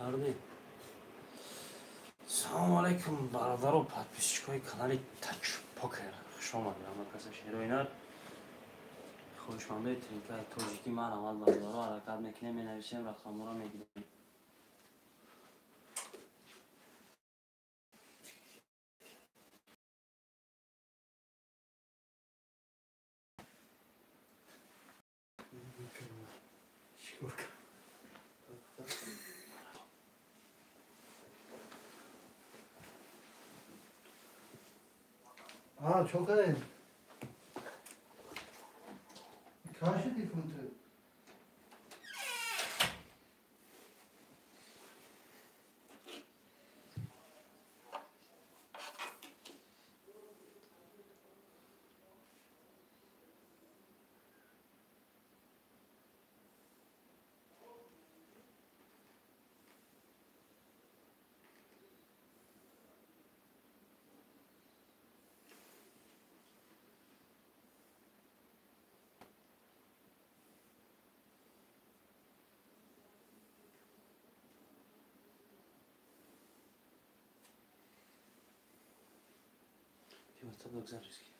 Кардем. Салому алайкум, бародару подписчикои канали Тач Покер. Хуш омадед, ҳама каса шероинар. Хоҳишмандои тринкаи тоҷикӣ ман аввал бародаро ҳаракат мекунем, менависем, рақамҳоро мегирем. А, чокарен. Каши дифунте. WhatsApp записки.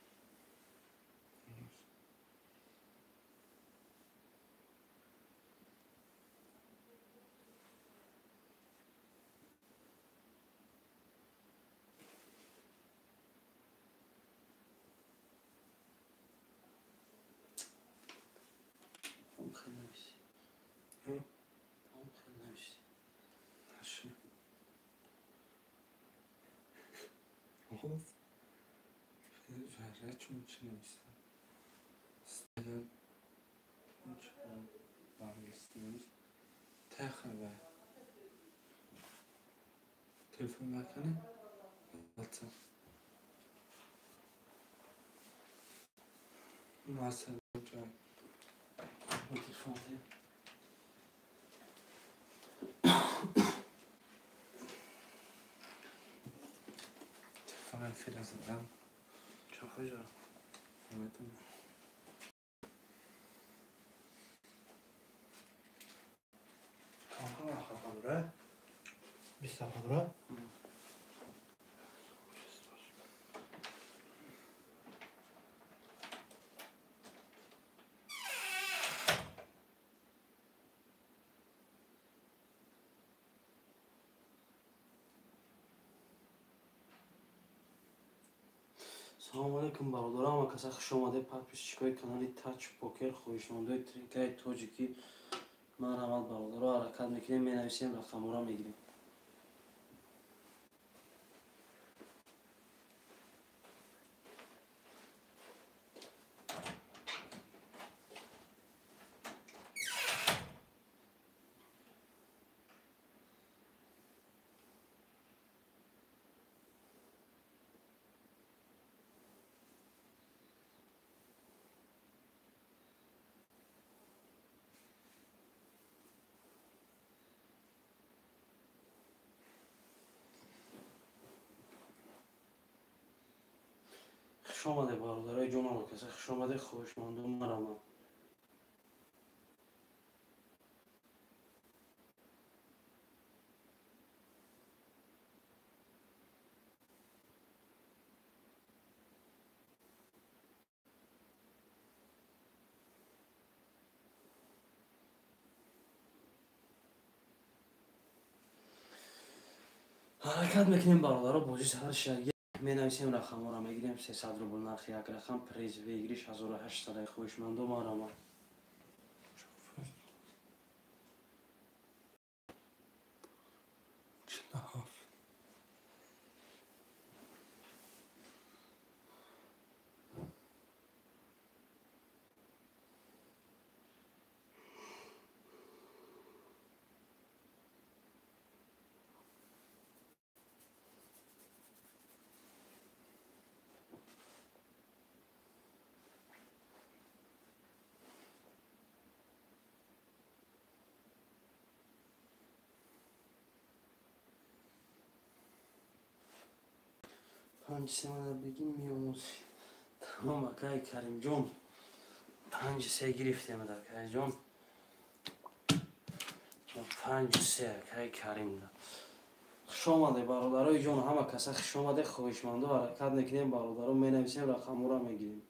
Telefon verkene WhatsApp. WhatsApp joy. Телефон. Телефон филазадам. Чохожа. Наметонам. Камка Бистафадра. Салому алайкум, бародарам, ва каса хуш омадед, подписчикои канали Тач Покер, хоҳишмандои тринкаи тоҷикӣ. Ман аввал бародаро ҳаракат мекунем, менависем, рақамҳоро мегирем. Хуш омадед, бародарои ҷонам, каса хуш омадед, хоҳишмандон марамам. Ҳаракат мекунем, бародаро, бозӣ сар шаги. Менависем, рақамҳоро мегирем. 300 рубл нархи як рақам, приз выигрыш 1800. Хоҳишмандо марама. 47. 5-3 мана бигим меомӯзӣ. Тамом, акай Каримҷон. 5-3 гирифтем, акайҷон. 5-3 акай Карим. Хуш омаде бародарои ҷон, ҳама каса хуш омаде, хоҳишманду ҳаракат мекунем бародаро, менависем рақамҳоро мегирем.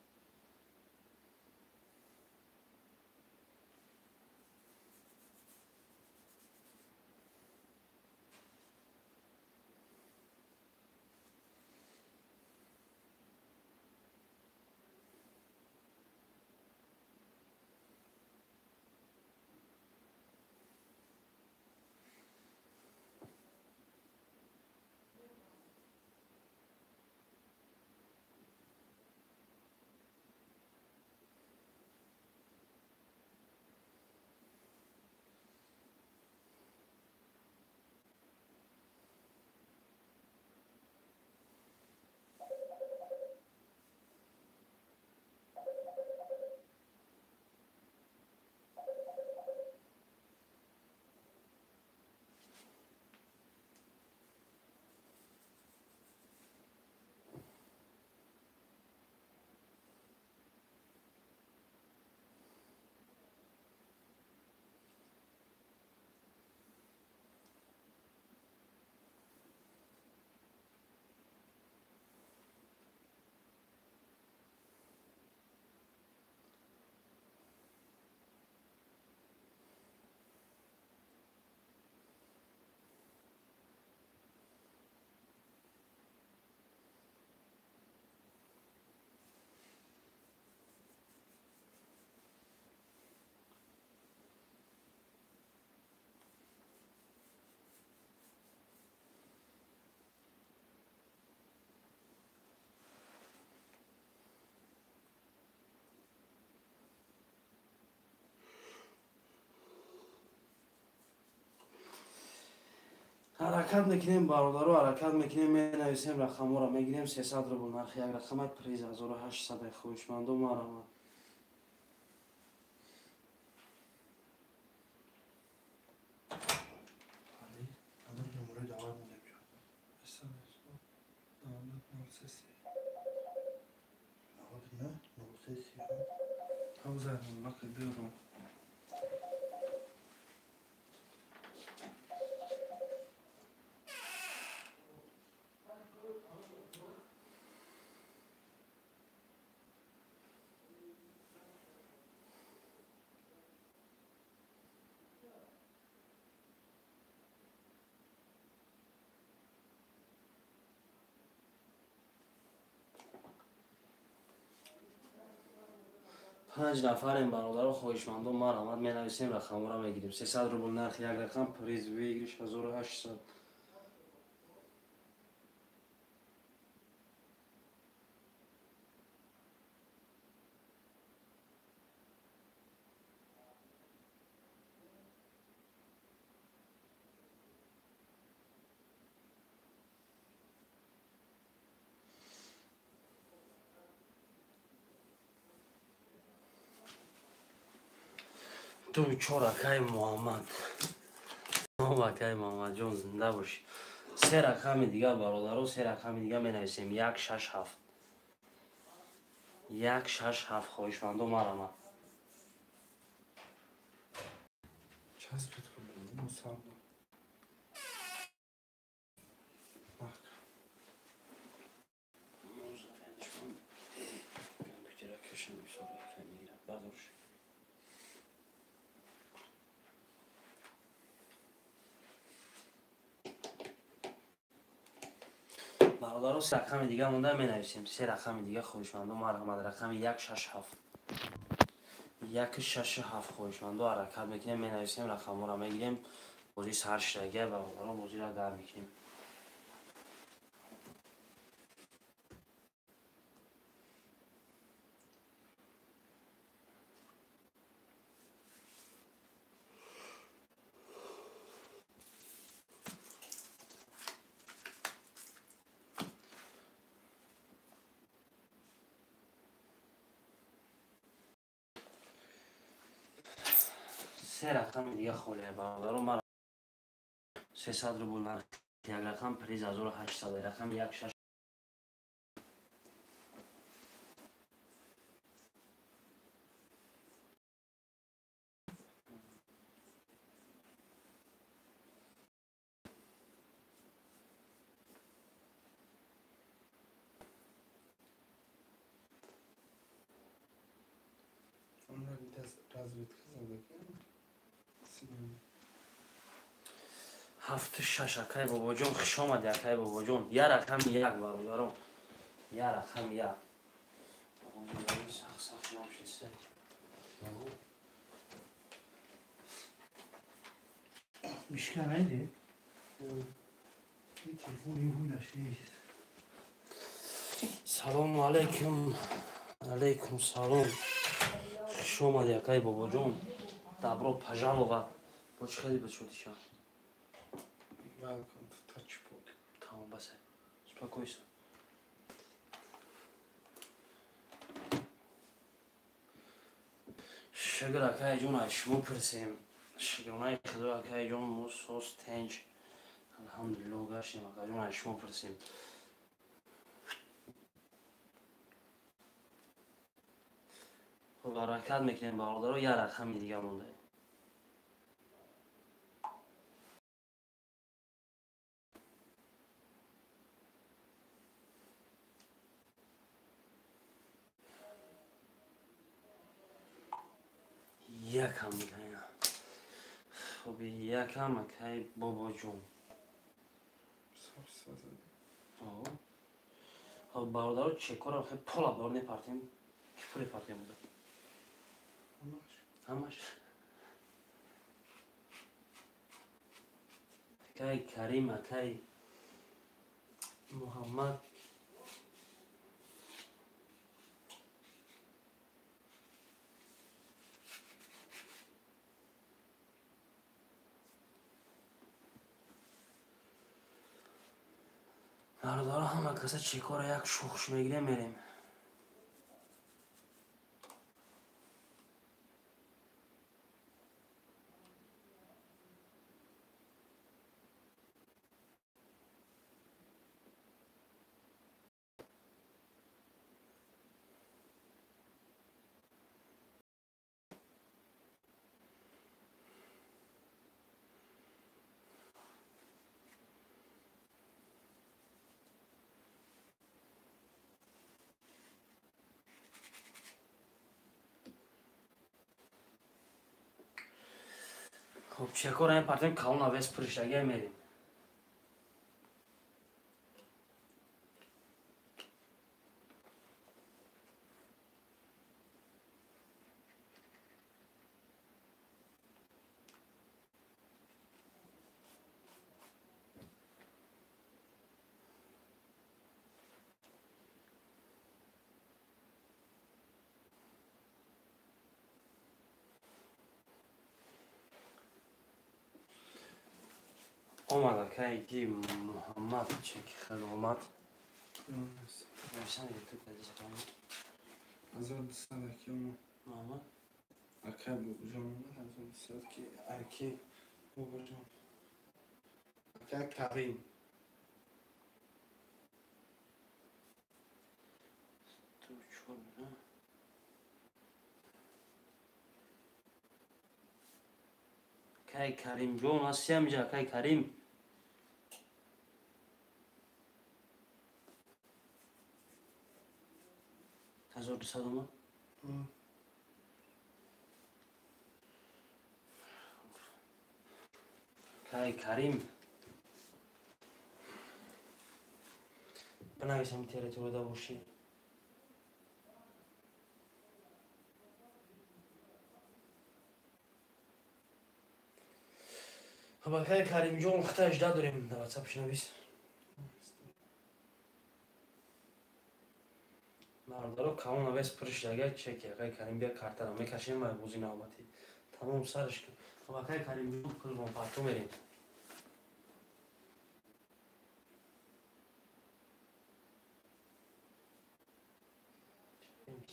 Ҳаракат мекунем бародаро, ҳаракат мекунем, менависем рақамҳоро мегирем. 300 рубл нархи як рақамай, приз 1800. Хоҳишманду марҳамат. Панҷ нафарем бародаро, хоҳишмандон марҳамат, менависем рақамҳоро мегирем. 300 рубл нархи як рақам, приз выигрыш 1800. Ду чор акай Муҳаммад. Акай Муҳаммадҷон, зинда бошӣ. Се рақами дига бародаро, се рақами дига менависем. 1 6 7. 1 6 7 хоҳишмандо марҳамат. Часпит мусаб. Бародаро, се рақами дига монда менависем. Се рақами дига хоҳишмандо марҳамат. Рақами 1 6 7. 1 6 7 хоҳишмандо ҳаракат мекунем, менависем рақамҳоро мегирем. Бозӣ сар шудагия бародаро, бозиро гарм мекунем. Се рақами дига холия бародаро, ман 300 рубл нархи як рақам, приз 1800. Рақами 1 6 Разведка задаки. 7-6 акай бобоҷон, хуш омади акай бобоҷон. Я рақами як бародарон. Я рақами як. Сахт сахт намшиса. Мишка neydi? Bir telefon yuhuyla şey. Салому алайкум. Алайкум салом. Хуш омади акай бобоҷон. Добро пожаловать. Бо чӣ хеле бачотиша? Welcome to Touchbook. Тамом басе. Успокойся. Шукр акай ҷон, аз шумо пурсем. Шукронаи худо акай ҷон, мо соз тенҷ. Алҳамдулиллоҳ гаштем акай ҷон, аз шумо пурсем. Хуб, ҳаракат мекунем бародаро, як рақами дига монда. Якам мекунем. Хуб, якам акай бобоҷон. Хуб, бародаро, чекора хе пола бор непартем. Ки пуле партем буда? Ҳамаш. Акай Карим, акай Муҳаммад. Бародаро, ҳама каса чекора як шухш мегирем, мерем. Хуб, чекора ин партем калон авес пуришагия мерем. Омад акай ки Муҳаммад чеки хел омад. Ҳазор дусад аки омад. Муҳаммад? Акай бобоҷон омад, 1200 ки аки бобоҷон. Акай Карим. Ту чор буда? Акай Каримҷон ҳасти ҳамҷа, акай Карим? 1200 омад? Акай Карим. Бинависам территорияда бошӣ. Хуб, акай Каримҷон, хата 18 дорем дар ватсапш навис. Бародаро, калон авес пуришдага чеки акай Карим бия картара мекашем ва бози навбатӣ. Тамом сараш кун. Хуб, акай Каримҷон, қурбон парту мерем.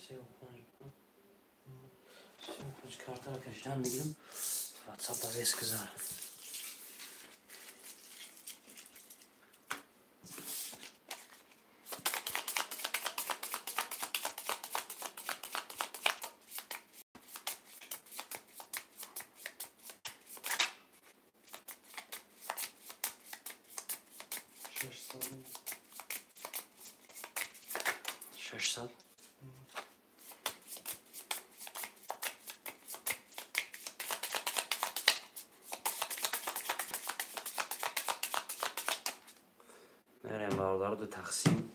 Се панҷ картара кашидан мегирем. Ватсап авес гузар. 600. Мерем бародаро ду тақсим.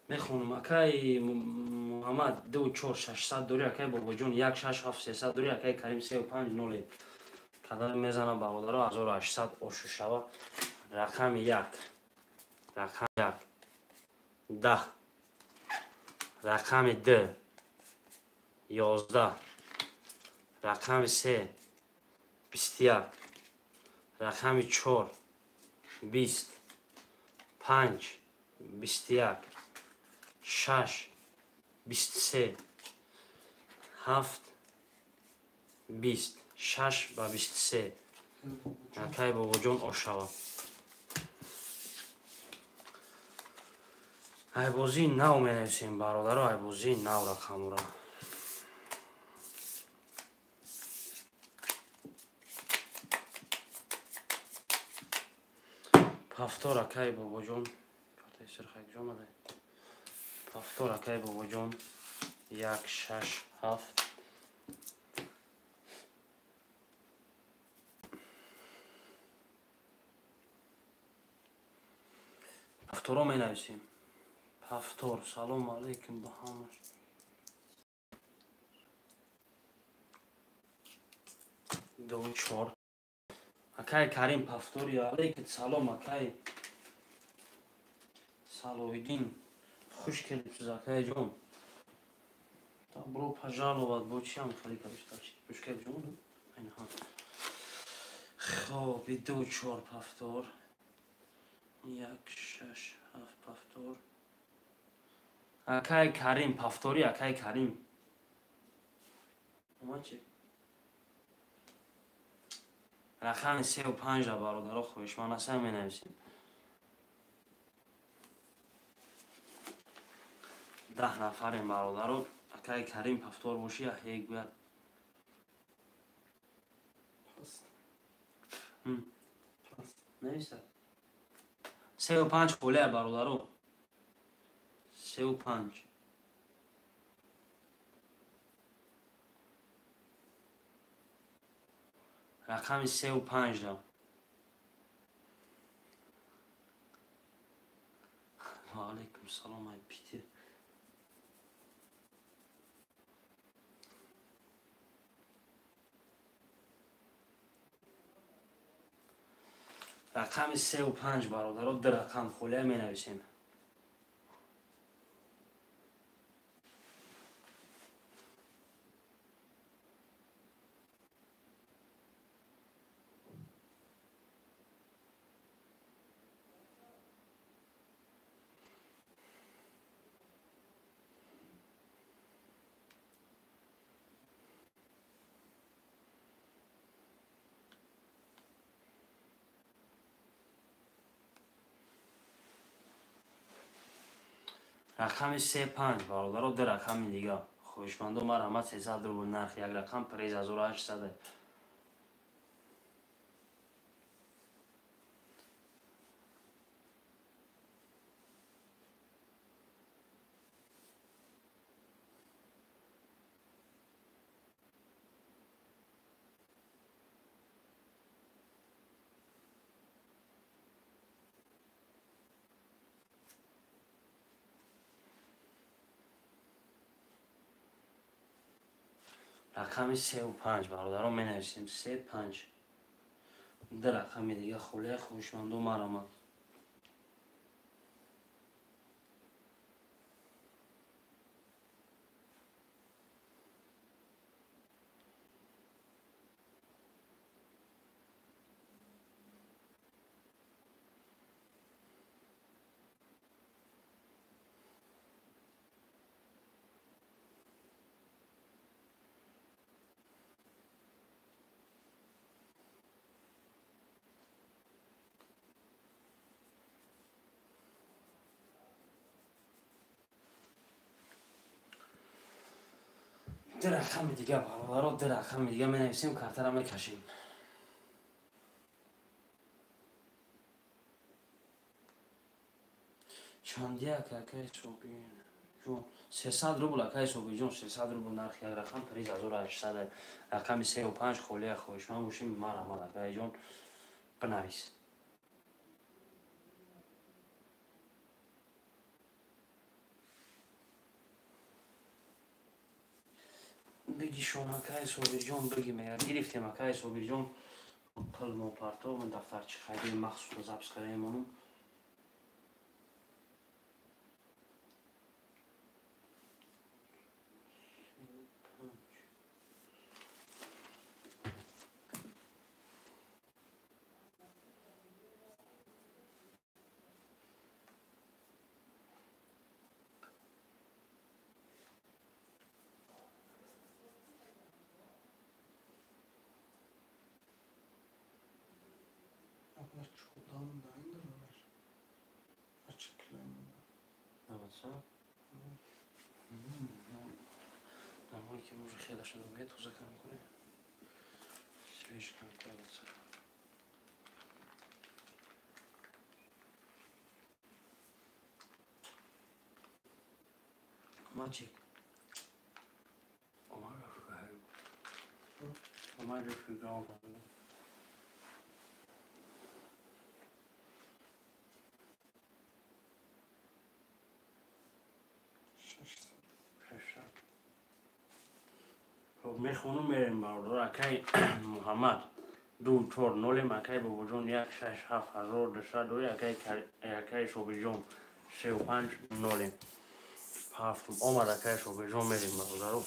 Мехонам акай Муҳаммад 2 4 600 дори, акай Бобоҷон 1 6 7 300 дори, акай Карим 3 5 0. Кадам мезана бародаро 1800 ошу шава. Рақами 1. Рақами 1. 10. Рақами 2. 11. Рақами 3. 21. Рақами 4. 20. 5. 21. 6. 23. 7. 20. 6 ба 23. Акай Бобоҷон ошава. Айбозии нав менависем бародаро, айбозии нав рақамура. Пафтор акай Бобоҷон. Картаи сирхак ҷо омада. Пафтор акай Бобоҷон. 1 6 7. Пафторо менависем. Пафтор. Салом алейкум ба ҳамаш. 2 4. Акай Карим Пафтори алейкум салом акай Салоҳиддин. Хуш келибсиз акай ҷон. Добро пожаловать. Бо чиам хали кабиштачи? Хуш келиб ҷон. Айнаҳа. Хоб, 2 4 Пафтор. 1 6 7 Пафтор. Акай Карим Пафтори, акай Карим. Омад чи? Рақами 3 ва 5 ра бародаро хоҳишманд ҳастам менависем. 10 нафарем бародаро. Акай Карим Пафтор боши, яҳе гӯяд. Нависад. 3 ва 5 холия бародаро. 3 ва 5. Рақами 3 ва 5 ра. Ва алейкум салом ай Питер. Рақами 3 ва 5 бародаро, ду рақам холия менависем. Рақами 3 5 бародаро, ду рақами дига. Хоҳишмандо марҳамат 300 рубл нарх, як рақам приз 1800. Рақами 3 ва 5 бародарон менависем. 3 5. Ду рақами дига холия хоҳишмандо марҳамат. Ду рақами дига бародаро, ду рақами дига менависем, картара мекашем. Чандияк акай Собирҷон? 300 рубл акай Собирҷон, 300 рубл нархи як рақам, приз 1800. Рақами 3 5 холия, хоҳишманд бошем, марҳамат, акайҷон, бинавис. Бигишон, акай Собирҷон, биги, мега гирифтем, акай Собирҷон, пул мопарто, дафтарчи хайдем, махсус запись кардаем. Çukurdan da indir Açık kilometre. Evet, sen? Нормально, ки уже хеле шуда, тоза кам кунем. Свеж кам кунем. Мальчик. Омар фигал. Мехонум, мерем, бародар. Акай Муҳаммад, 2 4 нолем, акай Бобоҷон, 1 6 7 1200, акай Шобиҷон, 3 5 нолем ҳафтум омад, акай Шобиҷон, мерем, бародаро.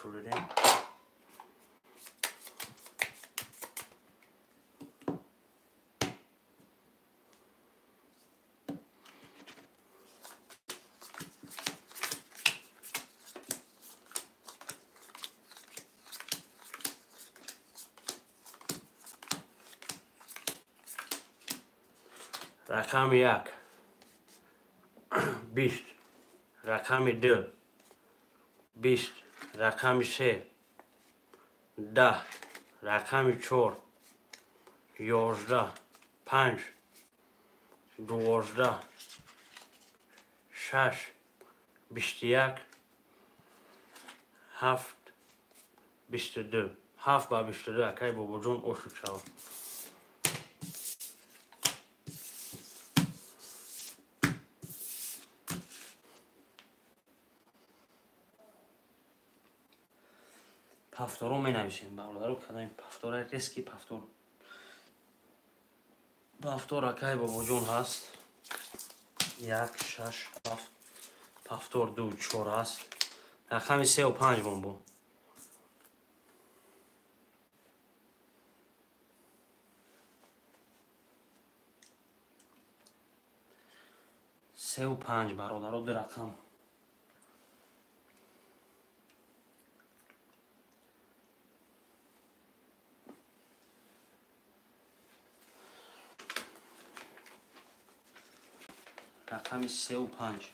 Шуридем. Рақами 1 20, рақами 2 20, рақами 3 10, рақами 4 11, 5 12, 6 21, 7 22, 7 ба 22, акай Бобоҷон, ошуд шавад. Пафторо менависем, бародаро, кадами пафтора, резкий пафтор. Пафтор, акай Бобоҷон, ҳаст 1 6 7, пафтор 2 4 ҳаст, рақами 3 5 бомбо. 3 5, бародаро, ду рақам. Рақами 3 5.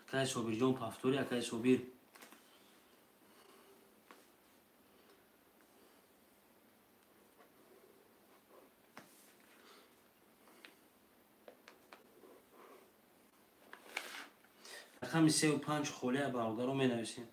Акай Собирҷон, пафтори, акай Собир. Рақами 3 5 холия, бародаро, менависем.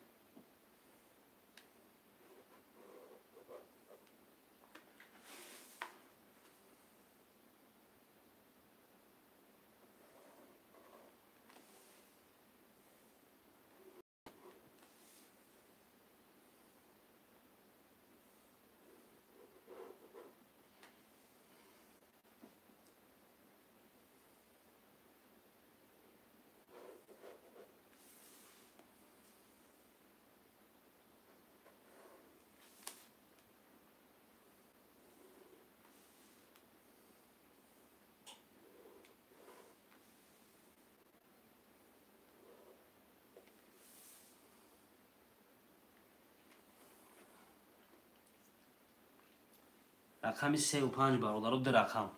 Рақами 3 ва 5, бародаро, ду рақам.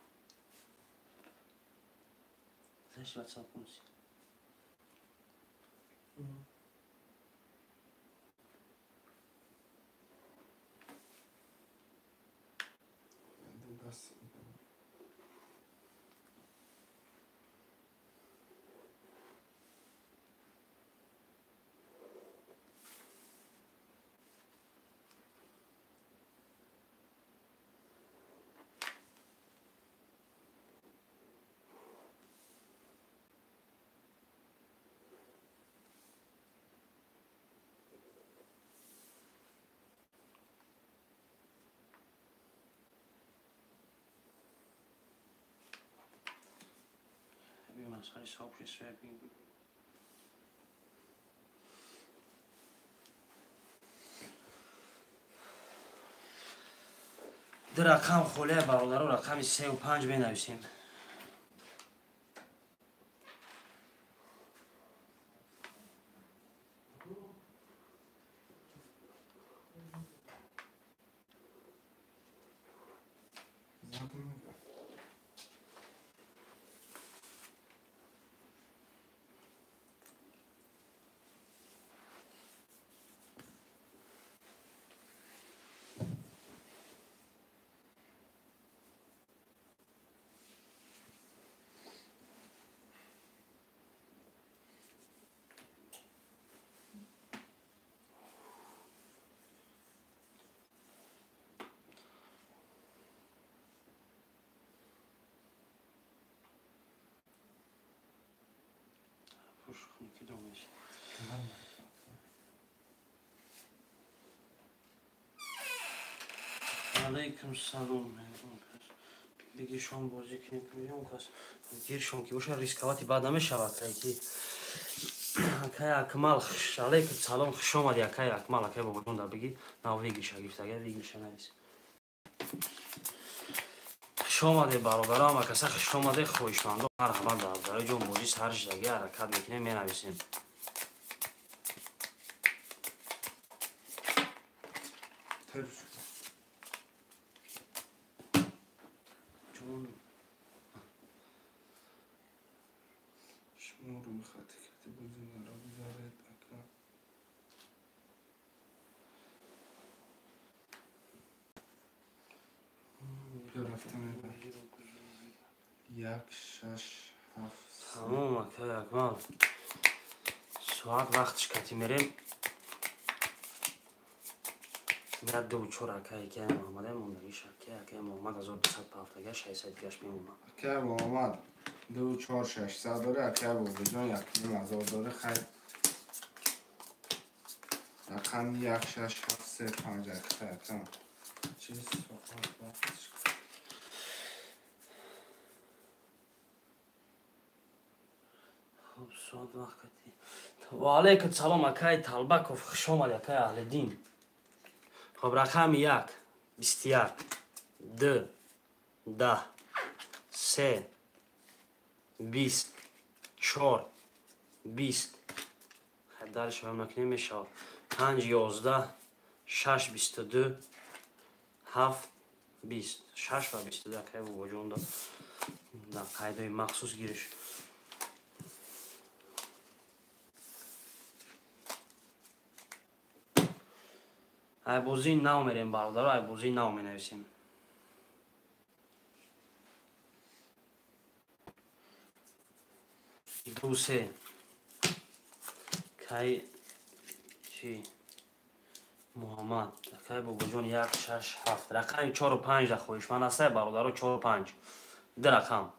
Заш WhatsApp кунси. Даст. Масхари соб шуд. Ду рақам холия, бародаро, рақами 3 ва 5 менависем. Зад мега. Пуш ки думаешь? Алейкум салом. Бигишон бозӣ кунем, кас гиршон ки боша, рисковать бад намешавад. Ки акай Акмал, алейкум салом, хуш омади, акай Акмал. Акай бобоҷон, да биги нав вигиша гифтага, вигиша навис. Хуш омаде, бародарам, акаса, хуш омаде, хоҳишмандо, марҳамат, бародари ҷон. Бозӣ сар шидаги, ҳаракат мекунем, менависем. Тер шуд. Ҷон. Шумо рӯи хати кати бозигаро гузаред, ака. Биё, рафта мебар. 1, 6, 7, 3. Тамом, акай Акмал, соат вақтиш кати мерем. Мера 2 ва 4, акай акай Муҳаммад мондагиш, акай акай Муҳаммад 1200 ҳафтага 600 гашт мемонад. Акай Муҳаммад 2 ва 4 600 дора, акай Бобоҷон 1,5 ҳазор дора. Хайр, рақами 1, 6, 7, 3, 5, акай ака. Чиз соат вақтиш. Хуб, соат вақт кати. Ва алейкум салом, акай Талбаков, хуш омади, акай Аҳлиддин. Хуб, рақами 1, 21, 2, 10, 3, 20, 4, 20. Дарш ҳам накунем, мешавад. 5, 11, 6, 22, 7, 20, 6 ва 22. Акай бобоҷон да қайдои махсус гириш. Ай бозии нав мерем, бародаро, ай бозии нав менависем. 2, 3. Кай чи Муҳаммад, акай бобоҷон, 1, 6, 7, рақами 4 ва 5 да хоҳишманд ҳастай, бародаро, 4 ва 5, ду рақам.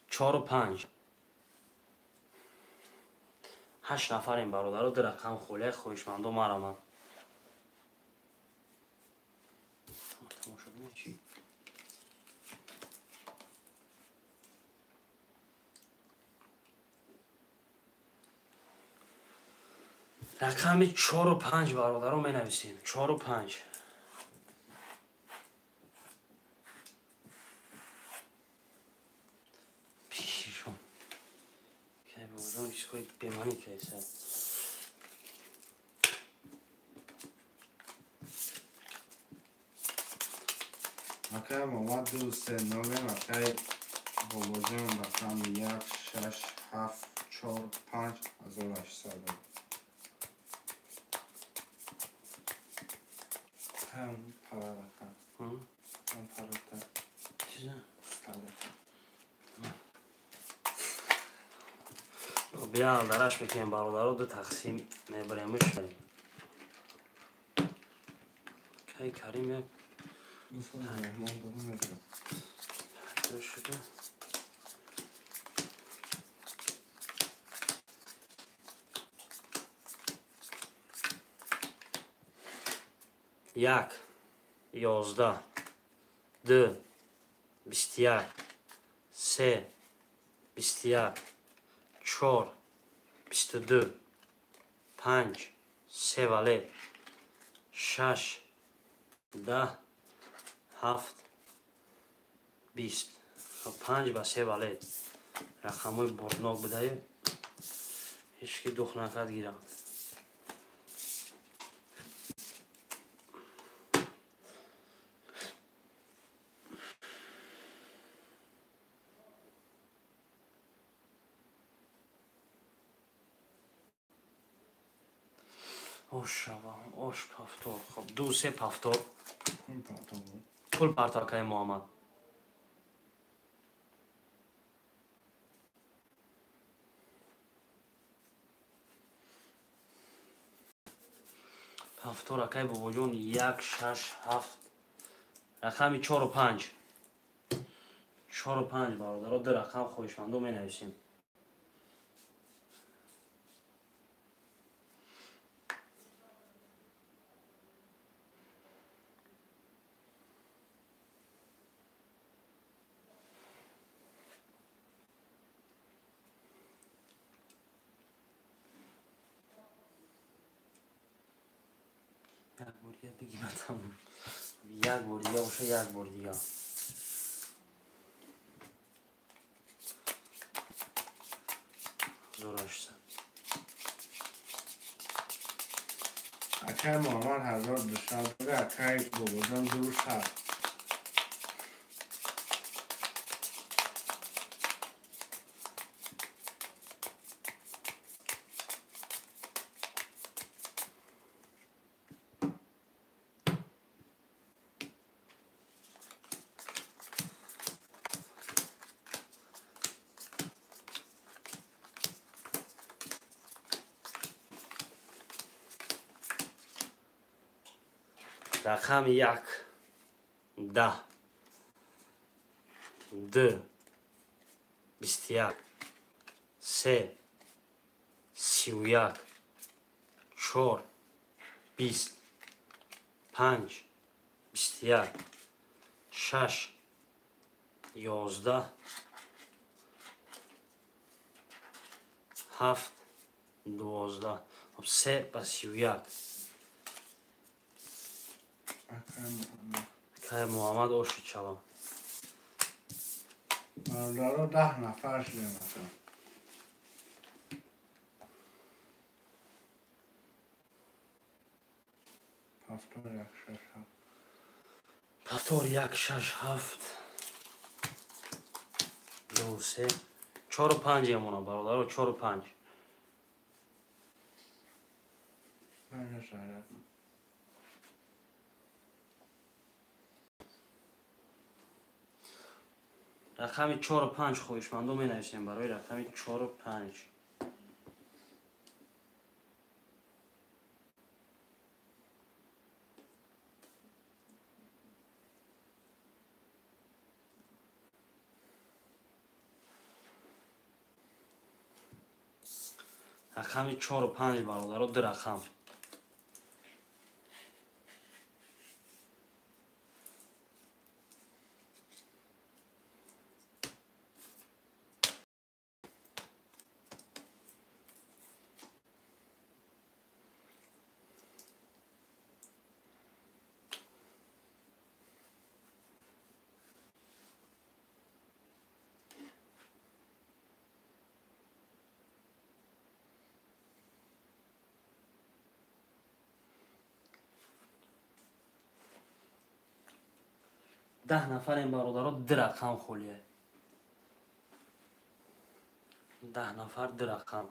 4 ва 5. Ҳашт нафарем, бародаро, ду рақам холия, хоҳишмандо, марамад. Тамошобина чӣ? Рақами 4 ва 5, бародаро, менависем. 4 ва 5. Пишон. беманӣ кайса. Акай Муҳаммад 2 3 0, акай Бобоҷон рақами 1 6 7 4 5 1800. Ҳам пара рақам. Ҳам парата. Чиза? Парата. Бия алдараш мекунем бародаро, ду тақсим мебаремш. Кай Карим як меҳмон дорам мебарам. Шуда. Як, 11, 2, 21, 3, 21, 4, 22, 5, 3 вале, 6, 10, 7, 20. 5 ба 3 вале. Рақамҳои бурднок будаю. Ҳеҷ ки дух накард гирам. Ош шава, ош пафтор. Хоб, 2 3 пафтор. Пул парто акай Муҳаммад. Пафтор акай Бобоҷон 1 6 7 рақами 4 5. 4 5 бародаро, ду рақам хоҳишмандо менависем. Як бор дига бигим тамом. Як бор дига боша, як бор дига. Зорашса. Акай Муҳаммад 1200 дора, акай Бобоҷон 200. Рақами 1, 10, 2, 21, 3, 31, 4, 20, 5, 21, 6, 11, 7, 12, 3 ба 31. Акай Муҳаммад оши чалом. Бародаро 10 нафар шудем ака. Пафтор 1 6 7. Пафтор 1 6 7 2 3 4 5 емона бародаро, 4 5. Рақами 4 5 хоҳишмандо менависем барои рақами 4 5. Рақами 4 5 бародаро, ду рақам. 10 нафарем бародаро, 2 рақам холия. 10 нафар 2 рақам.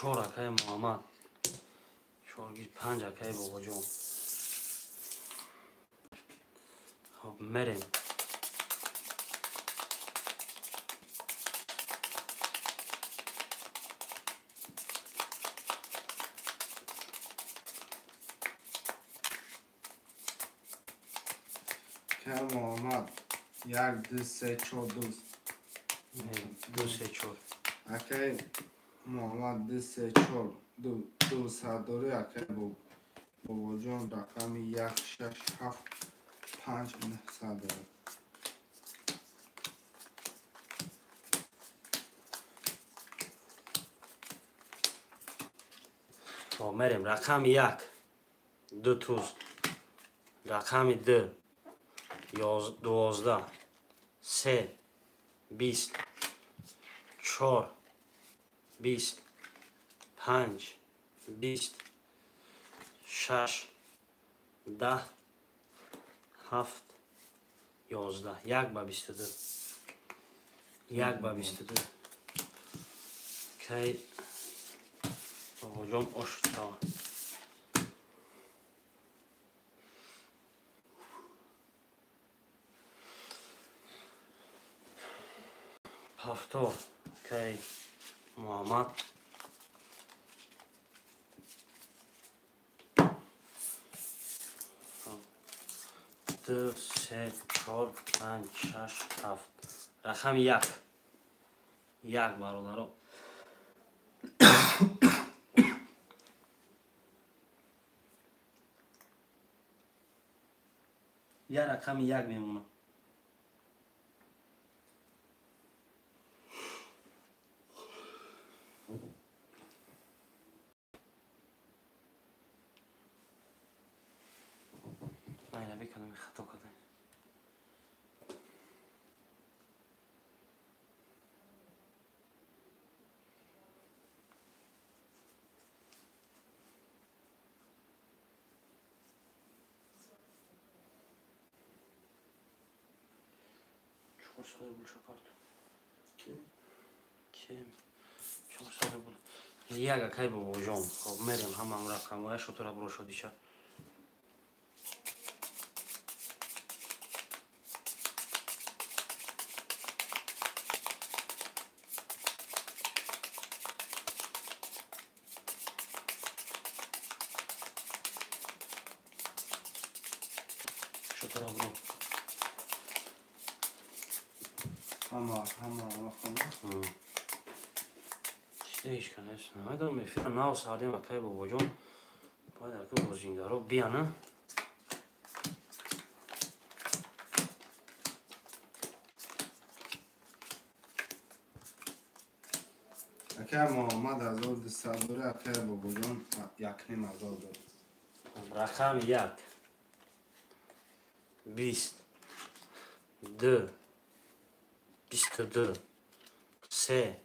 4 акаи Муҳаммад, 4 5 акаи Бобоҷон. Хоб, мерем. Акаи Муҳаммад 1 2 3 4 2. 2 3 4. Акаи Муҳаммад 2 3 4 2 2 сардори. Акаи Бобоҷон рақами 1 6 7 5 9 сардори. Хоб, мерем. Рақами 1 2 туз, рақами 2 12, 3 20, 4 20, 5 20, 6 10, 7 11. 1 ба 22, 1 ба 22. Кай Бобоҷон ош шава. Ҳафтор кай Муҳаммад. 2 3 4 5 6 7. Рақами 1 1 бародаро. Я рақами 1 мемонад. Майна бикунам, хато кардам. 400 рубл шо карту. Кем? 400 рубл. Як акай Бобоҷон. Хоб, мерем ҳамам рақамҳоя шотура буро шодиша. Шотура буро. Ҳама ҳама рақам. Ҳеч канес намедонам, эфира нав сардем, акай Бобоҷон. Бояд ака бозингаро бияна. Акаи Муҳаммад 1200 дори, акаи Бобоҷон 1500 дори. Рақами 1 20 2 22, 3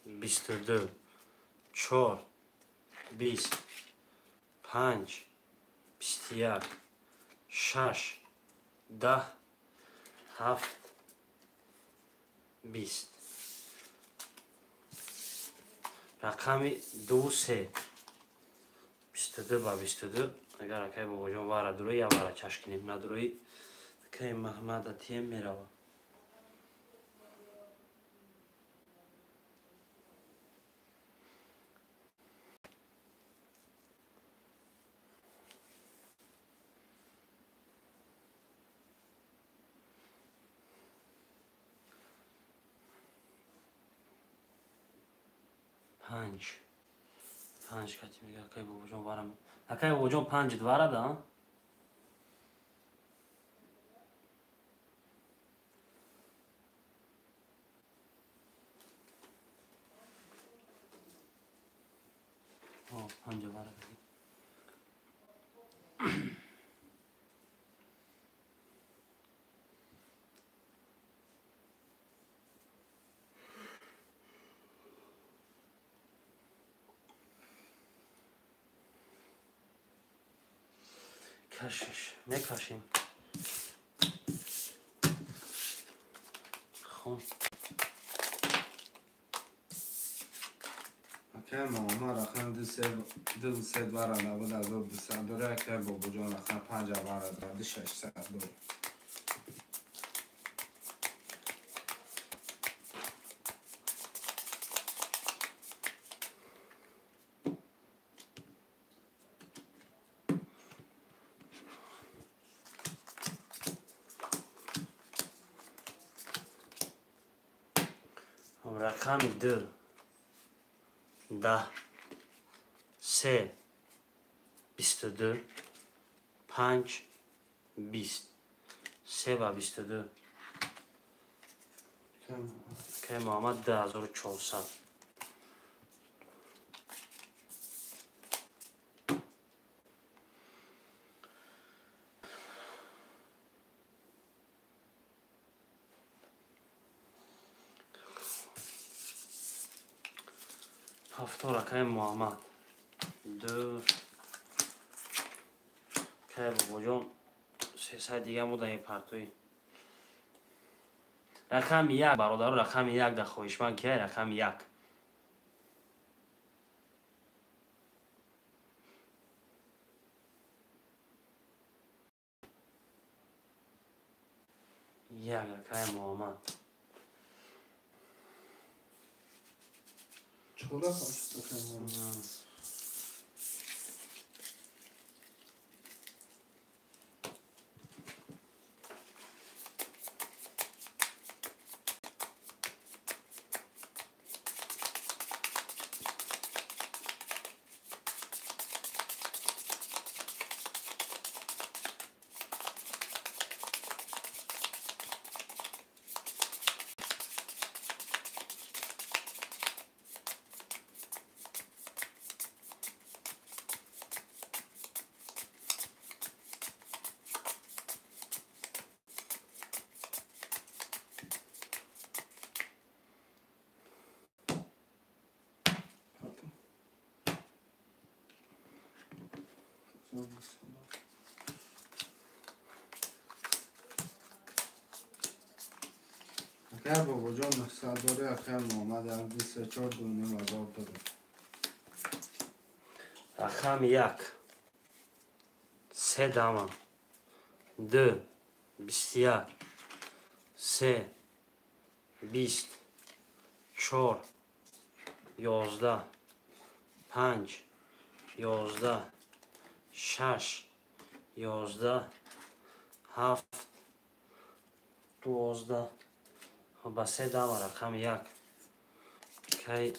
22, 4 20, 5 21, 6 10, 7 20. Рақами 2 3 22 ба 22. Агар акай Бобоҷон вара дурои, я вара чаш кунем, надурои акай Маҳмад атием мерава. 5 5 кати мега акай Бобоҷон вара. Акай Бобоҷон 5 двара да? О, Панҷа бара. Кашиш, мекашем. Хун. Акай Муҳаммад рақам 2 3 бара 90,200 дора. Акай Бобоҷон рақам 5 бара 600 дора. Рақами 2, 10, 3, 22, 5, 20, 3 ва 22. Акай Муҳаммад 2400. Ҳафтор, акай Муҳаммад. Ду. Акай Бобоҷон, 300 дига будаи партои. Рақами 1, бародаро, рақами 1 да хоҳишманд кия? Рақами 1. Як, акай Муҳаммад. Чор рақам шуд, акай Муҳаммад. Акай Бобоҷон 900 дора. Акай Муҳаммад 1 2 3 4 2,5 ҳазор дора. Рақами 1, се дама, 2, 21, 3, 20, 4, 11, 5, 11, 6, 11, 7, 12. Ба се дама рақами 1. Кай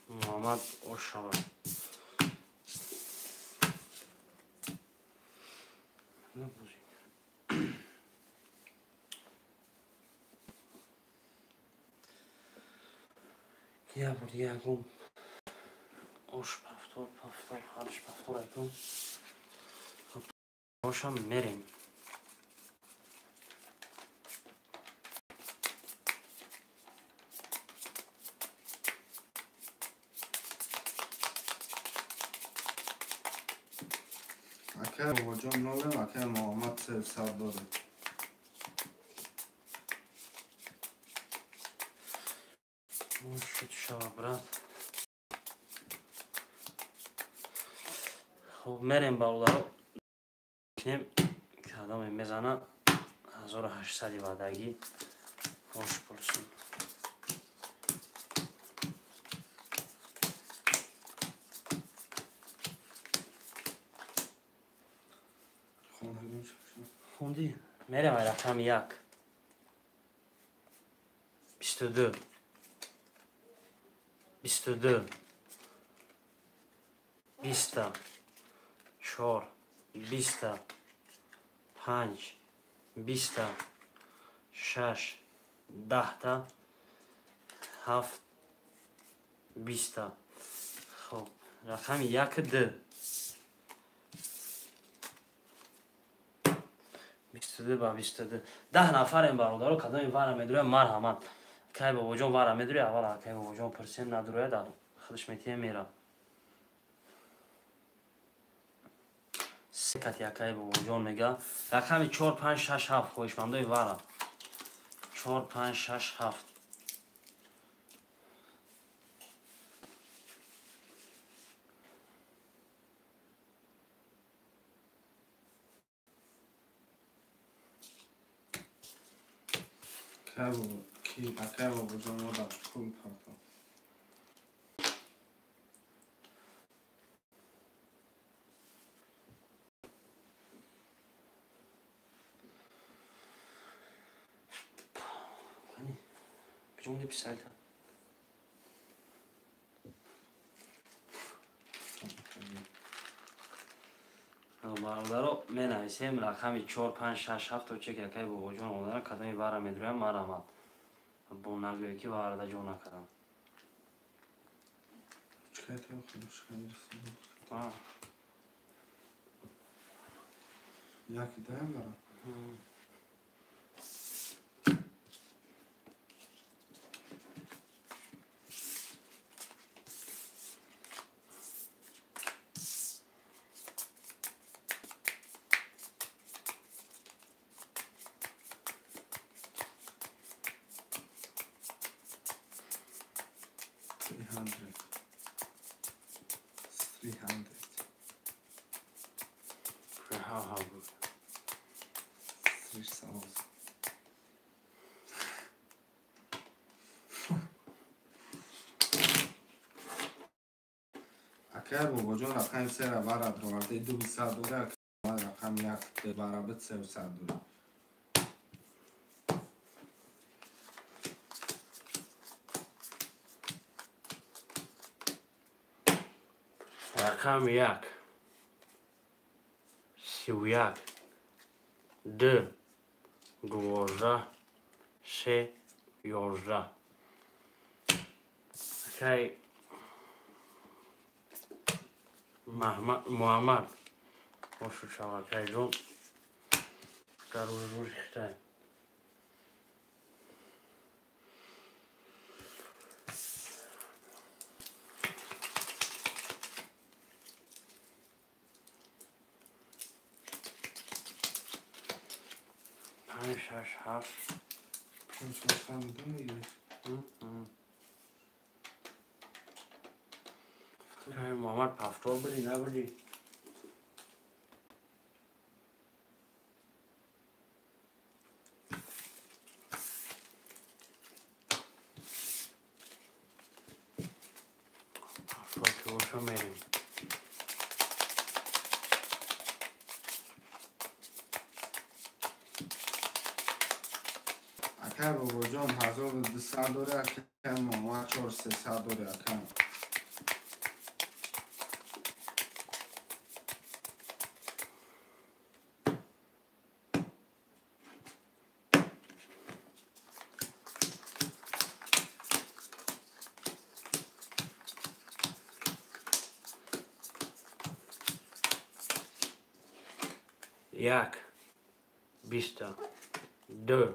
Муҳаммад ошава. Як бор дига ягон ош пафтор, пафтор, ҳарш пафтор айкун. Ошам мерем. Акай Бобоҷон нолем, акай Муҳаммад 300 дора. Шуд шава, брат. Хуб, мерем, бародаро, кинем кадоме мезана 1800 ваъдагӣ ош пурсум. Хунди мерем ай рақами 1, 22, 22, 20-та, 4, 20-та, 5, 20-та, 6, 10-та, 7, 20-та. Хуб. Рақами 1 2. 22 ба 22. 10 нафарем бародаро, кадоми вара медурем марҳамат. Кай бобоҷон вара медури, аввал кай бобоҷон пурсем, надуроя дар худаш метием мера. Се кати акай бобоҷон мега. Рақами 4 5 6 7 хоҳишмандои вара. 4 5 6 7. Акай бобоҷон мо дар пул партом. Почему не писали-то? Бародаро, менависем рақами 4 5 6 7 то чек якай бобоҷон омадан, кадоми вара медурям марҳамат. Бо нагӯе ки варада ҷо накардам. Яки даям дорам. Акай бобоҷон рақами 3 вара дорад, 200 дора, рақами 1 вара 300 дора. Рақами 1 31 2 12 3 11. Акай Муҳаммад бошу шавакайҷон дар рӯзи хитай. 5 6 7. Муҳаммад пафтор будӣ набудӣ? Пафтор ки боша мерем. Акай бобоҷон 1200 дора, акай Муҳаммад 4300 дора, акай. 1 20 2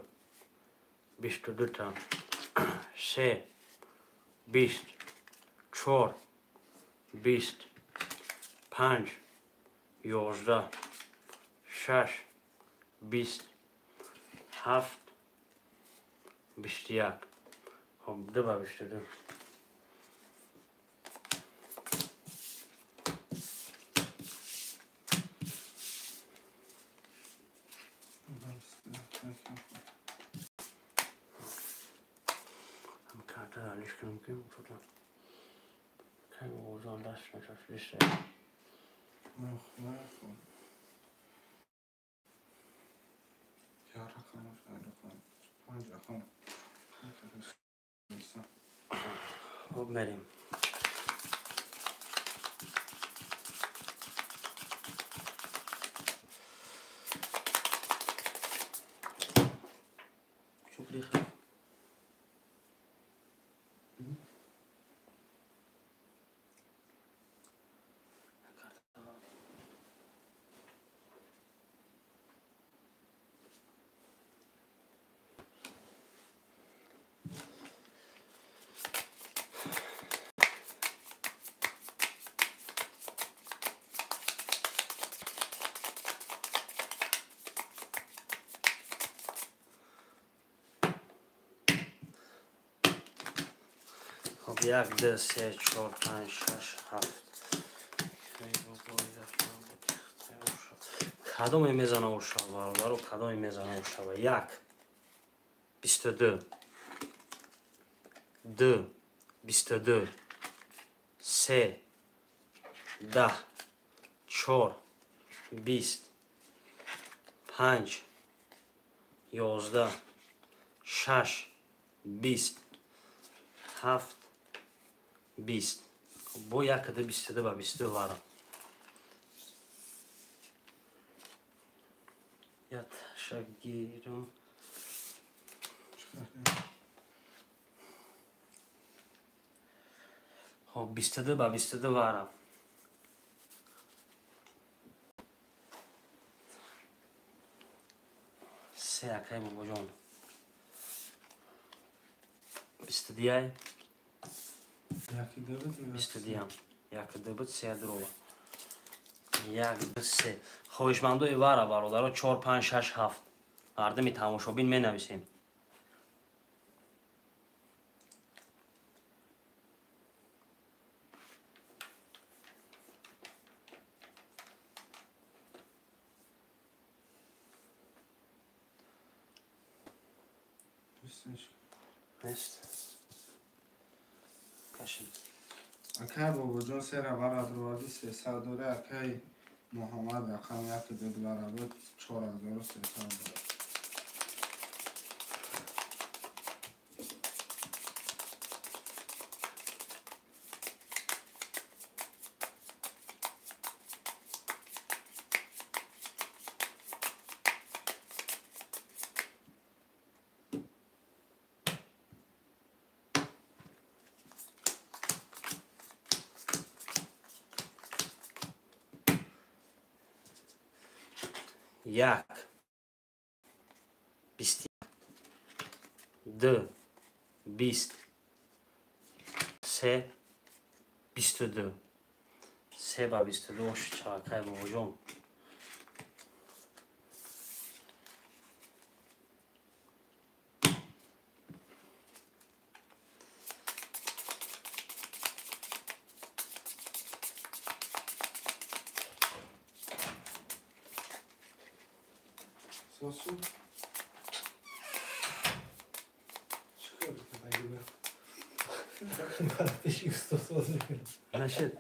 22 3 20 4 20 5 11 6 20 7 21. Хоб 2 ба 22. Хоб мерем. Хоб, 1, 2, 3, 4, 5, 6, 7. Кадоме мезана ошава, бародаро, кадоме мезана ошава? 1, 22, 2, 22, 3, 10, 4, 20, 5, 11, 6, 20, 7, 20. Бо 1 22 ба 22 варам. Яташа гирам. Хоб, 22 ба 22 варам. Се акай бобоҷон. 22 22 1 2 3 дрова. 1 2 3. Хоҳишмандои вара бародаро 4 5 6 7. Мардуми тамошобин менависем. Нест. Кашид. Акай бобоҷон сера вара дроварди 300 дора, акай Муҳаммад рақам 1 2 вара буд 4300 дора. Як, 21, 2, 20, 3, 22. 3 ба 22 ош чавакай бобоҷон. Сосу? Нашед.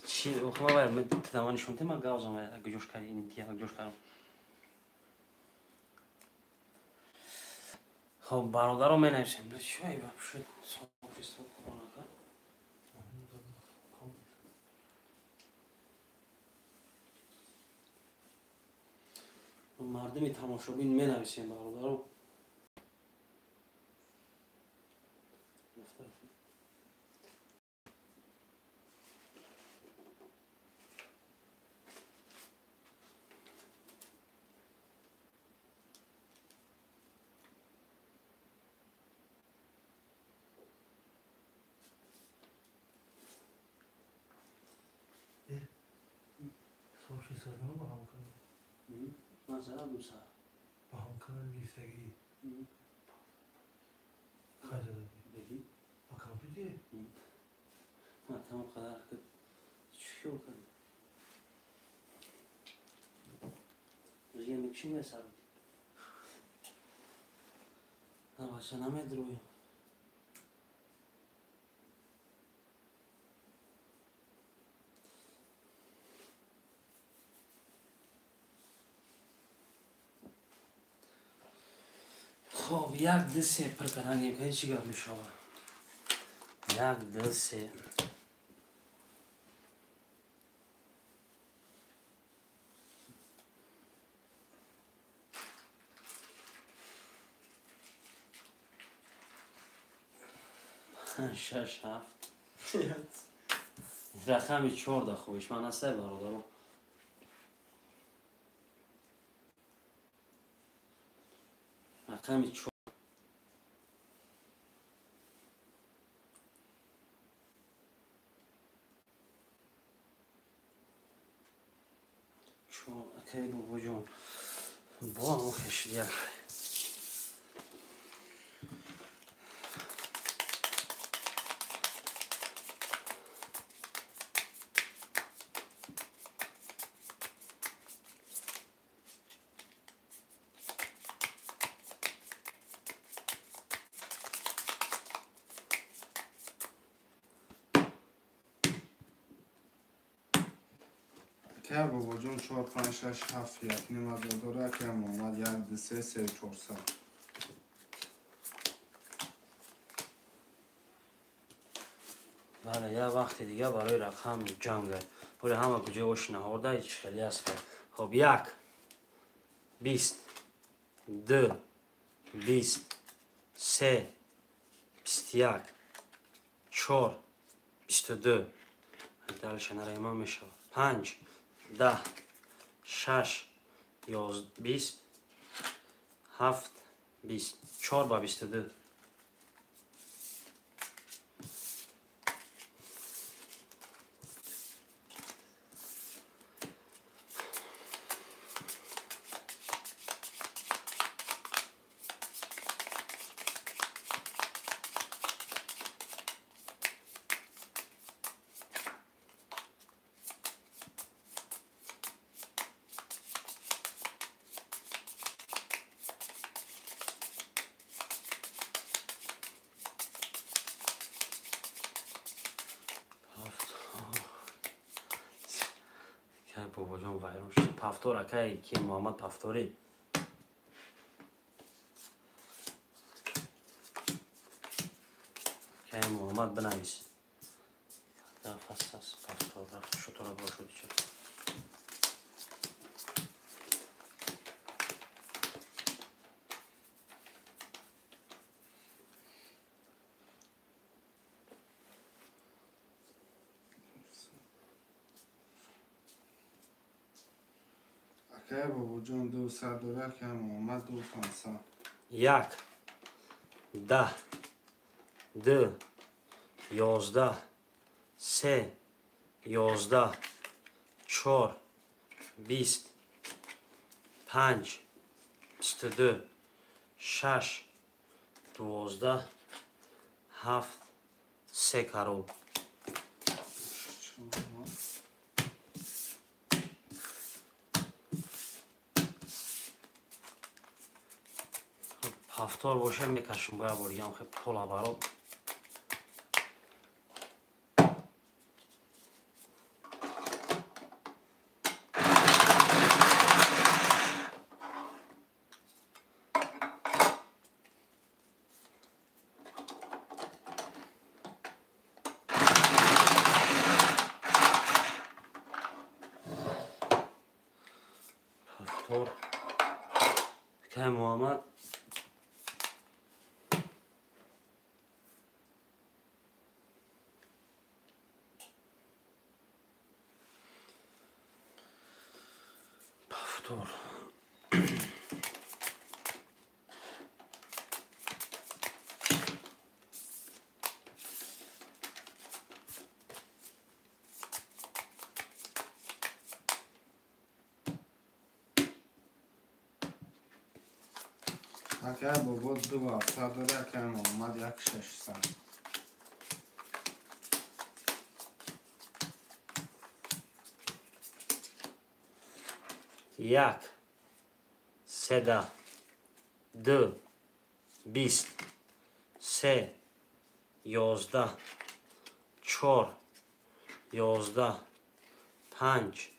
Чи охма вай тамани шунте ма гавзам вай гуҷош кари ин тия гуҷош кардам. Хоб, бародаро менависем. Чӣ вай шуд? Мардуми тамошобин менависем бародаро. Чӣ месабид? Наваша намедруем. Хоб, 1 2 3 пир кардан гем, чӣ гап мешавад? 1 2 3. 6 7. Рақами 14 хоҳишманд ҳастай бародаро. Рақами 4. Акай бобоҷон бо ҳамон хешид як. Акай бобоҷон 4 5 6 7 1 ним ҳазор дора. Акай Муҳаммад 1 2 3 3 400. Бале, як вақти дига барои рақам ҷанг. Пули ҳама куҷои ош наҳорда ҳеч хеле аст. Хоб 1 20 2 20 3 21 4 22. Далша нараима мешавад. 5 10 6 11 20 7 20 4 ба 22. Бобоҷон вайрон шуд. Пафтор акай ки Муҳаммад Пафторӣ. Акай Муҳаммад бинавис. Дафас пафтор рафт шутора бошуд ча. Акай бобоҷон 200 дора. Акай Муҳаммад 2 500. 1 10 2 11 3 11 4 20 5 22 6 12 7 3 карол. Ҳафтор боша мекашем боя боригам хе пола баро. Ҳафтор. Акай Муҳаммад Пафтор. Акай бобо 2 700 дора. Акай Муҳаммад 1 600. 1 3 2 20 3 11 4 11 5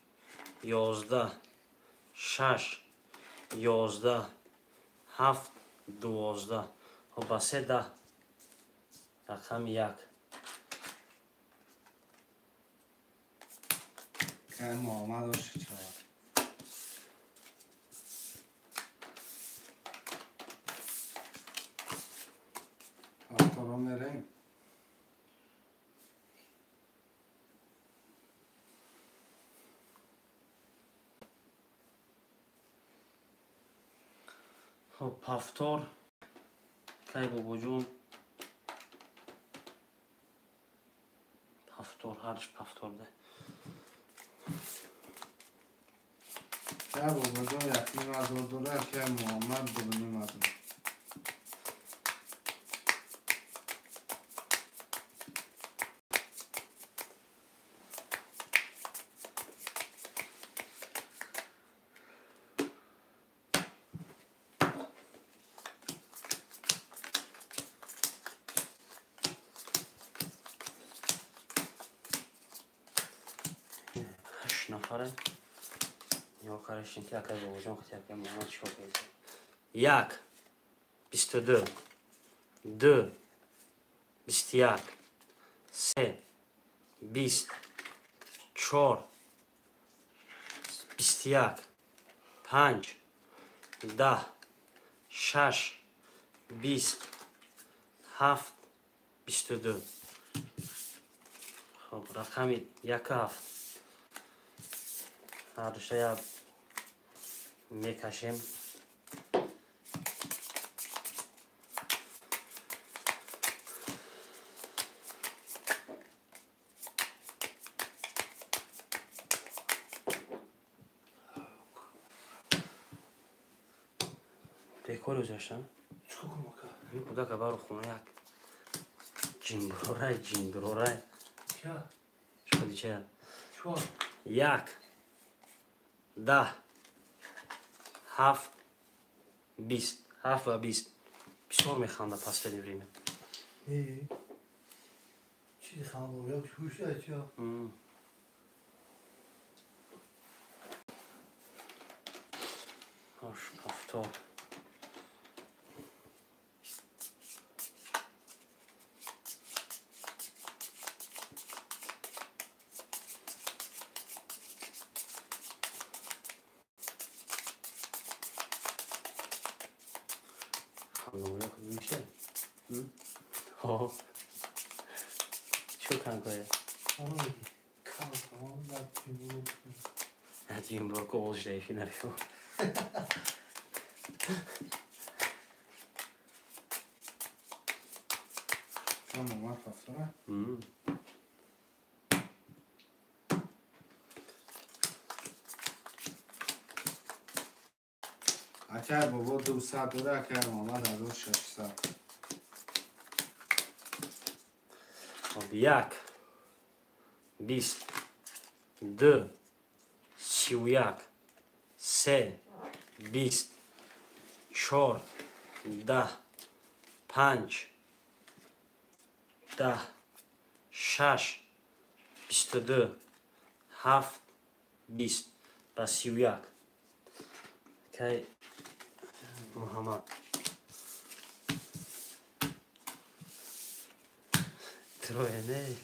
11 6 11 7 12. Хоб ба 3 10 рақами 1. Акай Муҳаммад оши чавад. Пафторо мерем. Хоб пафтор. Акай бобоҷон пафтор, ҳарш пафторда. Акай Бобоҷон 1,5 ҳазор дора, акай Муҳаммад 2,5 ҳазор. Нафаре нигоҳ карашин ки акай Бобоҷон хати акай Муҳаммад чикор кардед. Як, 22, ду, 21, се, 20, чор, 21, панҷ, 10, шаш, 20, ҳафт, 22. Хоб, рақами яку ҳафт ҳардушая мекашем. Бекор гузаштам. Чикор кунам, ака? Ин кӯдака баро хона як ҷиндурорай, ҷиндурорай. Кия? Шодича. Чор. Як, 10, ҳафт, 20, ҳафт ва 20. Бисёр механда последнее время. Не. Чизи хандо, як ҳуш чия? Хош, повтор. Чӣ кан кое? Ҷимбурко олждаифи нарио. Муҳаммад ҳафтора? Акай Бобо 200 дора, акай Муҳаммад 1600. Хоб, як, 20, ду, 31, се, 20, чор, 10, панҷ, 10, шаш, 22, ҳафт, 20 ба 31. Кай Муҳаммад. Трое, не?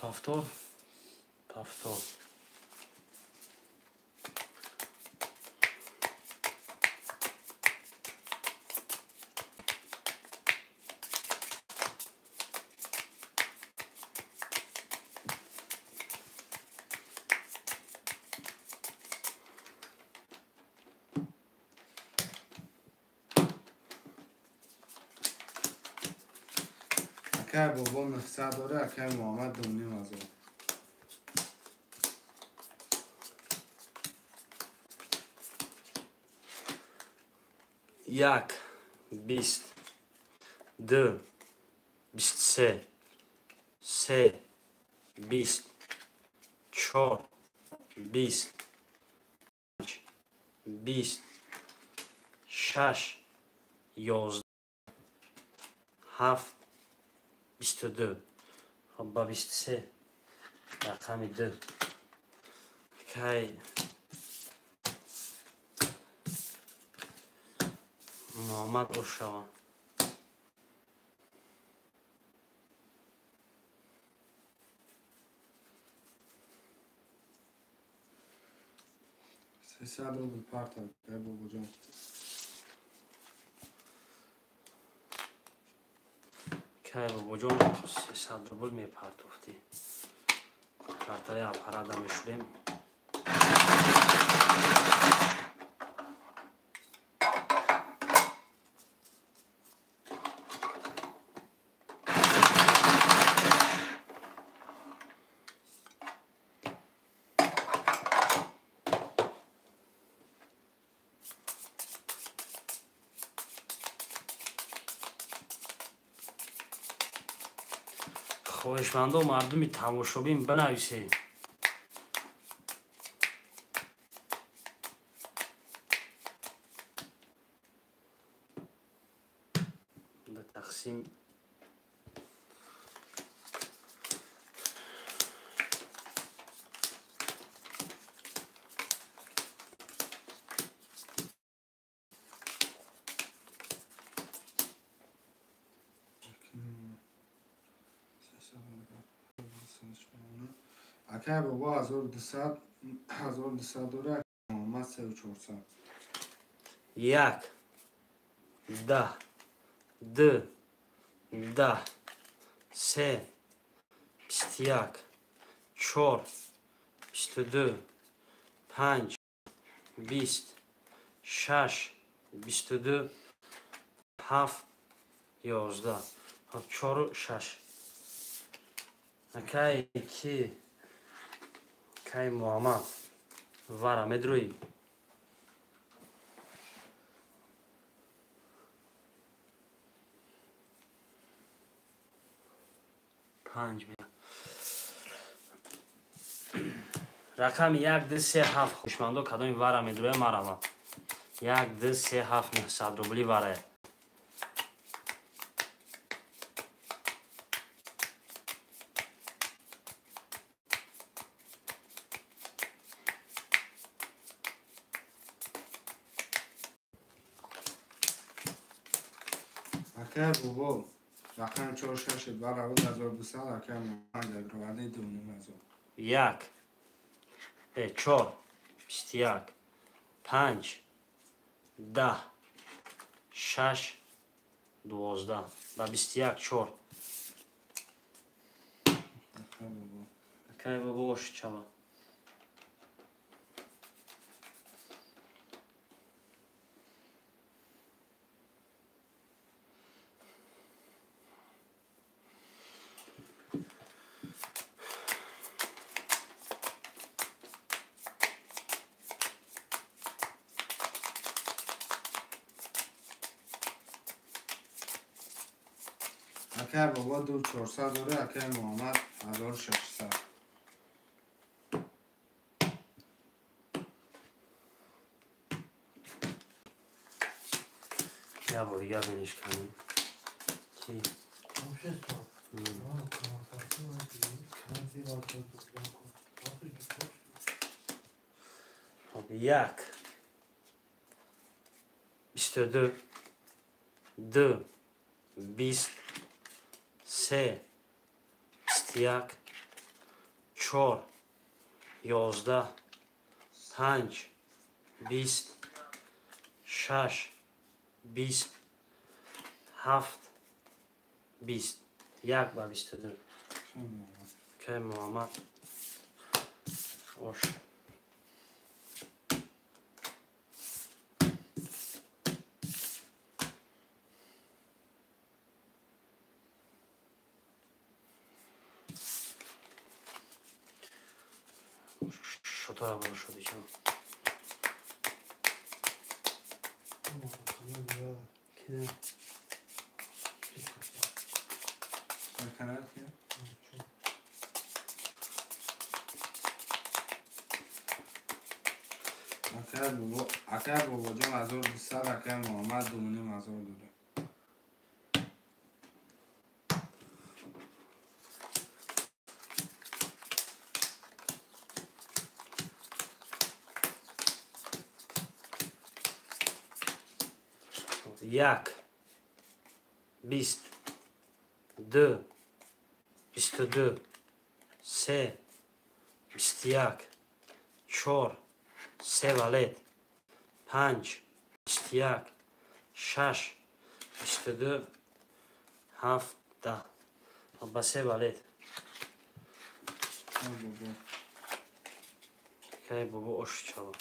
Повтор, повтор. Акай Бобо 900 дора, акай Муҳаммад 2,5 ҳазор. Як, 20, ду, 23, се, 20, чор, 20, панҷ, 20, шаш, 11, ҳафт, 22. Хоб, ба 23 рақами ду. Кай Муҳаммад Ошава. 300 рубл парта, акай Бобоҷон. Кай Бобоҷон 300 рубл мепартофтӣ. Картаи аппарата мешудем. Хоҳишмандо мардуми тамошобин бинависед. Тақсим акай бобо 1200 1200 дора, Муҳаммад 3400. 1 10 2 10 3 21 4 22 5 20 6 22 7 11 4 6. Акай ки кай Муҳаммад вара медрӯӣ? Панҷ мея. Рақами 1 2 3 7 хушмандо кадоми вара медрӯя марава. 1 2 3 7 900 рубли варая. Акай бобо рақами 4 6 барава 1200, акай Муҳаммад равади 2500. 1 4 21 5 10 6 12 ба 21 4. Акай бобо ош чава. Акай бобо 2400 дора, акай Муҳаммад 1600. Я бор дигар биниш канем. Ки? Хоб 1 22 2 20 3 21 4 11 5 20 6 20 7 20 1 ба 22. Кай Муҳаммад ош. Шотара бо шуди чам. Ки? Акай бобоҷон 1200, акай Муҳаммад 2500 дора. 1 20 2 22 3 21 4 3 валет 5 21 6 22 7 10 ба 3 валет. Кай бобо ош чава.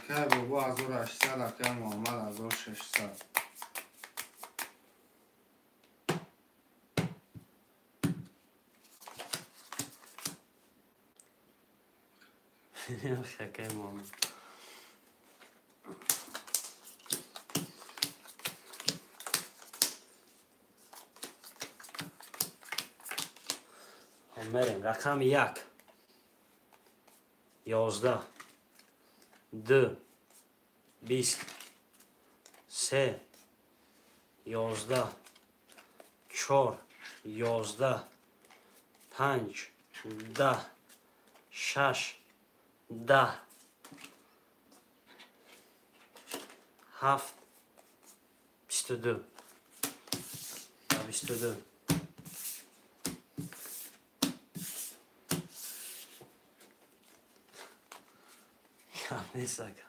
Акай бобо 1800, акай Муҳаммад 1600. Акай Муҳаммад. Мерем рақами 1 11 2 20 3 11 4 11 5 10 6 10 7 22 22. Нест ака.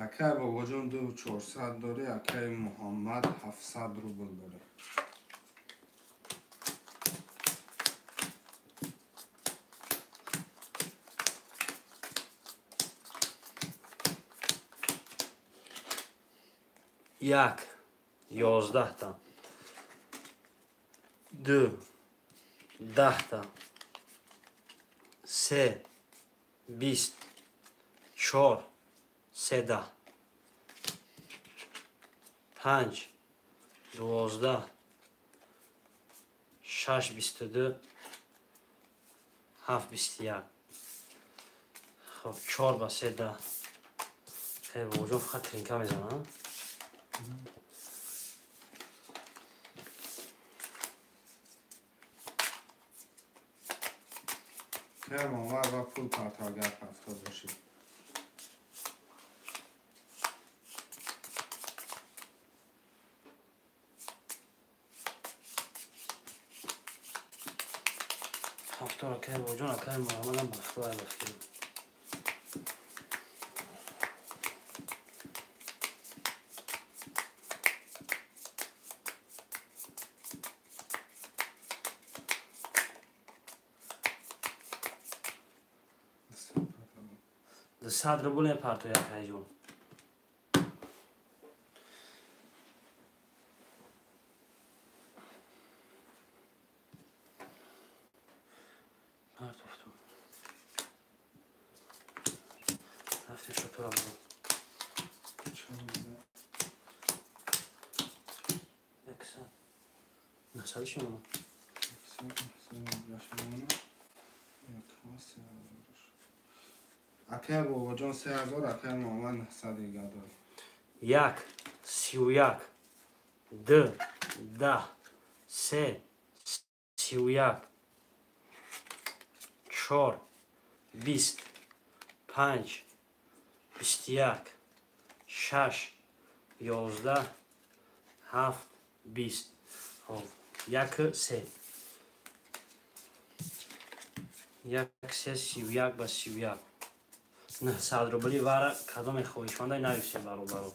Акай бобоҷон 2400 дорӣ, акай Муҳаммад 700 рубл дорӣ. Як 11та 2 10та 3 20 4 3 5 12 6 22 7 21. Хоб 4 ба 3 10. Хеле бобоҷон фақат тринка мезанам. Акай Муҳаммад ва пул парто агар партод бошӣ. Ҳафтор акай бобоҷон, акай Муҳаммадам бахтовар бахтӣ. 100 рубл мепартояд акайҷон. Партофтум. Рафтем шутура бурем. 100. 900 шумо? Акай бобоҷон 3000, акай Муҳаммад 900 дига дорӣ. 1 31 2 10 3 31 4 20 5 21 6 11 7 20. Хоб 1 3 1 3 31 ба 31. 900 рубли вара кадоме хоҳишмандай нависем баробаро.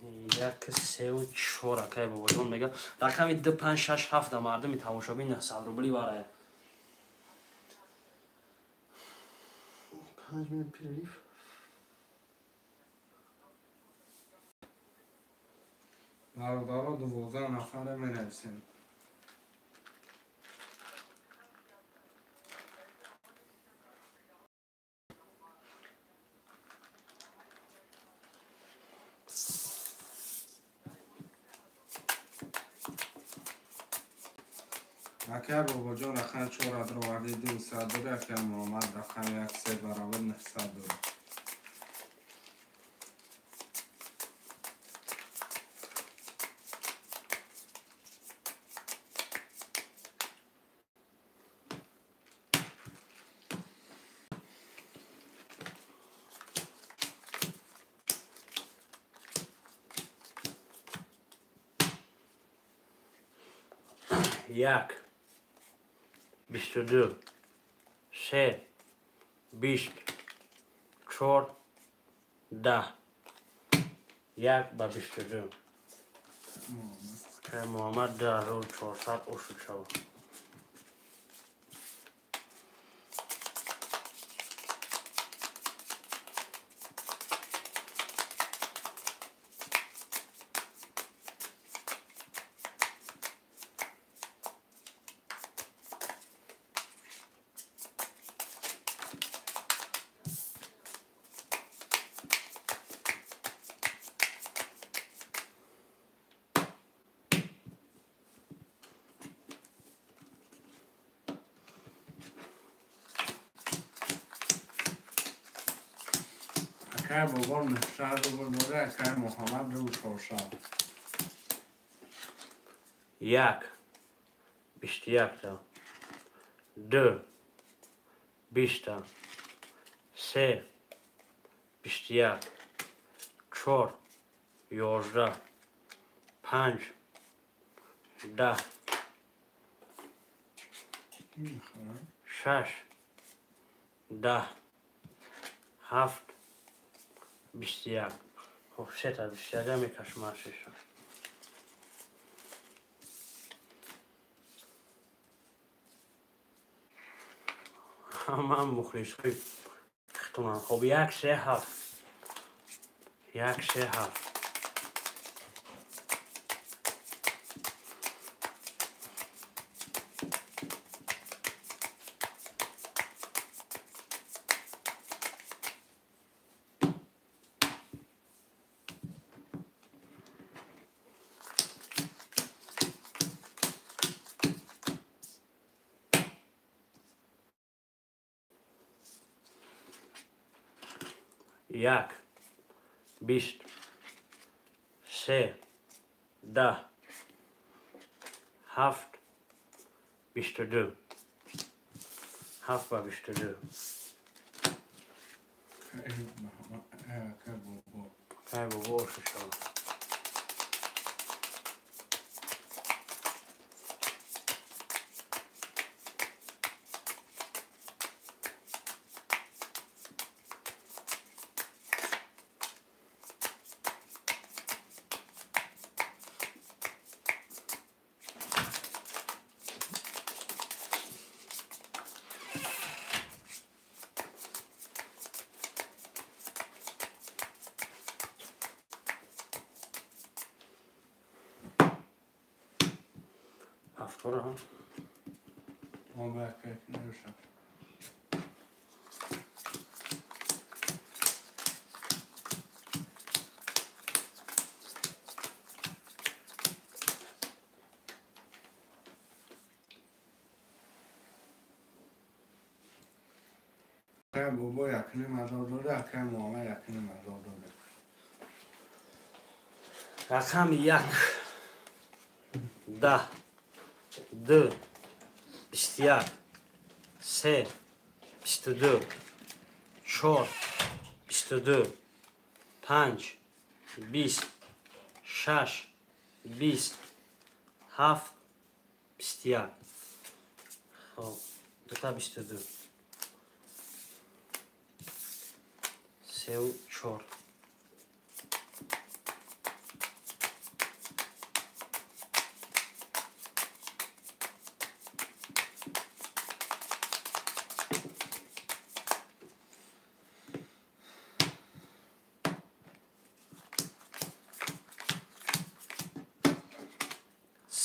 1 3 4 акай бобоҷон мега рақами 2 5 6 7 да мардуми тамошобин 900 рубли варая. 5 минут перерыв. Бародаро 12 нафаре менависем. Акай бобоҷон рақами 4 дароварди 200 дорӣ, акай Муҳаммад рақами 1 3 баробар 900 дорӣ. 1 22 3 20 4 10 1 ба 22 Муҳаммад 2400 ошуд шавад. Акай бобо 900 рубл дода, акай Муҳаммад 400. 1 21 2 20 3 21 4 11 5 10 6 10 7 21. Хоб, сета 21 мекашам шиша. Ҳама мухлисҳои хитуман. Хоб, 1 3 7 1 3 7. 1 20 3 10 7 22 7 ба 22. Акай бобо ошуд шавад. Ҳафтора. Акай бобо 1,5 дода, акай Муҳаммад 1,5 дода. Рақами 1 10 2 21 3 22 4 22 5 20 6 20 7 21. Хоб, дута 22 3 4.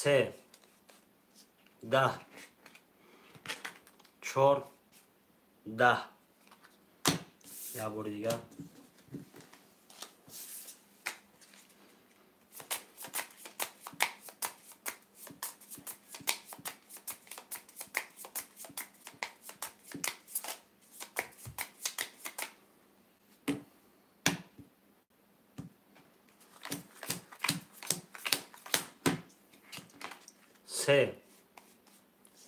3 10 4 10. Як бори дигар. 3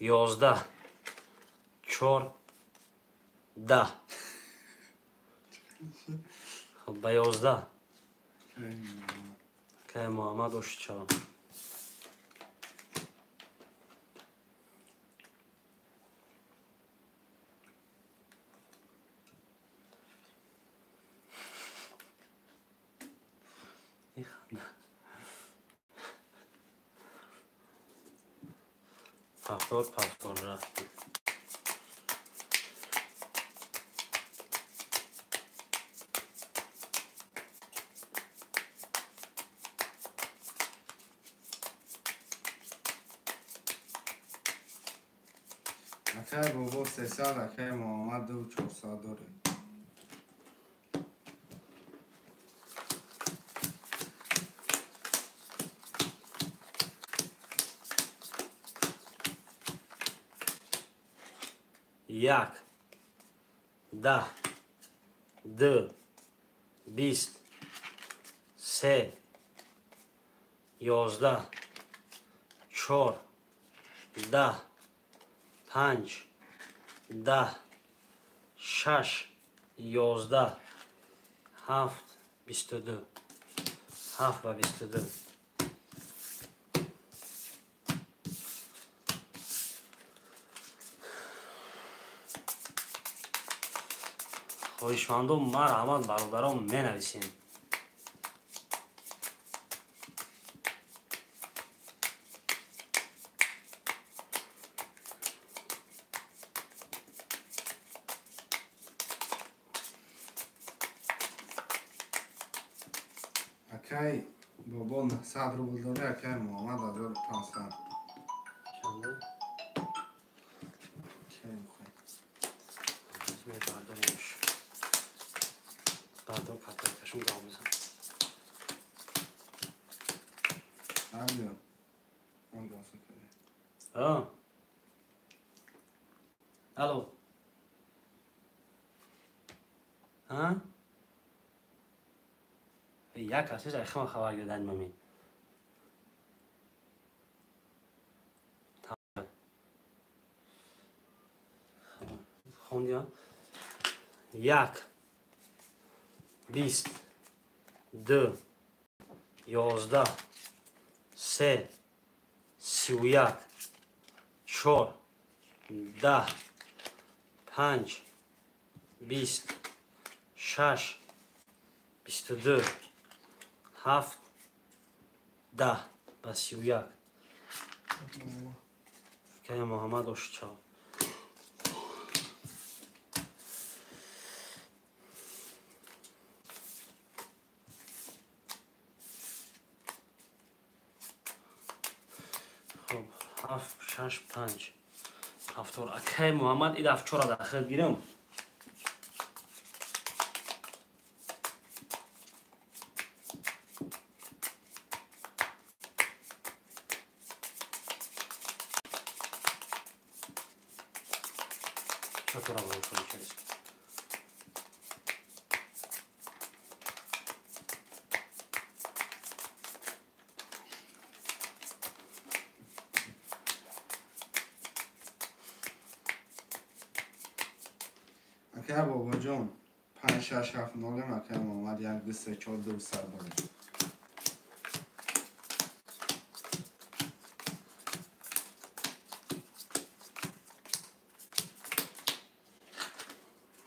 11 4 10. Хоб, ба 11. Акай Муҳаммад ошуд шавад. Повтор, повтор рафт. Акай бобо 300, акай Муҳаммад 2400 дорем. Як, даҳ, ду, бист, се, 11, чор, 10, панҷ, 10, шаш, 11, 7, 22, 7 ва 22. Хоҳишмандон, марҳамат, бародарон, менависем. Акай бобо 900 рубл дора, акай Муҳаммад 1500. Чанде? Кай мехоҳӣ? Мебардоремш. Бардор, картакашон гав мезан. Алло. Он гавса кардем. Алло. Ҳа? Як ҳафта ай хама хабар гирдан мамин. Хондия? Як, бист, ду, 11, се, 31, чор, 10, панҷ, бист, шаш, 22, 7, 10 ба 31. Кая Муҳаммад ошчав. Хоб, 7, 6, 5. Ҳафтор. Акай Муҳаммад ид ҳафт чора дахил гирам. Чотора получилось. Акай бобоҷон 5, 6, 7, 0, акай Муҳаммад 1, 2, 3, 4, 200 дорем.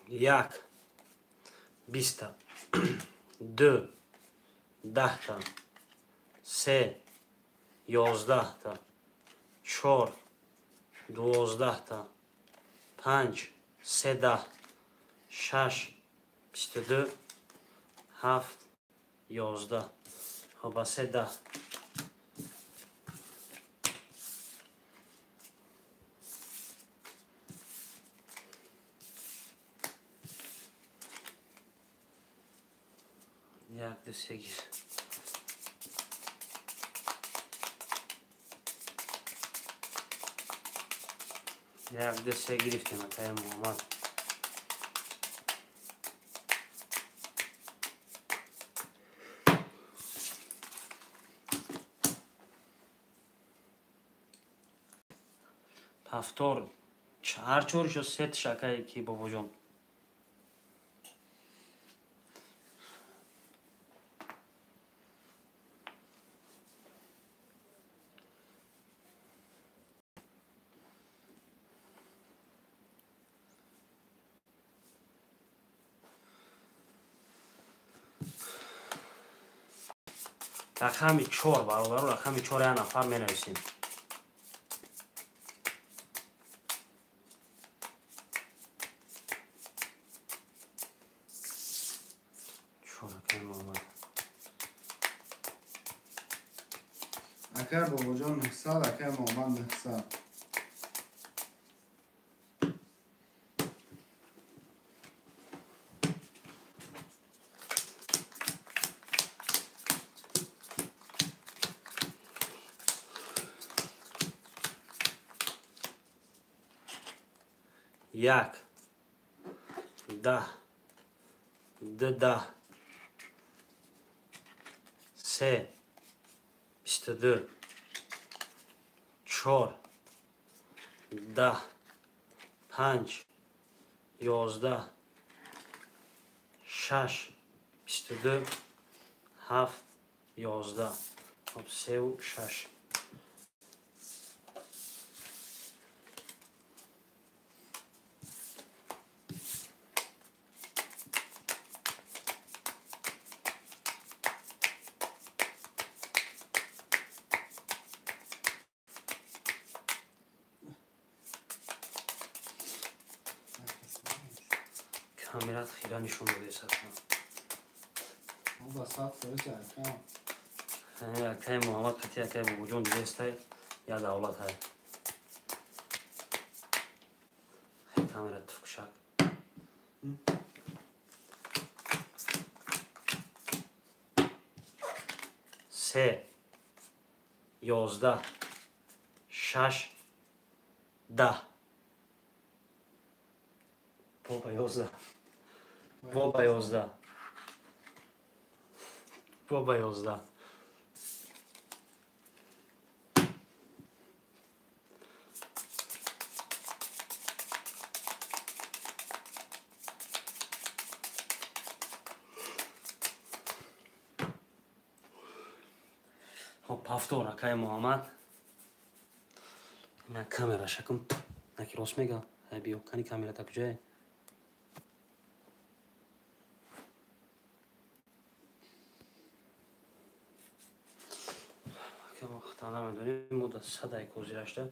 Як, биста, ду, 10та, се, 11та, чор, 12та, панҷ, се 10, шаш, 22, 7, 11. Хоб, ба се 10. Як, ду, се гир. Як, ду, се гирифтем, акай Муҳаммад. Повтор. Ҳар чоршо сетш, акай ки бобоҷон. Рақами 4 бародаро, рақами 4 як нафар менависем. Акай Бобоҷон 900, акай Муҳаммад 900. Як, 10, 2, 3, 22, 4, 10, 5, 11, 6, 22, 7, 11. Хоб, 3 6. Камерат хира нишон додеса. Ба 100% акам. Акай Муҳаммад қати акай Бобоҷон дидестай, я давлат ҳай. Камера туфкушак. Се, 11, 6, 10. Боба 11. Боба 11. Боба 11. Хоб, ҳафтор акай Муҳаммад. На камера шакум. Наки рост мега. Ҳай биё, кани камера та куҷае? Намедонем, мо да садай козирашта.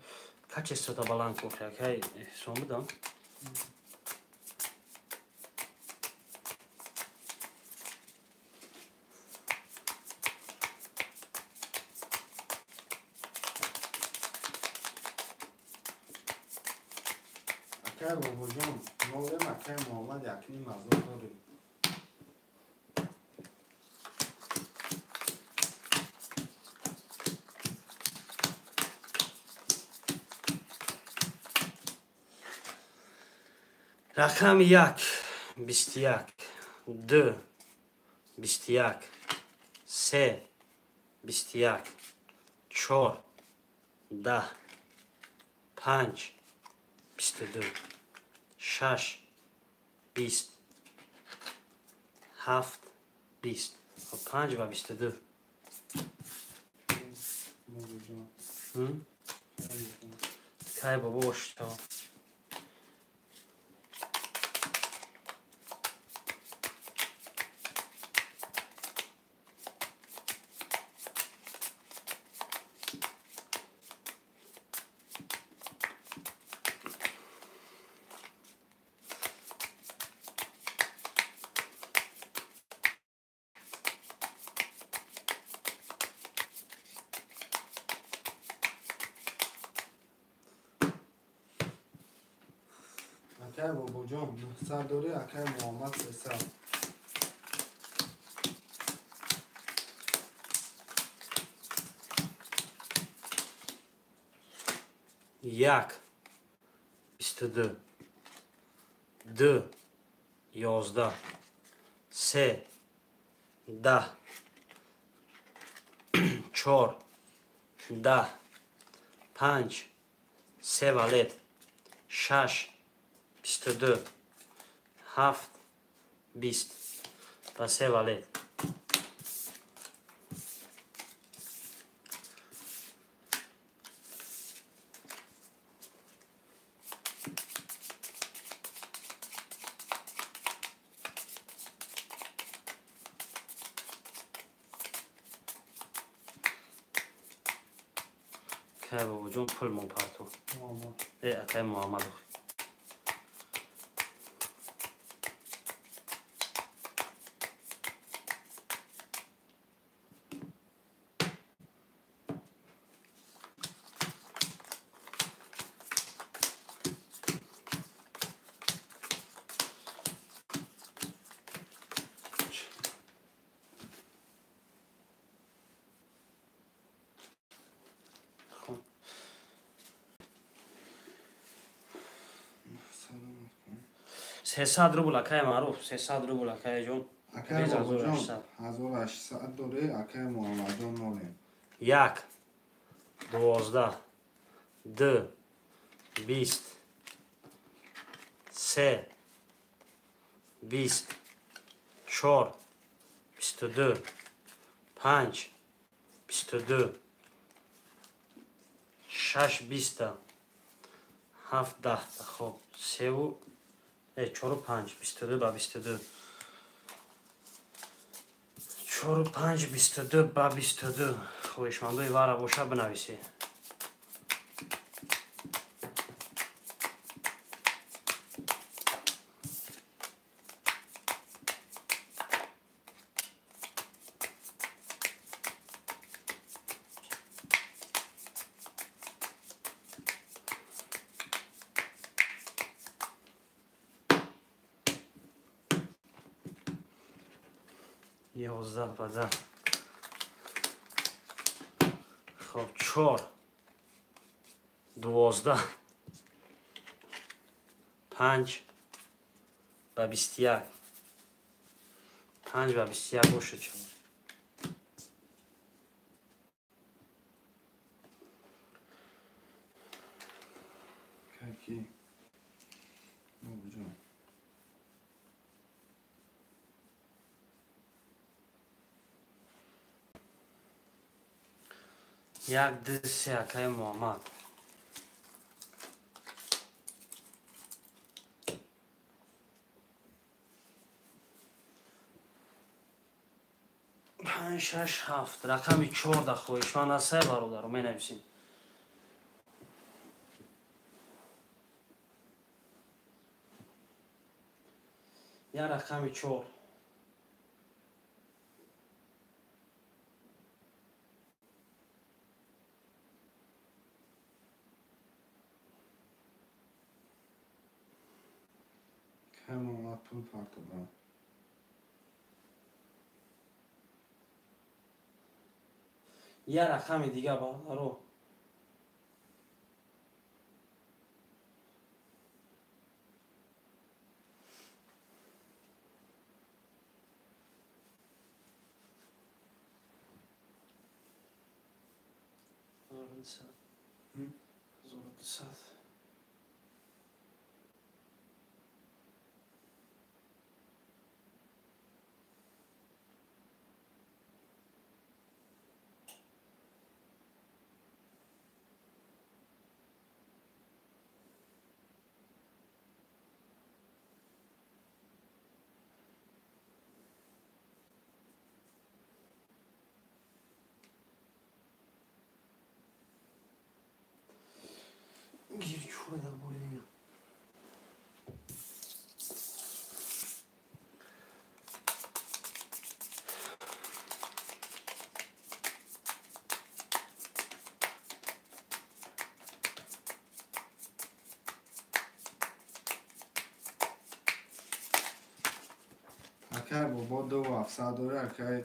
Качеството баланд кохи, акай эҳсон будам. Акай Бобоҷон, нолем, акай Муҳаммад 1,5 ҳазор дорем. Рақами 1, 21, 2, 21, 3, 21, 4, 10, 5, 22, 6, 20, 7, 20. 5 ва 22. Кай бобо ошто. Акай Бобоҷон 900 дорӣ, акай Муҳаммад 300. 1, 22, 2, 11, 3, 10, 4, 10, 5, 3 валет, 6, 22, 7, 20 ва 3 валет. Акай бобоҷон пул мо парту. Акай Муҳаммад. 300 рубл акай Маъруф, 300 рубл акай ҷон. Акай бобоҷон 1800 дорӣ, акай Муҳаммадҷон нолем. 1 12 2 20 3 20 4 22 5 22 6 20 7 10. Хоб 3 4 5 22 ба 22 4 5 22 ба 22. Хоҳишмандои вара боша бинависед. 11 ба 10. Хоб 4 12 5 ба 21 5 ба 21 бошад. Каки бобоҷон. 1 2 3 акай Муҳаммад. 5 6 7 рақами 4 хоҳишманд ҳастае бародаро менависем. Я рақами 4. Муҳаммад пул партода. Я рақами дига бародаро. 1200. Акай бобо 2700 дорӣ, акай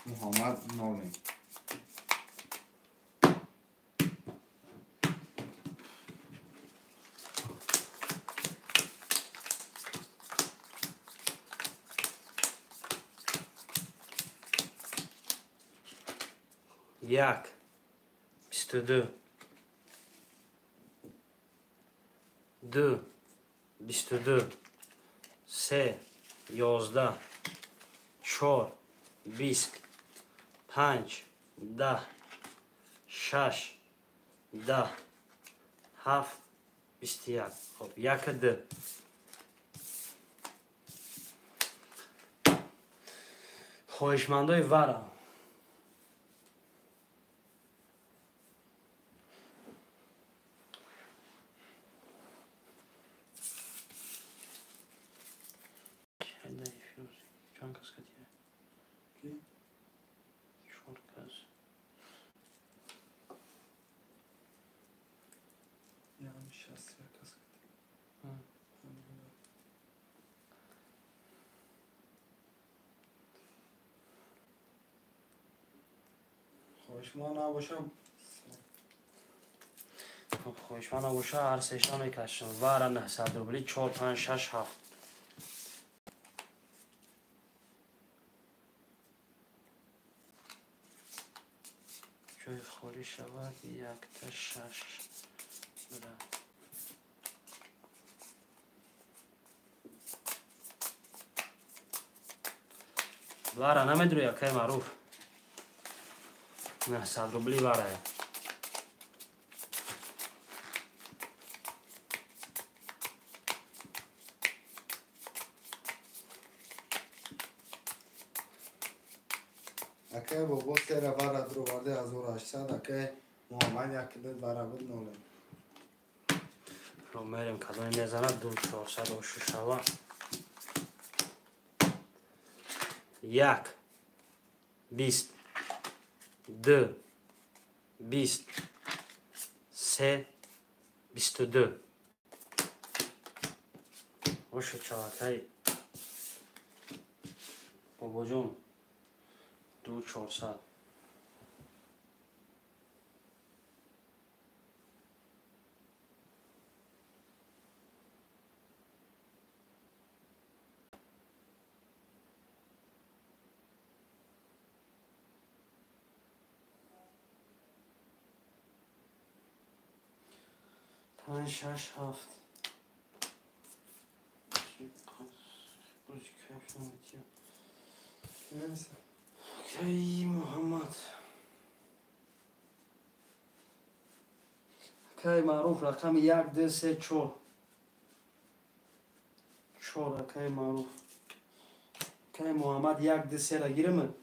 Муҳаммад нолем. 1 22 2 22 3 11 4 20 5 10 6 10 7 21. Хоб 1 2. Хоҳишмандои вара. 61 аст. Хоҳишманд набошам. Хоҳишманд набоша, ҳар сеша мекашам. Вара 900 рубли 4 5 6 7. Ҷои холӣ шавад 1 6 бира. Вара намедурӣ, акай Маъруф? 900 рубли варая. Акай бобо сера вара дуроварда 1800, акай Муҳаммад як ду вара буд ноле. Ро мерем кадоме мезанад 2 400 ошу шава. 1 20 2 20 3 22. Ошу чавакай бобоҷон 2 400. 5 6 7. Акай Муҳаммад. Акай Маъруф рақами 1 2 3 4. 4 акай Маъруф. Акай Муҳаммад 1 2 3 ра гирам?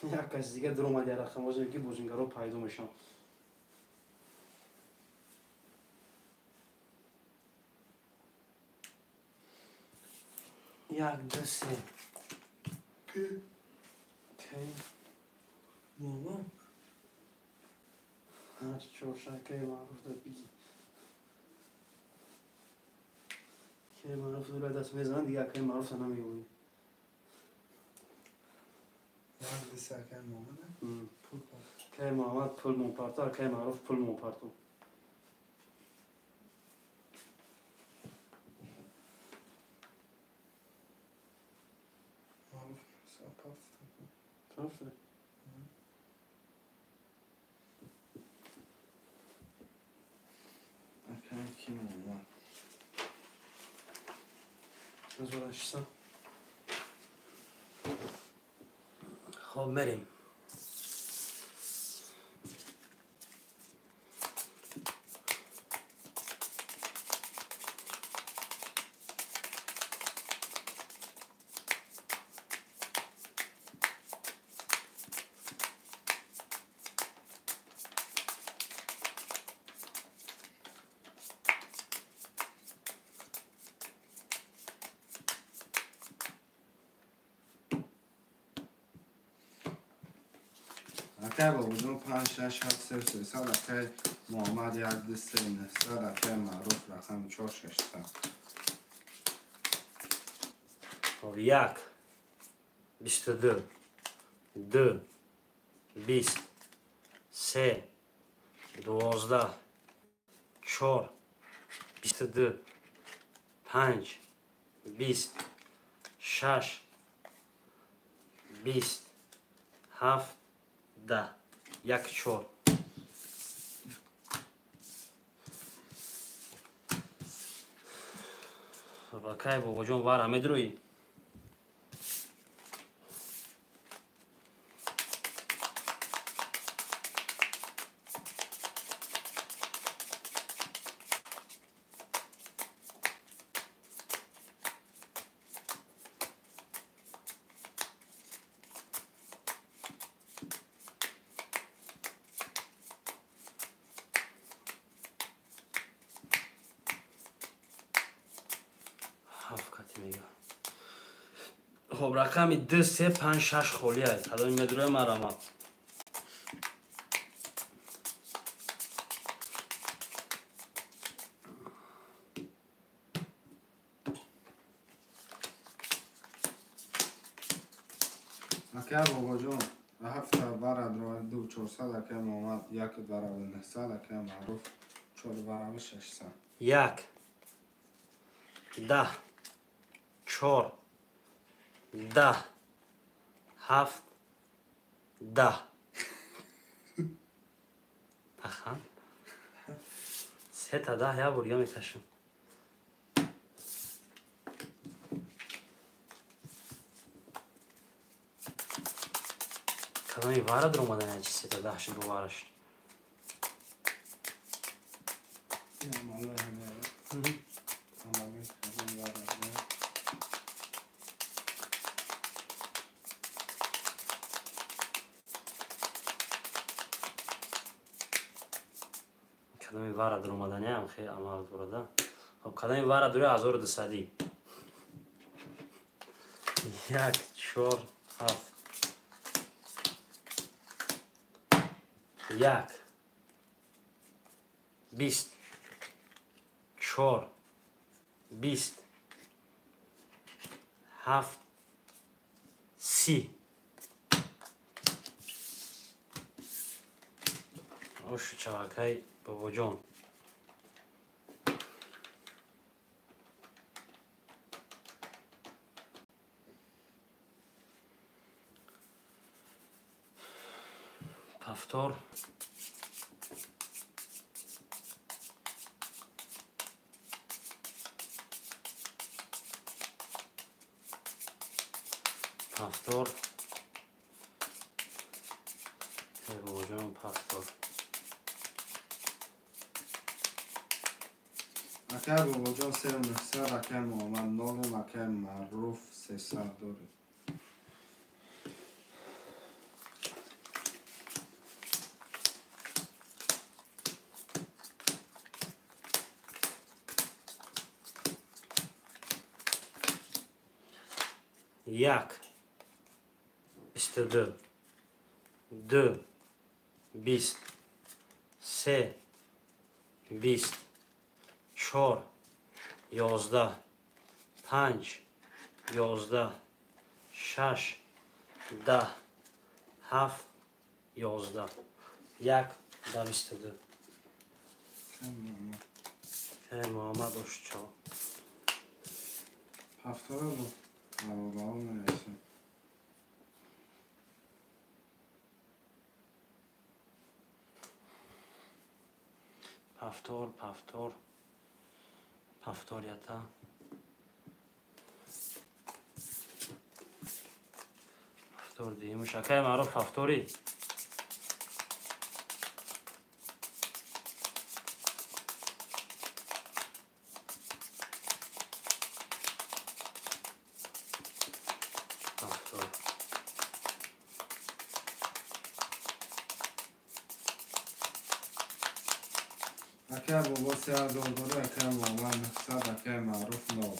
Як каси дига дуромад я рақам озем ки бозингаро пайдо мешаванд. 1 2 3. Ки? Кай? Муҳаммад? 8 4 акай Маъруф да биги. Акай Маъруф дура даст мезанад, дига акай Маъруф намеёбӣ. 1 2 3 акай Муҳаммад? Пул парто. Акай Муҳаммад пул мопарто, акай Маъруф пул мопарто. Маъруф парто. Парто? Акай ки Муҳаммад? 1800. Хоб мерем. Акай бобоҷон 5 6 7 3 300, акай Муҳаммад 1 2 3 900, акай Маъруф рақами 4 600. Хоб 1 22 2 20 3 12 4 22 5 20 6 20 7 10 1 4. Акай бобоҷон вара медурӯӣ? Мега. Хоб, рақами 2, 3, 5, 6 холӣ аст. Кадоми медроя марҳамат. Акай Бобоҷон, ҳафта барадро 2400, акай Муҳаммад 1 барабар 900, акай Маъруф 4 барабар 600. 1 10 4 10 7 10. Ахан. Сета 10 я бор я мекашам. Кадоми вара даромадан чи сета 10 шуд бовараш. Кадоми вара даромаданиам хеле амал дорада. Хоб, кадоми вара дури 1200. 1 4 7 1 20 4 20 7 30. Ошу чавакай Бобоҷон. Повтор. Повтор. Бобоҷон повтор. Акай Бобоҷон 3900, акай Муҳаммад 0, акай Маъруф 300 доред. 1 22 2 20 3 20 4 11 5 11 6 10 7 11 1 22. Кай Муҳаммад ошчо. Ҳафтора буд. Бародарон менависем. Повтор, повтор. Повтор ята. Повтор димуш. Акай Маъруф повтори. Повтор. Акай Бобо 3000 дорад, акай Муҳаммад 900, акай Маъруф 0.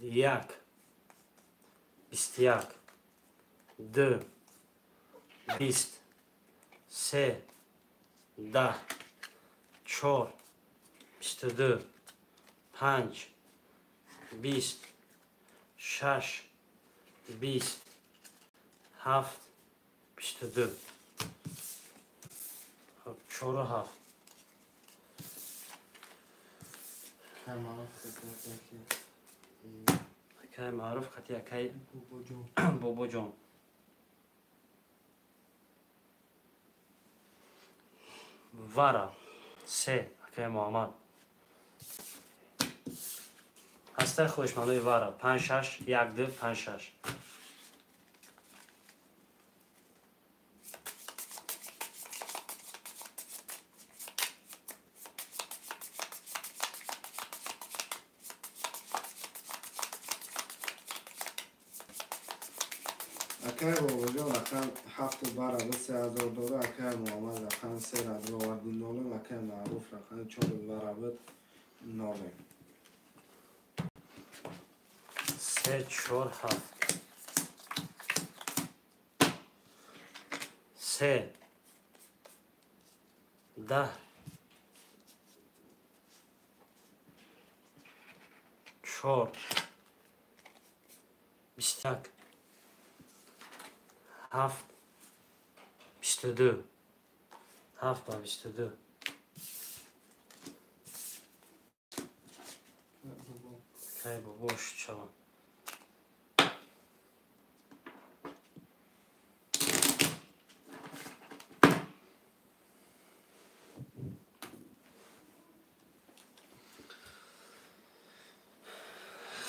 1 21 2 20 3 10 4 22 5 20 6 20 7 22. Хоб, 4 7. Акай Маъруф хати акай Бобоҷон. Вара 3 акай Муҳаммад. Ҳастай хоҳишмандои вара 5 6 1 2 5 6. Акай Бобоҷон рақам 7 бараба 3000 дора, акай Муҳаммад рақам 3 радроварди нолем, акай Маъруф рақами 4 бараба нолем. 3 4 7 3 10 4 21 7 22 7 ба 22. Кай бобош чава.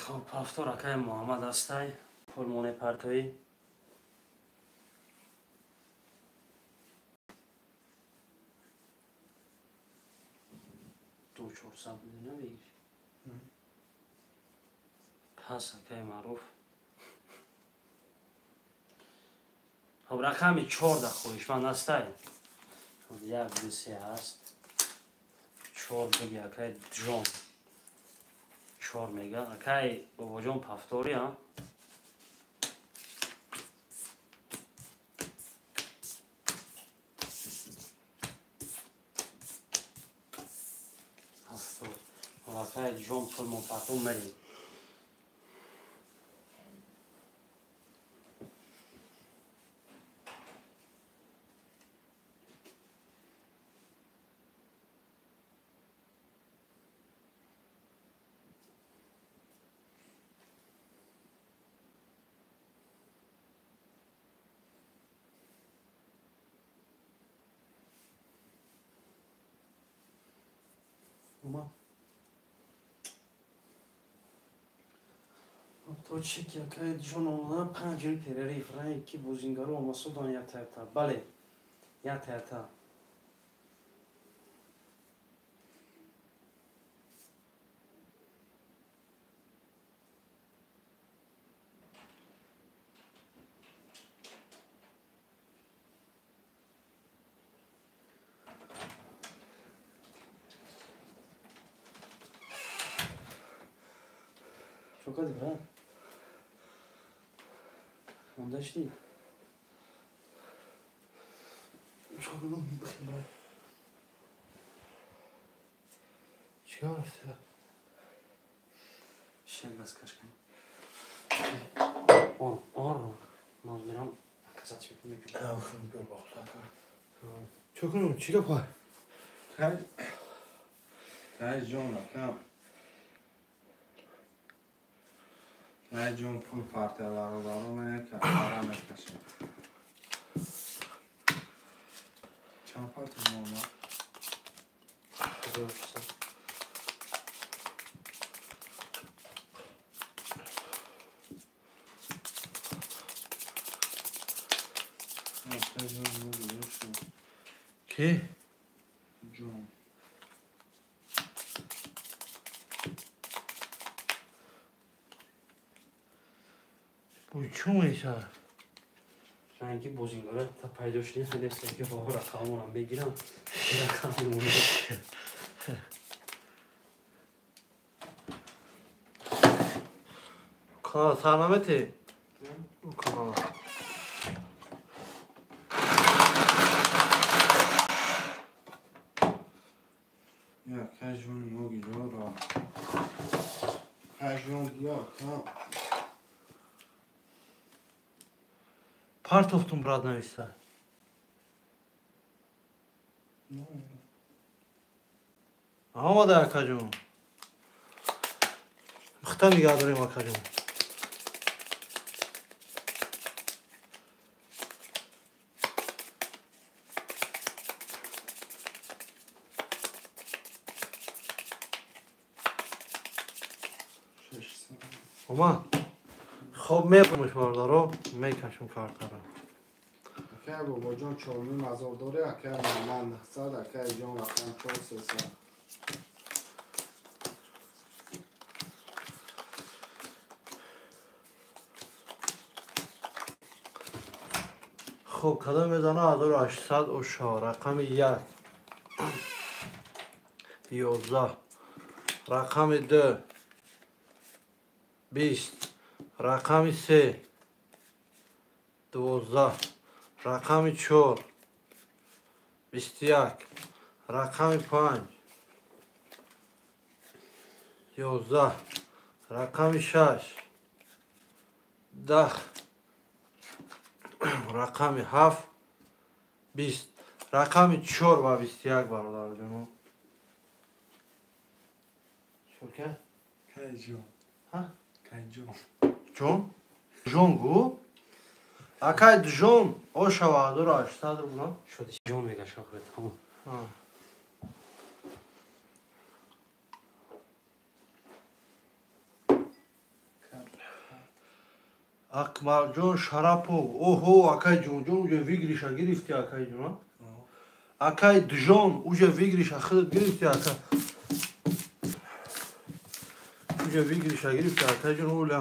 Хоб, ҳафто ракаи Муҳаммад ҳастай, пулмоне партоӣ. Ду 400 миллион бигир. Пас акаи Маъруф. Хоб, рақами 4 да хоҳишманд ҳастай. 1 2 3 ҳаст. 4 биги акаи Ҷон. 4 мега. Акай Бобоҷон пафтори, а? Акай Ҷон пулмон партом мерем. То чи ки акай Ҷон омада 5 перерив рай ки бозингаро омасодан ятаята. Бале, ятаята. Чо кардӣ, брат? Монда шудӣ? Чо кардам, брат? Чикор рафта? Шен даст каш кун. Ор, ор. Ман мерам казат мекунам. Чо кунам? Чӣ гап? Кай Ҷон рақам Кай Ҷон пул партия бародаро мекара мекашам. Чанд партия Муҳаммад? 1600. Акай Ҷон мегӯяд. Ки? Ҷон. Чун мешавад? Ранги бозингара та пайдо шудем, ҳадеста ки бо рақамонам бегирам. Рақам мемонад. Канал сар наметӣ? Канал. Я кай Ҷони мо гиҷоро. Кай Ҷон бия, ка. Партофтум, брат, нависта. Омада, акаҷон. Мухта нигаҳ дорем, акаҷон. Омад. Хоб мебумш, бародаро, мекашем картаро. Акай Бобоҷон 4500 дорӣ, акай Муҳаммад 900, акай Ҷон рақам 4300. Хуб, кадом мезана 1800 оша рақами 1 11 рақами 2 20 рақами 3 12 рақами 4 21 рақами 5 11 рақами 6 10 рақами 7 20 рақами 4 ва 21 бародарҷоно. Чорка? Кай ҷон. Ҳа? Кай ҷон. Ҷон? Ҷон гу? Акай ҷон ошава 1800 рубл. Шуди ҷон мега шохрат. Акмалҷон Шарапов. Оҳо, акай ҷонҷон уже выигрыша гирифти акай ҷон. Акай ҷон уже выигрыша худат гирифти ака. Уже выигрыша гирифти акай ҷон оля.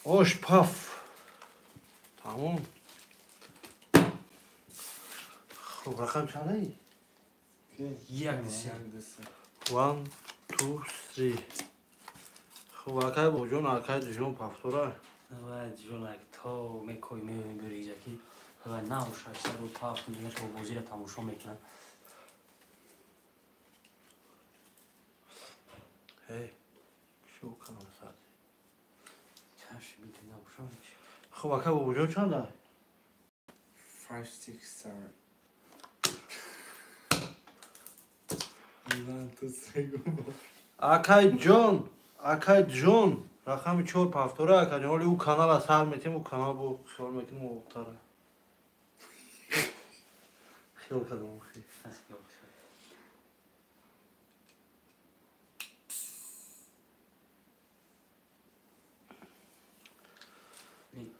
Ош паф. Тамом. Хуб, рақам чанд? 1 2 1 2 3. Хуб, акай боҷон, акай ҷон пафтора. Вай ҷон ак то мекой меоем бирижаки. Вай нав 600 паф дигар то бозиро тамошо мекунад. Эй, шо канам сад. Чаш бите набошам. Хуб, акай боҷон чанд? 5 6 7. 1 2 3 гу. Акай ҷон, акай ҷон рақами 4 пафтора акай ҷон. Ҳоли ӯ канала сар метем, ӯ канал бо хиёл мекунем оқтара. Хиёл кардам охи.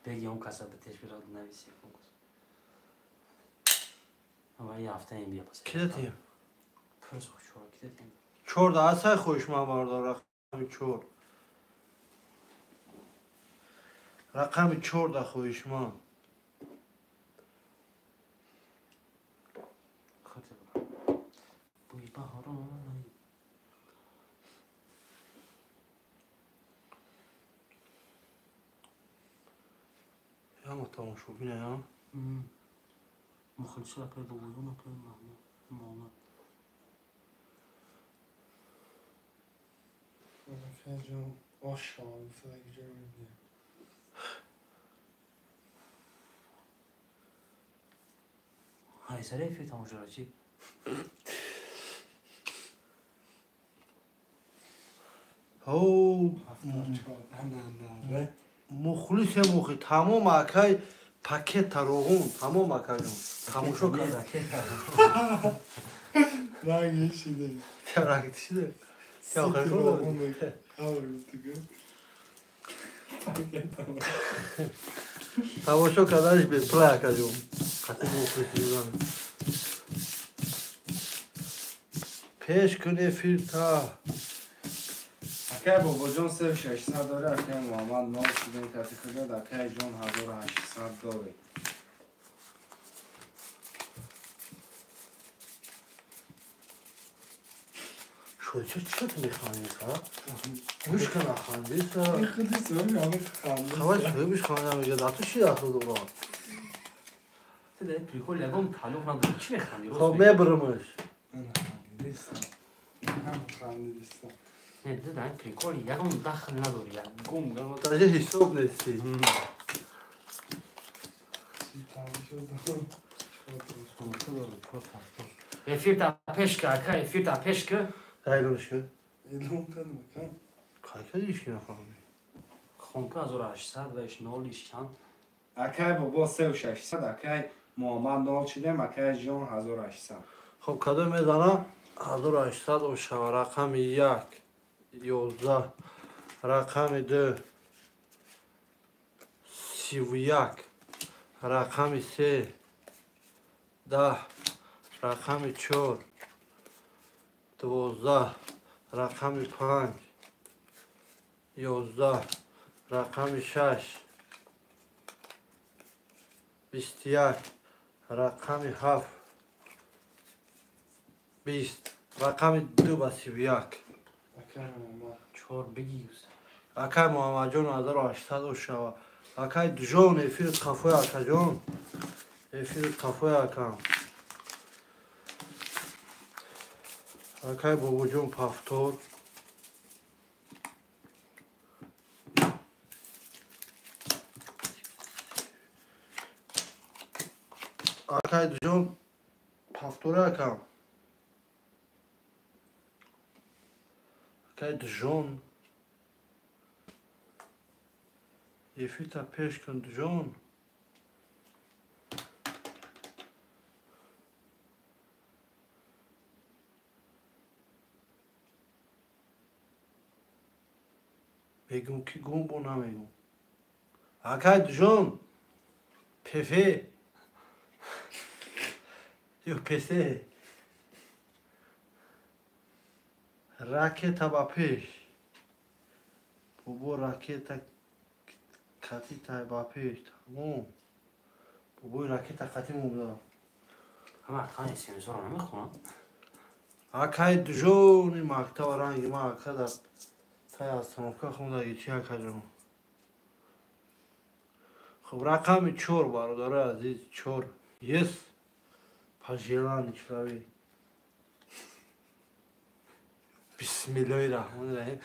Беги он каса битеш бирад нависи конкурс. Ама я ҳафта ин бия пас. Кидатем? Пурс чор кидатем. 4 да асай хоҳиш ман бародар рақами 4. Рақами 4 да хоҳиш ман. Бӯи баҳорон. Яма тамошобина я. Мухлиси акай бобоҷон акай Муҳаммад. Акай ҷон оша гуфта ҷон мебинем. Ҳай сари эфир тамошо чӣ? Ҳо мухлисе мухи тамом акай пакет тароғун тамом акай ҷон тамошо кард. Ранги шиде. Ранги шиде. Тамошо карданаш беплай акай ҷон. Қатъи мухлиси будан. Пеш кун эфирта. Акай бобоҷон 3600 дорӣ, акай Муҳаммад 0 шудем кати худат, акай ҷон 1800 дорӣ. Шо чӣ ту механдӣ са? Гӯш кун нахандӣ са. Худи соҳиби ҳамин ханда. Хабар соҳибиш ханда мегӯяд, а ту чӣ дахл дорад? Ту дар прикол ягон тааллуқ надорӣ, чӣ механдӣ? Хоб мебарамаш. Ман хандидистам. Ҳам хандидистам. Не, ту дар прикол ягон дахл надорӣ, ягон. Даже ҳисоб нестӣ. Эфирта пеш ка, ака, эфирта пеш ка. Эълон шуд? Эълон кардам, ака. Кай кардӣ ҳеҷ ки нафаҳмид? Хонка 1800 ва 0 чанд. Акай бобо 3600, акай Муҳаммад 0 шудем, акай ҷон 1800. Хуб, кадом мезана? 1800 ошава рақами 1 11 рақами 2 31 рақами 3 10 рақами 4 12 рақами 5 11 рақами 6 21, рақами 7 20, рақами 2 ба 31. 4 бигӣ. Акай Муҳаммадҷон 1800 шава. Акай Дужон эфирит қафои акаҷон. Эфирит қафои акам. Акай Бобоҷон пафтор. Акай Дужон пафтори акам. Акай Дужон эфирта пеш кун Дужон. Мегум ки гум бо намегум. Акай Дужон пефе ё песе ракета ба пеш. Бобо ракета кати ба пеш. Тамом. Бобои ракета кати мобда. Ҳама рақами смсро намехонам. Акай Дужони мактаба ранги ма ака дар тай остановка хондаги чи акаҷон. Хуб рақами 4 бародарои азиз 4. Ес пожелани человек. Бисмиллоҳи раҳмони раҳим.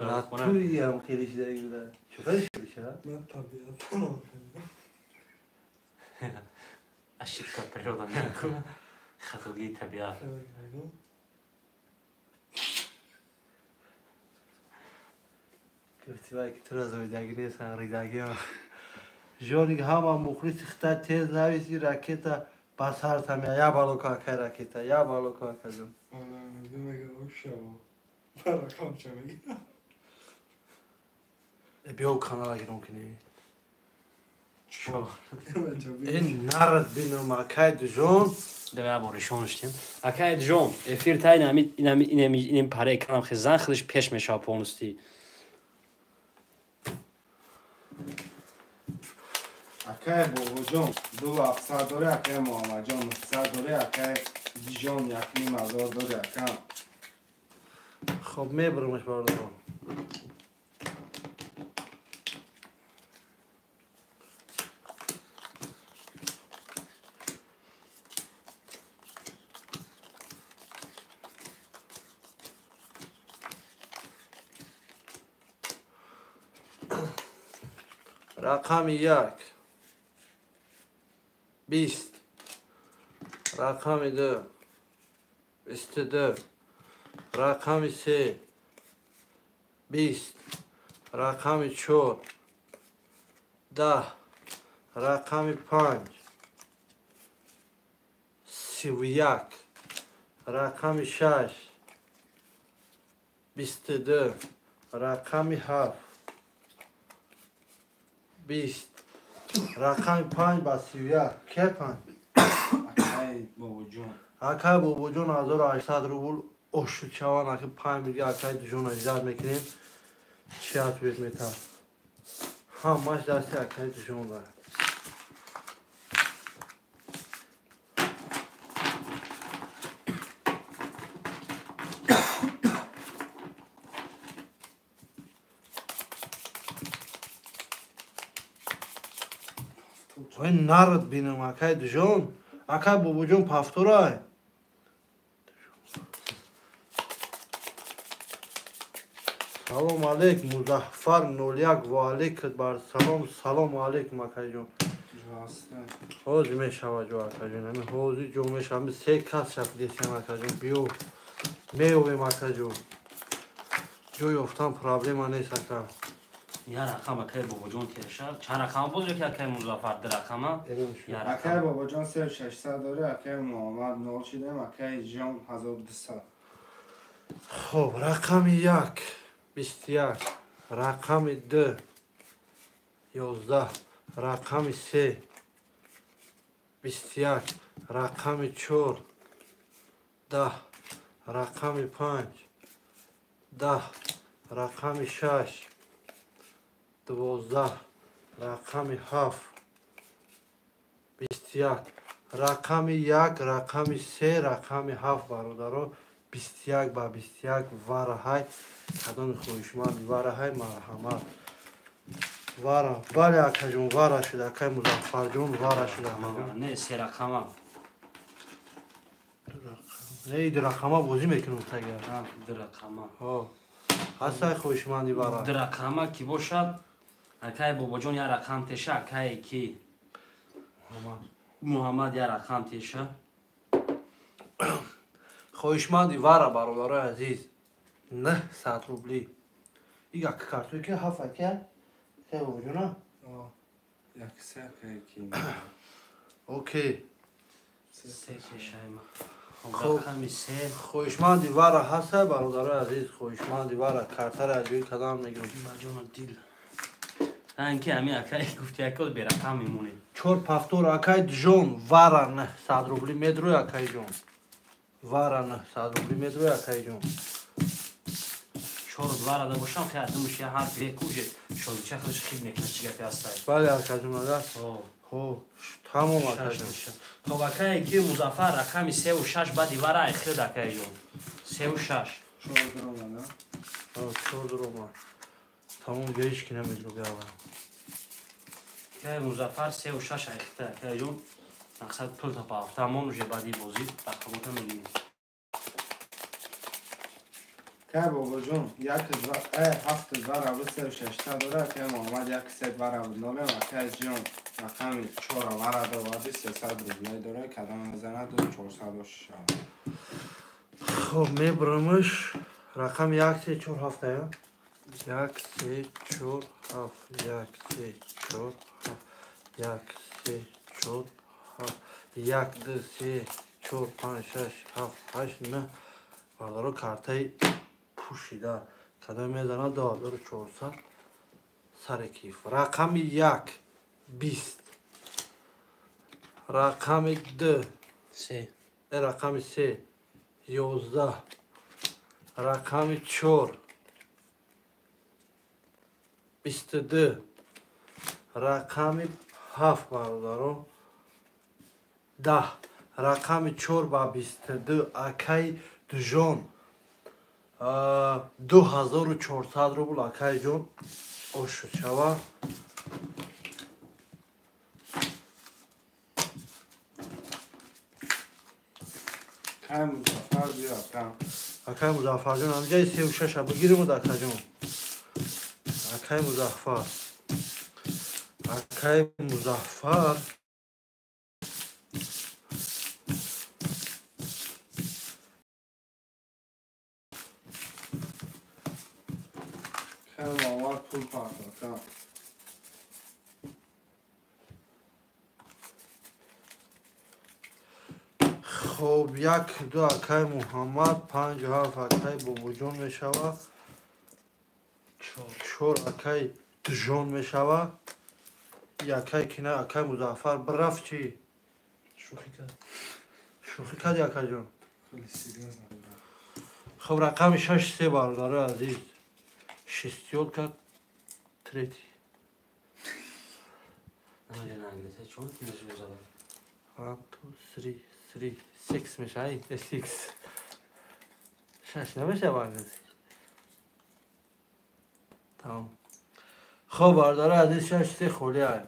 Натуриам хеле шидаги буда. Чӣ хеле шида? Ман табиатан Ошибка природа мекунад. Хатогии табиат. Гуфти вай ки тура зоидаги нестан ридагиам. Жоник ҳама мухлиси хита тез нависи ракета ба сарта мея. Я балока акай ракета, я балока акаҷон. Биё канала гирон кунӣ. Ин нарад бинам акай Дужон. Давай боришон шудем. Акай Дужон, эфир та инами параи канам хе зан худаш пеш мешава полностью. Акай Бобоҷон 2700 дори, акай Муҳаммадҷон 900 дори, акай Дижон 1500 дори акам. Хоб мебарамаш бародарон. Рақами 1 20, рақами 2 22, рақами 3 20, рақами 4 10, рақами 5 31, рақами 6 22, рақами 7 20, рақами 5 ба 31. Ке 5? Акай Бобоҷон. Акай Бобоҷон 1800 рубл ошуд шаванд. Аки 5 миги акай Дужон аждат мекунем. Чи ответ метавад? Ҳамаш дасти акай Дужон дорад. Ой нарад бинам акай Дужон. Акай Бобоҷон пафторай. Салом алейкум Музаффар 01 ва алейкум бар салом. Салом алейкум акайҷон. Ҳозир мешава ҷо акаҷон. Ҳамин ҳозир ҷо мешава. Се кас шапидесем акаҷон. Биё меёвем акаҷон. Ҷо ёфтан проблема нест ака. Я рақам акай Бобоҷон теша. Чанд рақам боз ё ки акай Музаффар ду рақама? Акай Бобоҷон 3600 дори, акай Муҳаммад 0 шидем, акай Ҷон 1200. Хоб рақами 1 21, рақами 2 11, рақами 3 21, рақами 4 10, рақами 5 10, рақами 6 12, рақами 7 21. Рақами 1, рақами 3, рақами 7 бародаро 21 ба 21 вараҳай. Кадоми хоҳишманд вараҳай марҳамат. Вара, бале акаҷон вара шуда, акай Музаффарҷон вара шуда. Не, се рақама. Не, ду рақама бозӣ мекунам тага. Ду рақама. Ҳо. Ҳастай хоҳишманди вара. Ду рақама ки бошад, акай Бобоҷон як рақам теша, акай ки Муҳаммад як рақам теша. Хоҳишманди вара бародарои азиз 900 рубли. И як картои ки ҳафт ака? Се Бобоҷона? Як се акай ки. Окей. Се тешаема. Рақами се. Хоҳишманди вара ҳастай бародарои азиз, хоҳишманди вара картаро аз ҷои кадам мегирам. Баҷоно дил. Анки ами акай гуфти акол берақам мемонед. Чор пафтор акай ҷон вара 900 рубли медрӯй акай ҷон. Вара 900 рубли медрӯй акай ҷон. Чор вара да бошам хай думш я ҳар бекуже шозича худш хид мекунад чӣ гапи ҳастай. Бале акаҷон ага. Хо, тамом акаҷон. Хоб акай ки Музаффар рақами 3 ва 6 баъди вара ай хид акай ҷон. 3 ва 6. Чор дурома, на? Ҳо, чор дурома. Тамом ҷоиш ки намедро гава. Акай Музаффар 3 ва 6 ай хид акай ҷон. Мақсад пул та пафтамон уже баъди бозӣ рақамота мегирем. Кай Бобоҷон, як ҳафт вара бу се шашта дора, кай Муҳаммад як се вара бу нолем, акай ҷон рақами чора вара доварди 300 рублей дора, кадом мезанад 400 шава. Хоб, мебарамш рақами 1 3 4 7 ая. 1 3 4 7 1 3 4 7 1 3 4 7 1 2 3 4 5 6 7 8 9. Бародаро картаи пӯшида кадом мезанад 2400 сари киф. Рақами 1 20, рақами 2 3, рақами 3 11, рақами 4 22, рақами 7 бародаро 10, рақами 4 ба 22 акай Дужон 2400 рубл акай ҷон ошуд шава. Кай Музаффар биё ака. Акай Музаффарҷон ҳамҷаи 3 ва 6 бигиримуд акаҷон. Акай Музаффар. Акай Музаффар. Пул партофта. Хоб, 1 2 акай Муҳаммад, 5 7 акай Бобоҷон мешава, 4 акай Дужон мешава, акай кина акай Музаффар бирафт чӣ? Шӯхӣ кард. Шӯхӣ карди акаҷон? Хоб, рақами 6 3 бародарои азиз. Шестёрка третий. One, two, three, three, six мешай, six. Шаш намешавад. Тамом. Хоб бародарои азиз 6 3 холӣ ай.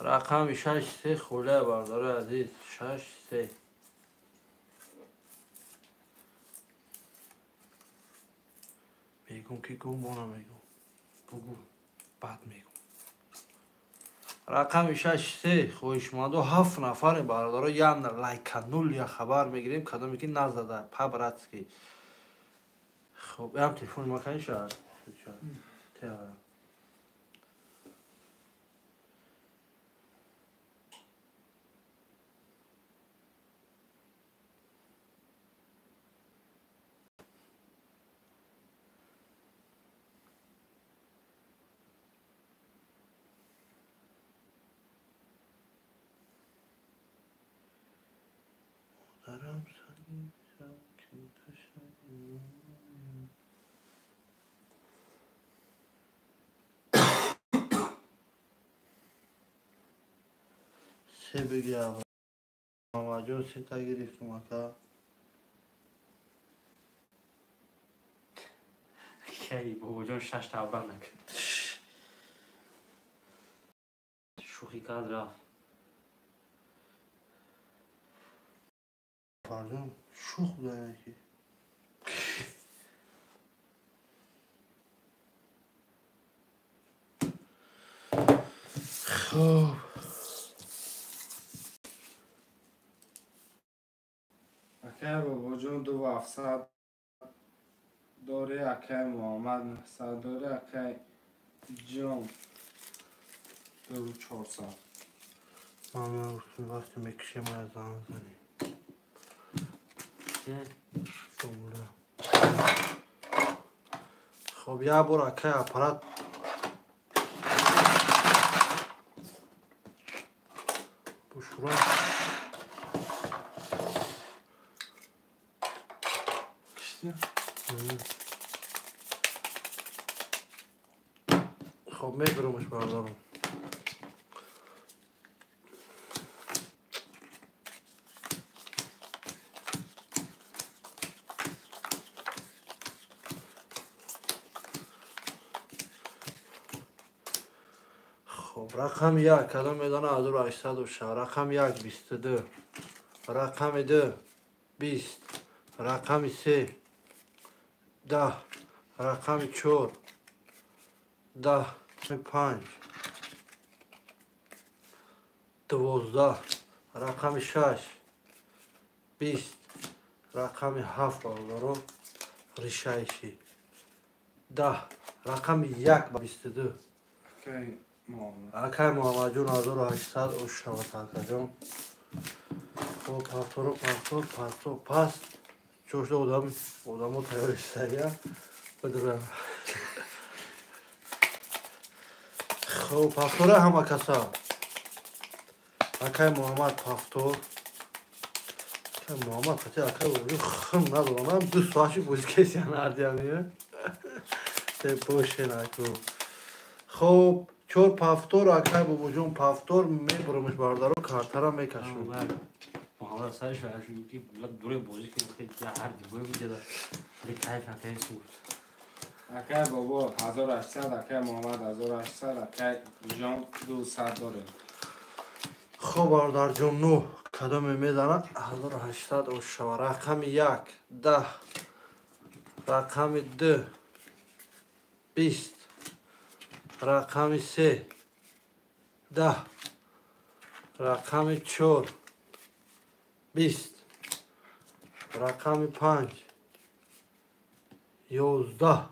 Рақами 6 3 холӣ ай бародарои азиз 6 3. Мегум ки гум бона мегум. Бугу бад мегум. Рақами 6 3 хоҳишмандо 7 нафаре бародаро як лайканул я хабар мегирем кадоме ки назада по-братски. Хоб, ям телефони ма кани шаҳр. Се бигир. Мамаҷон сета гирифтум ака. Кай бобоҷон шаш тавба накард. Шӯхӣ кард рафт. Фарҷон шӯх буда ки. Хоб. Акай бобоҷон 2700 дори, акай Муҳаммад 900 дори, акай ҷон 2400. Ман гуфтам вақте мекушем аз зан зани. Хоб як бор акай аппарат бушура. Хоб мебаромаш бародарам. Хоб рақами як кадом медона 1806, рақами як 22, рақами 2 20, рақами 3 10, рақами 4 10, 5 12, рақами 6 20, рақами 7 бародаро ришаиши 10, рақами 1 ба 22. Акай Муҳаммадҷон 1800 ошавад акаҷон. Хоб ҳафторо пафтор пастор паст чошда одамо тайёр истая бидурам. Хоб пафтора ҳама каса. Акай Муҳаммад пафтор. Акай Муҳаммад хати акай хим надорам. Ду соатши бозӣ кесиан ардиам. Бошен аку. Хоб чор пафтор акай бобоҷон пафтор мебурамаш бародаро картара мекашам. Муҳаммад сарш ки дуре бозӣ ки кайф накард. Акай бобо 1800, акай Муҳаммад 1800, акай ҷон 200 дорем. Хоб бародарҷон ну кадоме мезанад 1800 ошава. Рақами 1 10, рақами 2 20, рақами 3 10, рақами 4 20, рақами 5 11.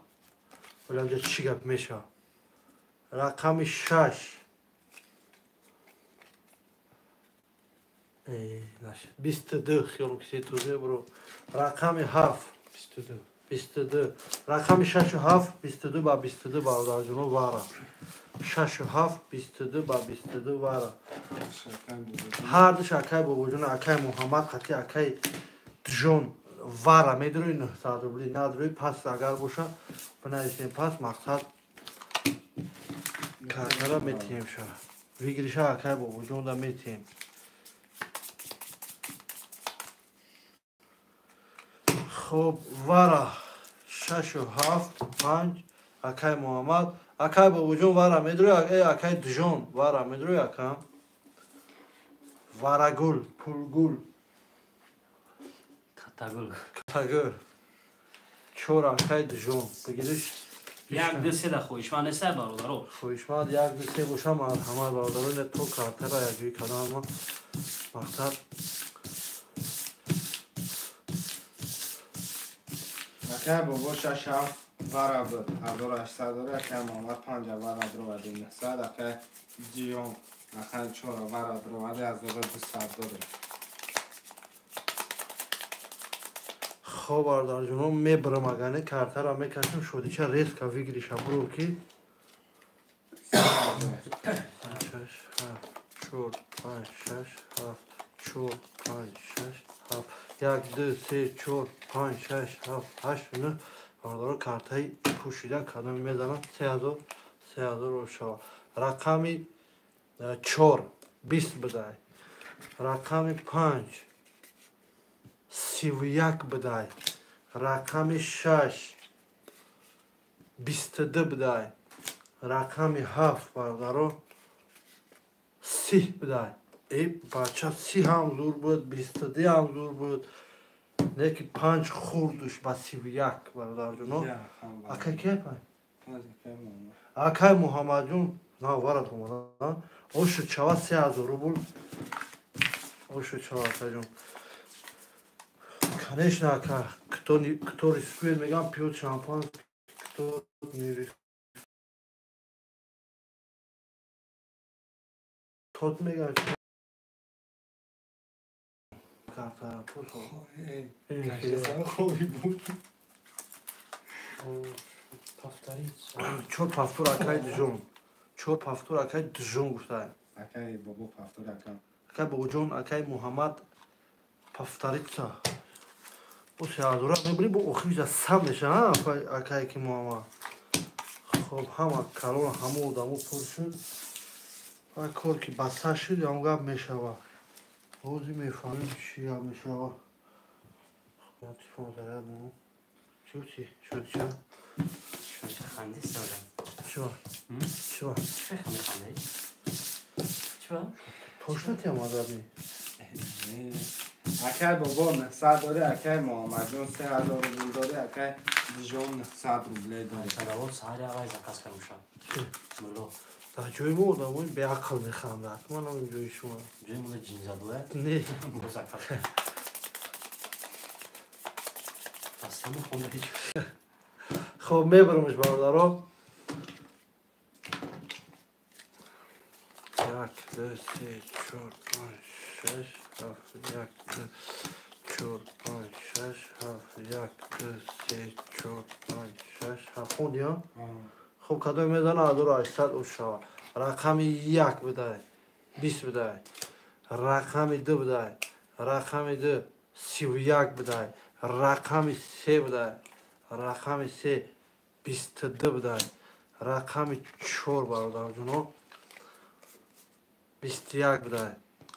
Вале чӣ гап мешавад? Рақами 6 22, хиёлам ки сетузе бро. Рақами 7 22, 22, рақами 6 7 22 ба 22 бародарҷоно вара. 6 7 22 ба 22 вара. Ҳар душ акай бобоҷон, акай Муҳаммад хати акай ҷон вара медурои 900 рубли надурои пас агар боша бинависем пас мақсад картара метиҳем ша. Вигриша акай бобоҷонда метиҳем. Хоб вара 6 7 5 акай Муҳаммад, акай бобоҷон вара медурои, акай ҷон вара медурои ака. Варагул, пулгул. Катагул. Катагул. Чор акай ҷон. Бигириш. 1 2 3 да хоҳишманд нест бародаро. Хоҳишманд 1 2 3 боша марҳамат бародаро, не то картара якҷои кадам ма мақсад. Акай бобо 6 7 вара буд 1800 дора, акай Муҳаммад 5 вара дуровади 900, акай ҷиён акай 4 вара дуровади 1200 дора. Хоб бародарҷоно мебарам агане картара мекашам шодича резка выигрыша бро ки 6 7 4 5 6 7 4 5 6 7 1 2 3 4 5 6 7 8 9. Бародаро картаи пӯшида кадоме мезанад 3000 3000 ошава. Рақами 4 20 бидай. Рақами 5 31 будай. Рақами 6 22 будай. Рақами 7 бародаро 30 будай. Бача 30 ҳам зур буд, 22 ҳам зур буд. Неки 5 хурдуш ба 31 бародарҷуно. Акай ки пай? Акай Муҳаммадҷон наварат омада. Ошу чава 3000 рубл. Ошу чава акаҷон. Конечно, ака, кто рискует, мегам пьет шампанское, кто не рискует. Тот мегам карта пусо. Чор пафтур акай дижон. Чор пафтур акай дижон гуфтай. Акай бобо пафтур ака. Акай бобоҷон, акай Муҳаммад пафтарица. Бо 3000 мебурӣ, бо охириш сам меша, акай ки Муҳаммад. Хоб, ҳама калон, ҳама одамо пур шуд. Ва кор ки баста шуд, ям гап мешава. Ҳозир мефаҳмем чӣ гап мешава. Телефон заряд мон. Чӣ чӣ? Шуд чӣ? Чӣ? Чӣ? Чӣ? Точно ти омадани? Акай бобо 900 дори, акай Муҳаммадҷон 3000 рубл дори, акай Дижон 900 рублей дори. Садавот саҳари аввал заказ кардам. Мулло. Дар ҷои мо одамои беақл механдад. Манам ҷои шумо. Ҷои мо ҷинзадуя? Не. Бо заказ. Аслан хонда ҳеҷ. Хоб, мебарамш бародаро. 1, 2, 3, 4, 5, 6, 7, 1, 2, 4, 5, 6, 7, 1, 2, 3, 4, 5, 6, 7. Хонди, ҳа? Хоб, кадом мезана 1800 ушава. Рақами 1 будай, 20 будай. Рақами 2 будай. Рақами 2 31 будай. Рақами 3 будай. Рақами 3 22 будай. Рақами 4 бародарҷуно 21 будай.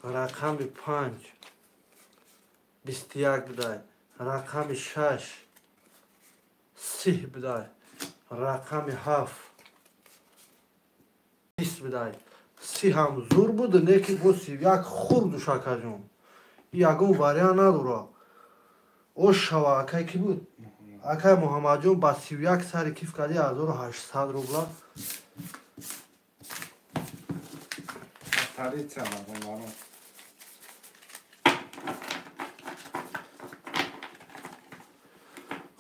Рақами 5 21 будай. Рақами 6 30 будай. Рақами 7 20 будай. 30 ҳам зур буд, неки бо 31 хурду шакаҷон. Ягон вариант надора. Ош шава акай ки буд? Акай Муҳаммадҷон ба 31 сари киф карди 1800 рубла.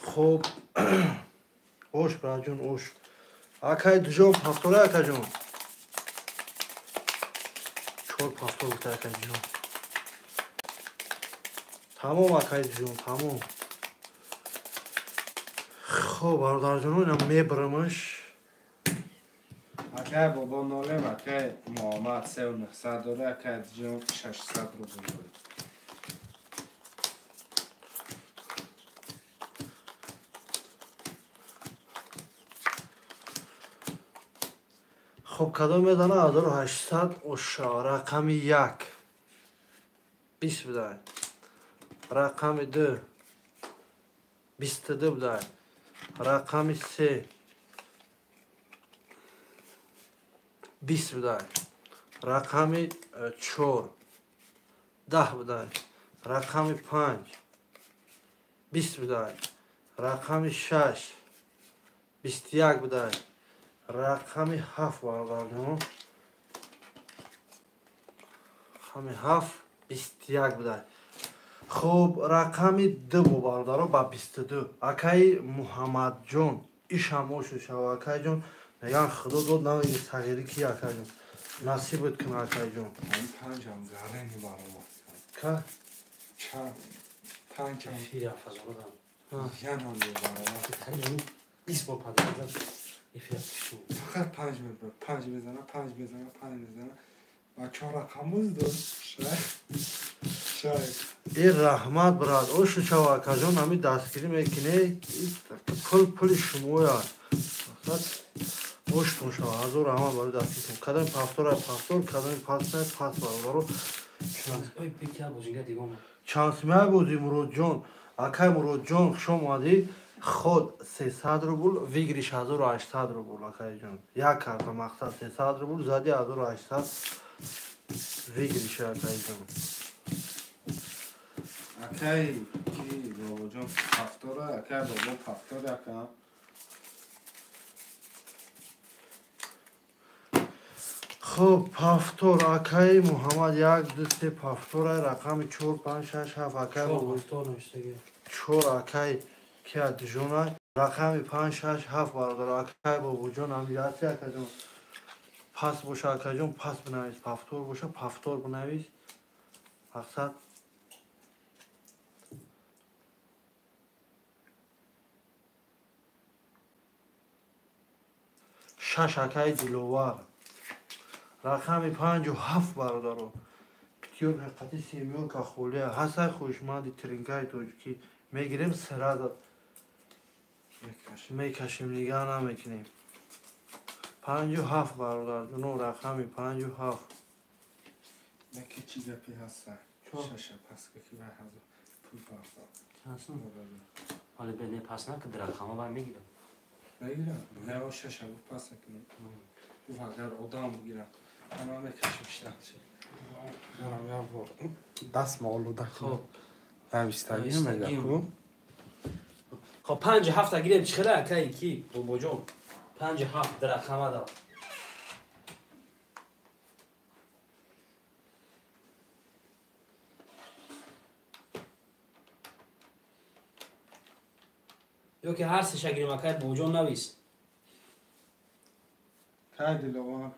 Хоб, ош браҷон, ош. Акай Дижон пафтора акаҷон. 4 пафтор гуфта акай Дижон. Тамом акай Дижон, тамом. Хоб, бародарҷоно, инам мебарамаш. Акай бобо нолем, акай Муҳаммад 3900 дори, акай Дижон 600 рубл дори. Хоб, кадом мезана 1800 оша. Рақами 1 20 будай. Рақами 2 22 будай. Рақами 3 20 будай. Рақами 4 10 будай. Рақами 5 20 будай. Рақами 6 21 будай. Рақами 7 бародарҷон. Рақами 7 21 будай. Хоб, рақами 2 бо бародаро ба 22. Акай Муҳаммадҷон ишам ошу шава акайҷон. Меган худо дод навиги сағирӣ ки акайҷон. Насибат кун акайҷон. Панҷам гарени баробар. Ка? Ча? Панҷам. Эфир афазолодам. Янам баробар. 20 бор падар. Эфир Фақат 5 мебарад. 5 мезана, 5 мезана, 5 мезана. Ва 4 рақамуз дод. Шай. Э раҳмат брат. Ошу шава акаҷон, ҳами дастгирӣ мекунӣ. Пул пули шумоя. Фақат оштон шава. Ҳазор раҳмат барои дастгиритон. Кадоми пафтора пафтор, кадоми пастай пас бародаро. Ой, бикя бозинга дигом. Чанд сумай бозӣ Муродҷон? Акай Муродҷон, хуш омадӣ. Ход 300 рубл, выигрыш 1800 рубл, акайҷон. Як карта мақсад 300 рубл, зади 1800 выигрыш, акайҷон. Акай ки бобоҷон ҳафтора, акай бобо ҳафтора, ака. Хуб, пафтор, акаи Муҳаммад, 1, 2, 3, пафтора, рақами 4, 5, 6, 7, акаи 4, акаи ки адижона, рақами 5, 6, 7, бародар, акаи бобоҷон, ҳамҷаҳати акаҷон. Пас боша, акаҷон, пас бинавис, пафтор боша, пафтор бинавис. Мақсад шаш, акаи Диловар. Рақами 5 ва 7, бародаро. Пятёрка қати семёрка холия. Ҳасай хушманди тринкаи тоҷикӣ. Мегирем сразу. Мекашем, нигаҳ намекунем. 5 ва 7, бародар. Ну, рақами 5 ва 7. Наки чӣ гапи ҳаста? Шаша пас ки вай ҳазор пул парта. Чанд? Ҳоле бе не пас накард, рақама вай мегирам. Мегирам. Не, о шаша пас накунам. Агар одам бигирам. Ман мекашам штанчи. Манам як бор даст маолуда. Хоб. Навистагӣ мегаку. Хоб, 5 7 гирем чӣ хела акай ки бобоҷон? 5 7 рақама дод. Ё ки ҳар сеша гирем, акай бобоҷон навис. Кай Диловар.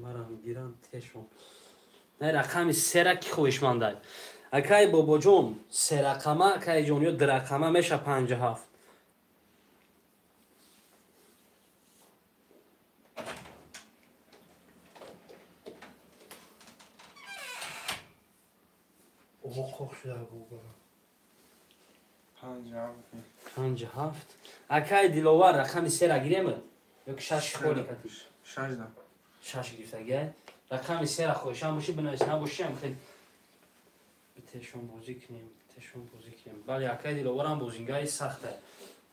Марам гирам тешон. Не, рақами сера ки хоҳишмандай? Акай бобоҷон, се рақама, акай ҷон, ё ду рақама меша 5 7. Оҳ, шуда бобо. 5 7. 5 7. Акай Диловар, рақами сера гирем? Ё ки 6 холи катиш? 6 да. 6 гирифтагӣ. Рақами сера хоҳишам бошӣ, бинавис, набошӣ ҳам хел битешон бозӣ кунем, битешон бозӣ кунем. Бале, акай Диловарам бозингари сахта.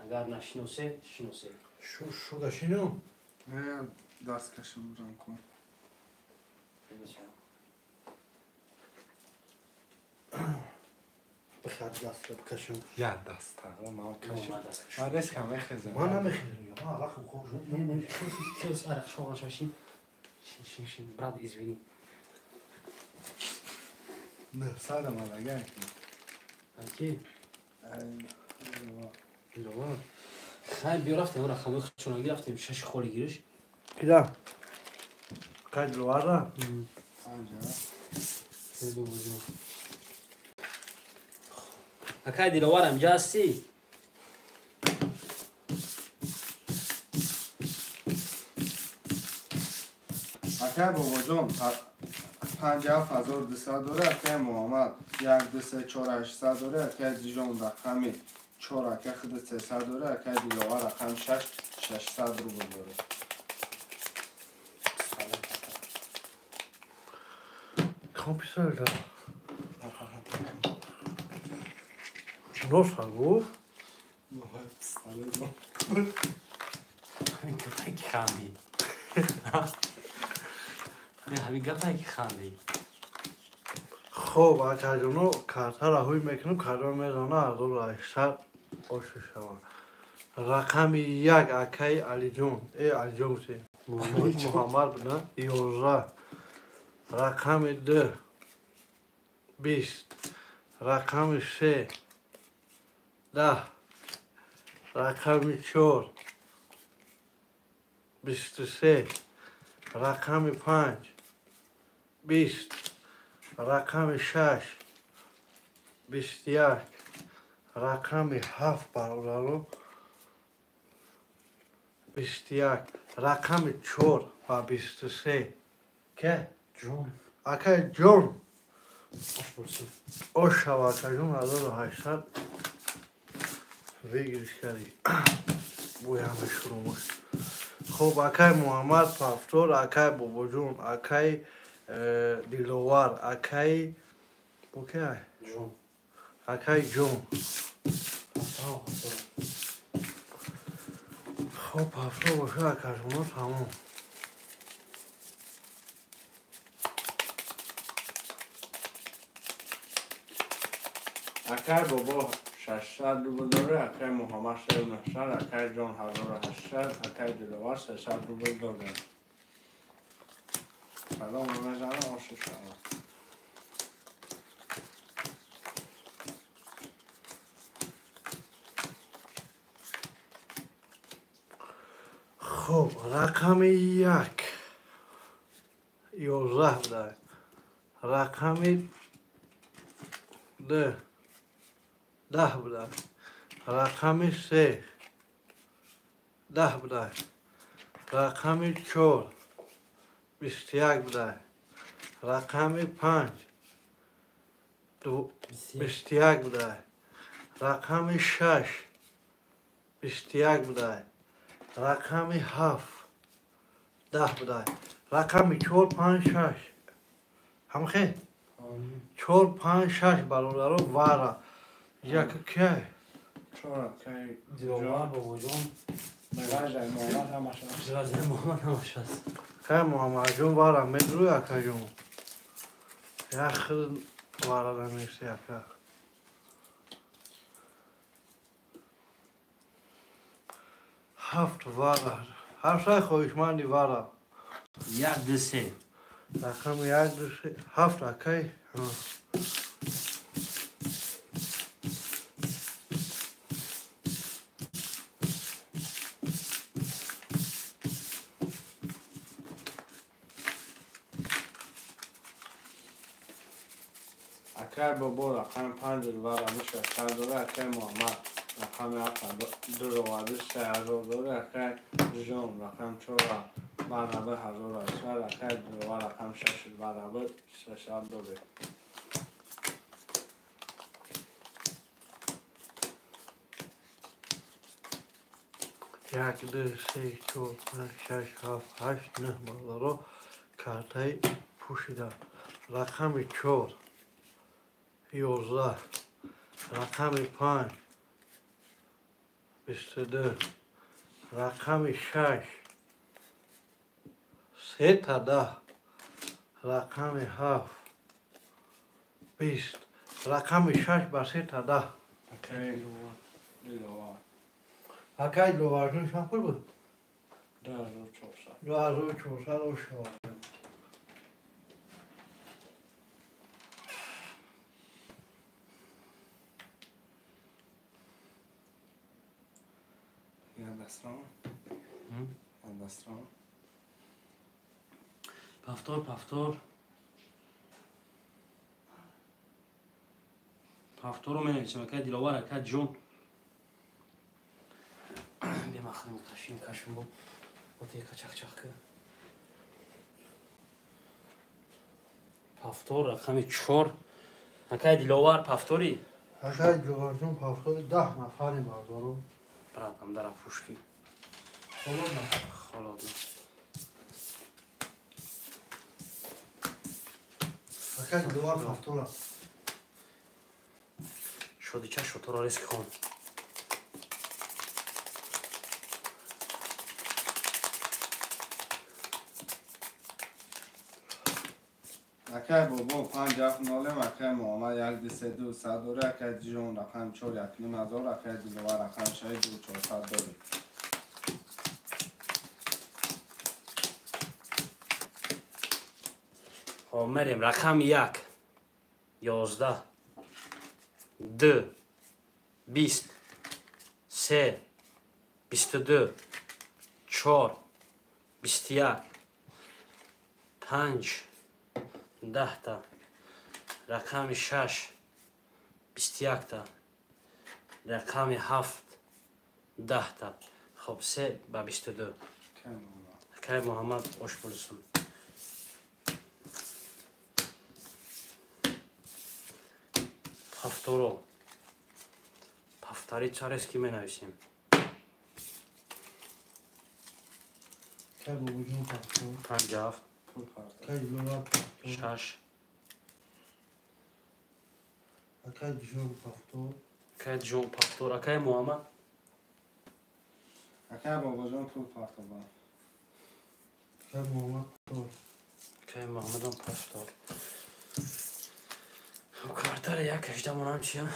Агар нашиносе, шиносе. Шу гашиню? Не, даст кашим бурам кун. Бихад даст бикашим. Я даст, ман кашим. Ман резко мехезам. Ман намехезам. Ман алақам хоб шуд. Не, не, хез арақ шоған шашин. Шин, шин, шин, брат, извини. 900 омадага. Аки? Диловар. Хай, биё рафтем, рақамҳои худшона гирифтем, 6 холи гириш. Кида? Кай Диловарра? 5 7. Акай Диловар, инҷа ҳастӣ? Акай бобоҷон, 57200 дора, акай Муҳаммад 1 2 3 4 800 дора, акай Дижон рақами 4, акай худ 300 дора, акай Диловар рақами 6 600 рубл дора. Компютер да. Носа гуфт? Ҳамин гапае ки хандӣ. Ҳамин гапае ки хандӣ. Хоб, акаҷоно, картаро ҳуй мекунем, кардо мезана 1800 ошу шавад. Рақами 1, акаи Алиҷон. Э, Алиҷон гуфтем. Муҳаммад буда, 11. Рақами 2, 20. Рақами 3, 10. Рақами 4, 23. Рақами 5, 20. Рақами 6, 21. Рақами 7, бародаро, 21. Рақами 4 ва 23. Ке? Ҷон. Акай ҷон. Ош бурсин. Ош шава, акаҷон, 1800. Выигрыш кардӣ. Бояме шурӯъ. Хуб, акай Муҳаммад Пафтор, акай Бобоҷон, акай Диловар, акай бокай? Ҷон. Акай Ҷон. Хуб, Пафтор боша, акаҷоно, тамом. Акай Бобо 600 рубл дора, акай Муҳаммад 900, акай Ҷон 1800, акай Диловар 300 рубл дора. Салом мезанам, ошу шава. Хуб, рақами 1 11 буда. Рақами 2 10 буда. Рақами 3 10 буда. Рақами 4 21 буда. Рақами 5 21 буда. Рақами 6 21 буда. Рақами 7 10 буда. Рақами 4 5 6. Ҳамхе? 4 5 6 бародаро вара. Як кай? 4 кай Диловар, Бобоҷон. Меғажай Муҳаммад ҳамаш аст. Меғажай Муҳаммад ҳамаш аст. Кай Муҳаммадҷон вара медрӯй, акаҷон. Як хел вара намеси, ака. Ҳафт вара. Ҳар хоҳишманди вара. 1 2 3. Рақами 1 2 3 7 акай. Акай Бобо рақами 5 вара 600 дора, акай Муҳаммад рақами 7 2 3000 дора, акай Ҷон рақами 4 баробар 1800, акай Диловар рақами 6 баробар 600 дора. 1 2 3 4 5 6 7 8 9 бародаро картаи пӯшида. Рақами 4 11, рақами 5 22, рақами 6 3 10, рақами 7 20, рақами 6 ба 3 10. Акай Диловар. Акай Диловарҷон чанд пул буд? 2400. 2400 ошава. Дастрон. Пафтор, пафтор. Пафторо менависем, акай Диловар, акай Ҷон. Бемахрим кашин кашин бо. Отека чақ-чақ ки. Пафтор рақами 4. Акай Диловар пафтори? Акай Диловарҷон пафтори 10 нафари бародаро. Братам дара пушки. Холодно. Холодно. Акай Диловар пафтора. Шодича шотора риск хон. Акай Бобо 5 7 0, акай Муҳаммад 1 2 3 2 100 дора, акай Ҷон рақами 4 1 5 ҳазор, акай Диловар рақами 6 2 400 дора. Хоб, мерем рақами 1 11 2 20 3 22 4 21 5 10 та, рақами 6 21 та, рақами 7 10 та. Хоб, 3 ба 22. Акай Муҳаммад ош булсун. Пафторо. Повторить резки менависем. Кай бобоҷон пафтор. 57. Кай Диловар пафтор. 6. Акай Ҷон пафтор. Акай Ҷон пафтор. Акай Муҳаммад. Акай бобоҷон пул пафтор. Акай Муҳаммад пафтор. Акай Муҳаммадам пафтор. Картара як 18 монам чия?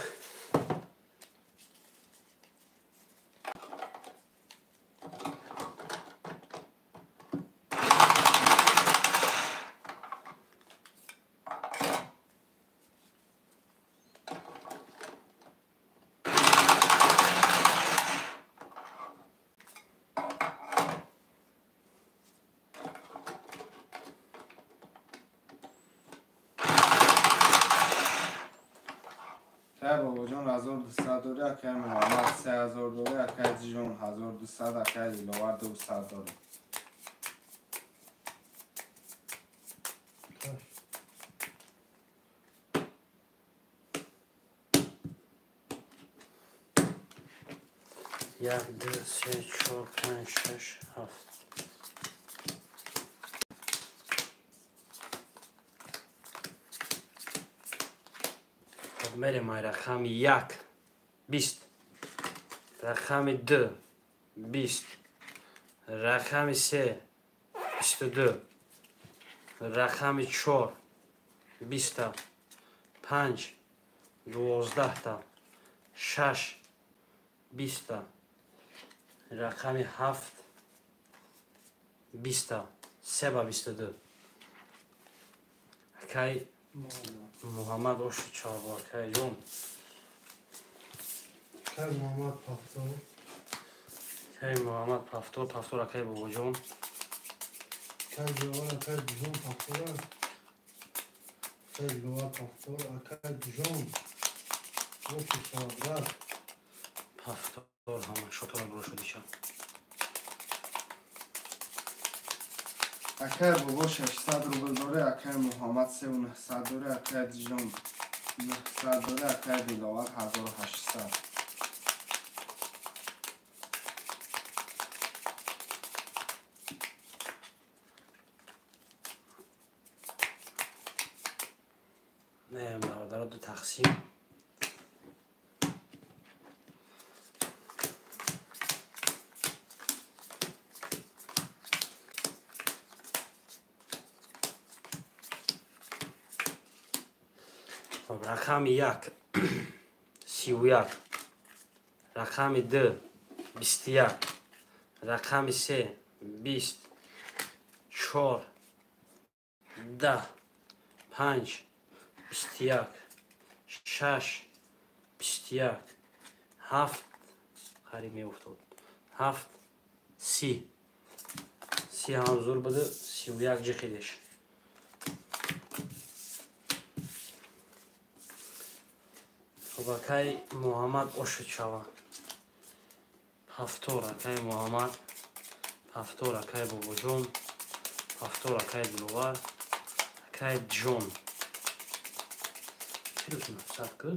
Акай бобоҷон 1200 дорӣ, акай Муҳаммад 3000 дорӣ, акай Ҷон 1200, акай Диловар 200 дорӣ. Як, ду, се, чор, панҷ, шаш, ҳафт. Мерем ай рақами 1 20, рақами 2 20, рақами 3 22, рақами 4 20, 5 12, 6 20, рақами 7 20, 3 ба 22. Акай Муҳаммад оши чорбо, акай ҷон. Акай Муҳаммад пафтор. Акай Муҳаммад пафтор, пафтор акай бобоҷон. Акай Диловар, акай Ҷон пафтор. Акай Диловар пафтор, акай Ҷон. Оши чорбо. Пафтор ҳама шотора бурошудиша. Акай бобо 600 рубл дорӣ, акай Муҳаммад 3900 дорӣ, акай Ҷон 900 дорӣ, акай Диловар 1800. Не, бародаро, ду тақсим. Рақами 1 31, рақами 2 21, рақами 3 20, 4 10, 5 21, 6 21, 7 қариб меуфтод, 7 30, 30 ҳам зур буду, 31 ҷиқидеш. Акай Муҳаммад ошуд шава. Пафтор акай Муҳаммад, пафтор акай бобоҷон, пафтор акай Диловар, акай Ҷон. Плюс 900 ку?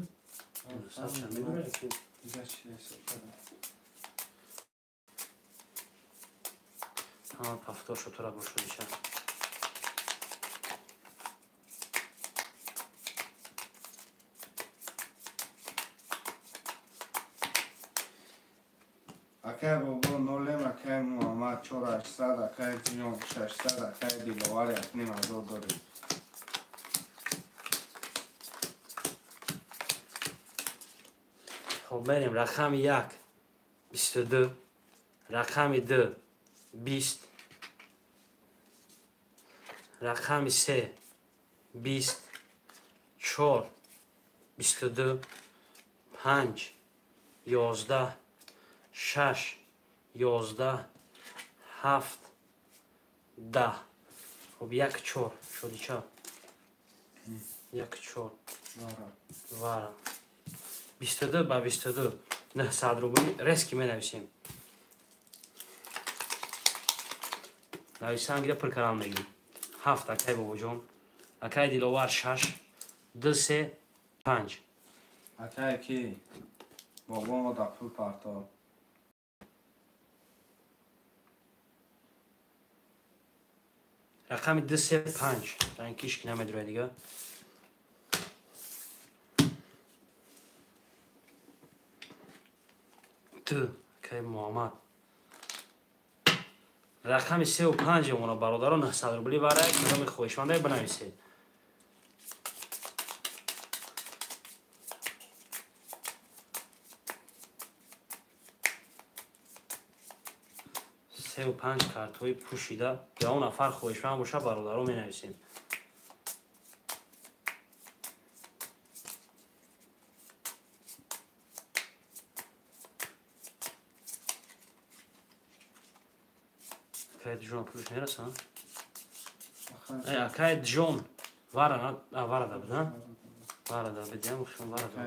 900 чанд медорад? Ҳама пафтор шутура бошудиша. Акай бобо 0, акай Муҳаммад 4800, акай Ҷон 600, акай Диловар 1500 дорӣ. Хоб мерем рақами 1 22, рақами 2 20, рақами 3 20, 4 22, 5 11, 6 11, 7 10. Хоб 1 4 шудича. 1 4 вара. 22 ба 22 900 рубли резки менависем. Нависан гира пур карам мегирем. 7 акай бобоҷон, акай Диловар 6, 2 3 5. Акай ки? Бобо да пул парто. Рақами 2 3 5. Ранкиш ки намедурад дига. Т кай Муҳаммад. Рақами 3 ва 5 мона бародарон 900 рубли барай, кадоми хоҳишмандай бинависед. Се ва панҷ картҳои пӯшида ягон нафар хоҳишманд боша бародаро менависем. Акай Ҷон пулш мераса? Акай Ҷон вара вара да буд, вара да буд, ям хун вара да.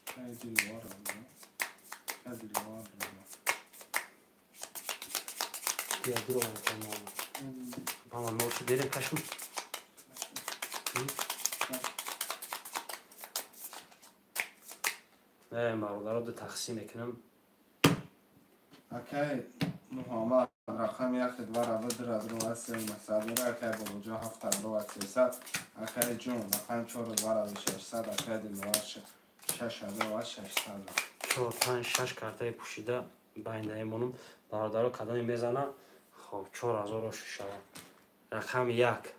Акай Дилвар, акай Дилвар. Я дуро мама ночи берем кашм. Бародаро ду тақсим мекунам. Акай Муҳаммад рақами 1 2 2 2 3 900 акай Бобоҷон 7 2 300 акай Ҷон рақами 4 2 600 акай Диловар 6 2 600. 4 5 6 картаи пӯшида байнаемонум. Бародаро кадоме мезана? Хоб 4000 шавад. Рақами 1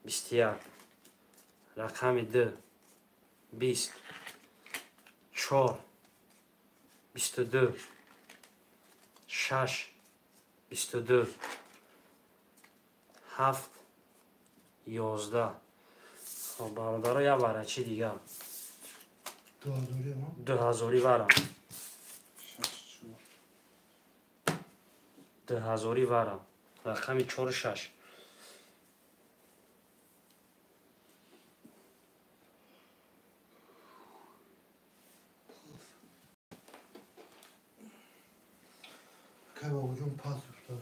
21, рақами 2 20, 4 22, 6 22, 7 11. Хоб бародаро як варачи дигар. 2000 вара. 2000 вара. Рақами 4 6. Акай Бобоҷон пас уфтад.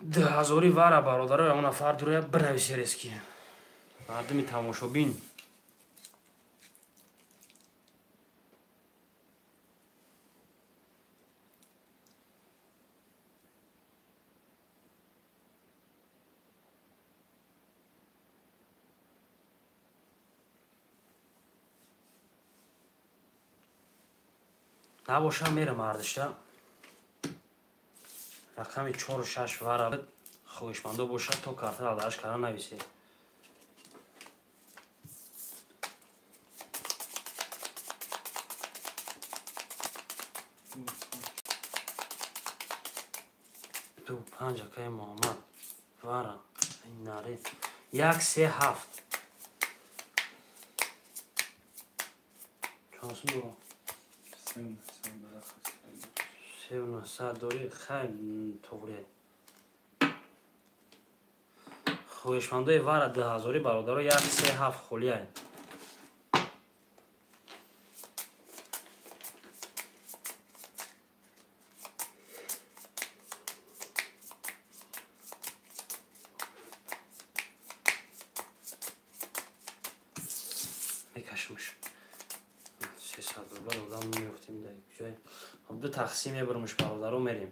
2000 вара бародаро ягон нафар дуроя бинависе резки. Мардуми тамошобин. Набошам мерам ардишта. Рақами 4 6 вара хоҳишмандо бошад то карта алдараш карда нависе. Ду панҷ акай Муҳаммад вара наре 1 3 7. Чанд сум? 3 дори хай туғри. Хоҳишмандои вара 2000 бародаро 1 3 7 холия. Мекашмуш. 300 рубл одам меёфтем дар ҷой. Хоб ду тақсим мебурмуш бародаро мерем.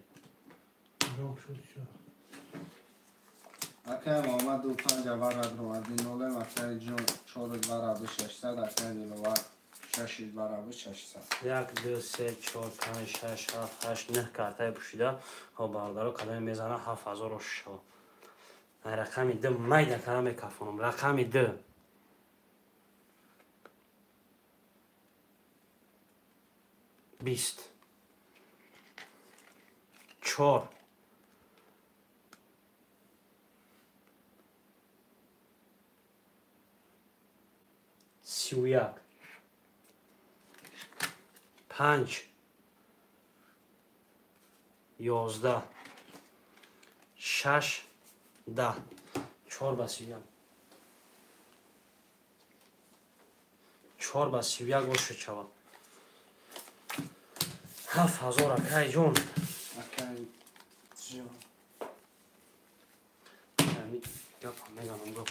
Акай Муҳаммад 2 5 вара 2 0 акай Ҷон 4 2 600 акай Диловар 6 2 600. 1 2 3 4 5 6 7 8 9 картаи пӯшида. Хоб бародаро кадоме мезана 7000 шо. Рақами 2 майда кара мекафонам. Рақами 2 20, 4 31, 5 11, 6 10. 4 ба 31. 4 ба 31 бошад шавад. 7000 акай ҷон. Акай ҷон. Гапам мезанам, гап.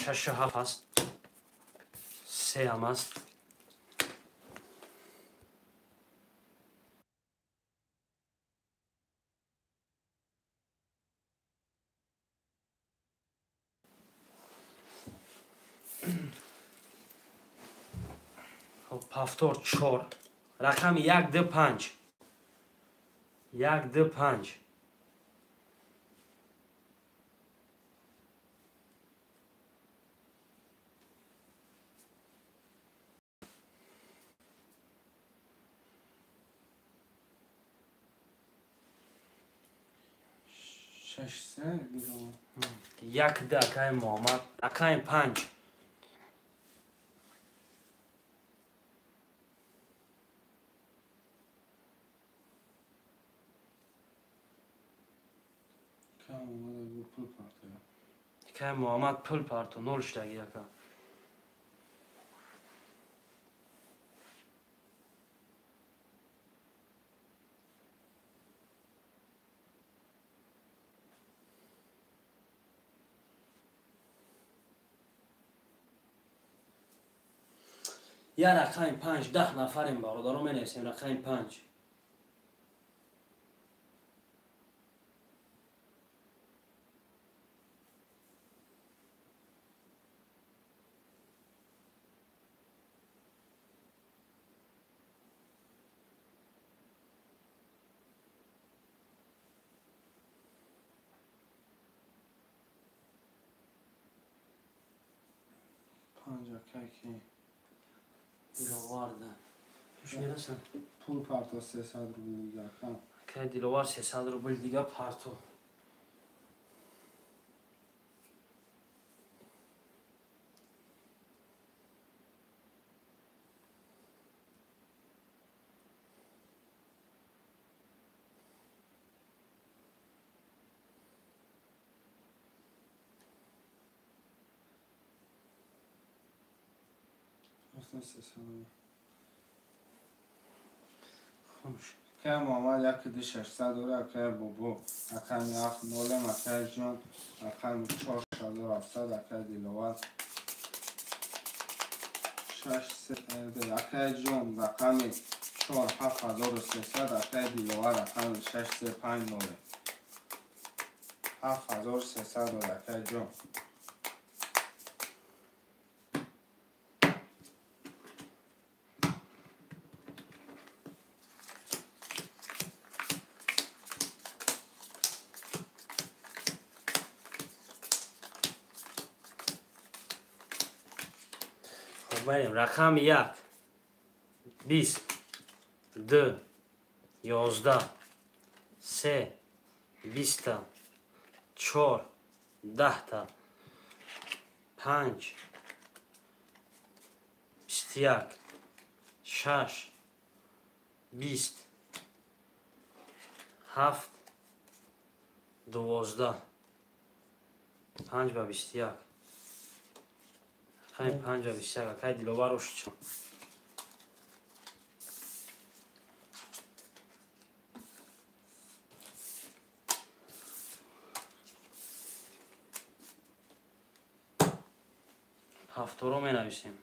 Шашу ҳафт аст. Сеам аст. Повтор чор. Рақами як ду панҷ. Як ду панҷ. Шаш се диловар. Як ду акаи Муҳаммад. Рақами панҷ. Акаи Муҳаммад пул парто, нол шудаги ака. Я рақами панҷ, 10 нафарем бародаро, менависем рақами панҷ. Панҷ акай ки. Диловарда. Хуш мерасан? Пул парто 300 рубл дига ака. Акай Диловар 300 рубл дига парто. Акай Муҳаммад як ду шашсад дора, акай Бобо рақами ҳафт нолем, акай Ҷон рақами чор шазор ҳафтсад, акай Диловар шаш се, акай Ҷон рақами чор ҳафт ҳазору сесад, акай Диловар рақами шаш се панҷ нолем. 7300 дора, акай Ҷон. Барем рақами як, бист, ду, ёздаҳ, се, биста, чор, даҳта, панҷ, бисту як, шаш, бист, ҳафт, 12, панҷ ба бисту як. Рақами панҷ ба бисту як. Акай Диловар ошчо. Ҳафторо менависем.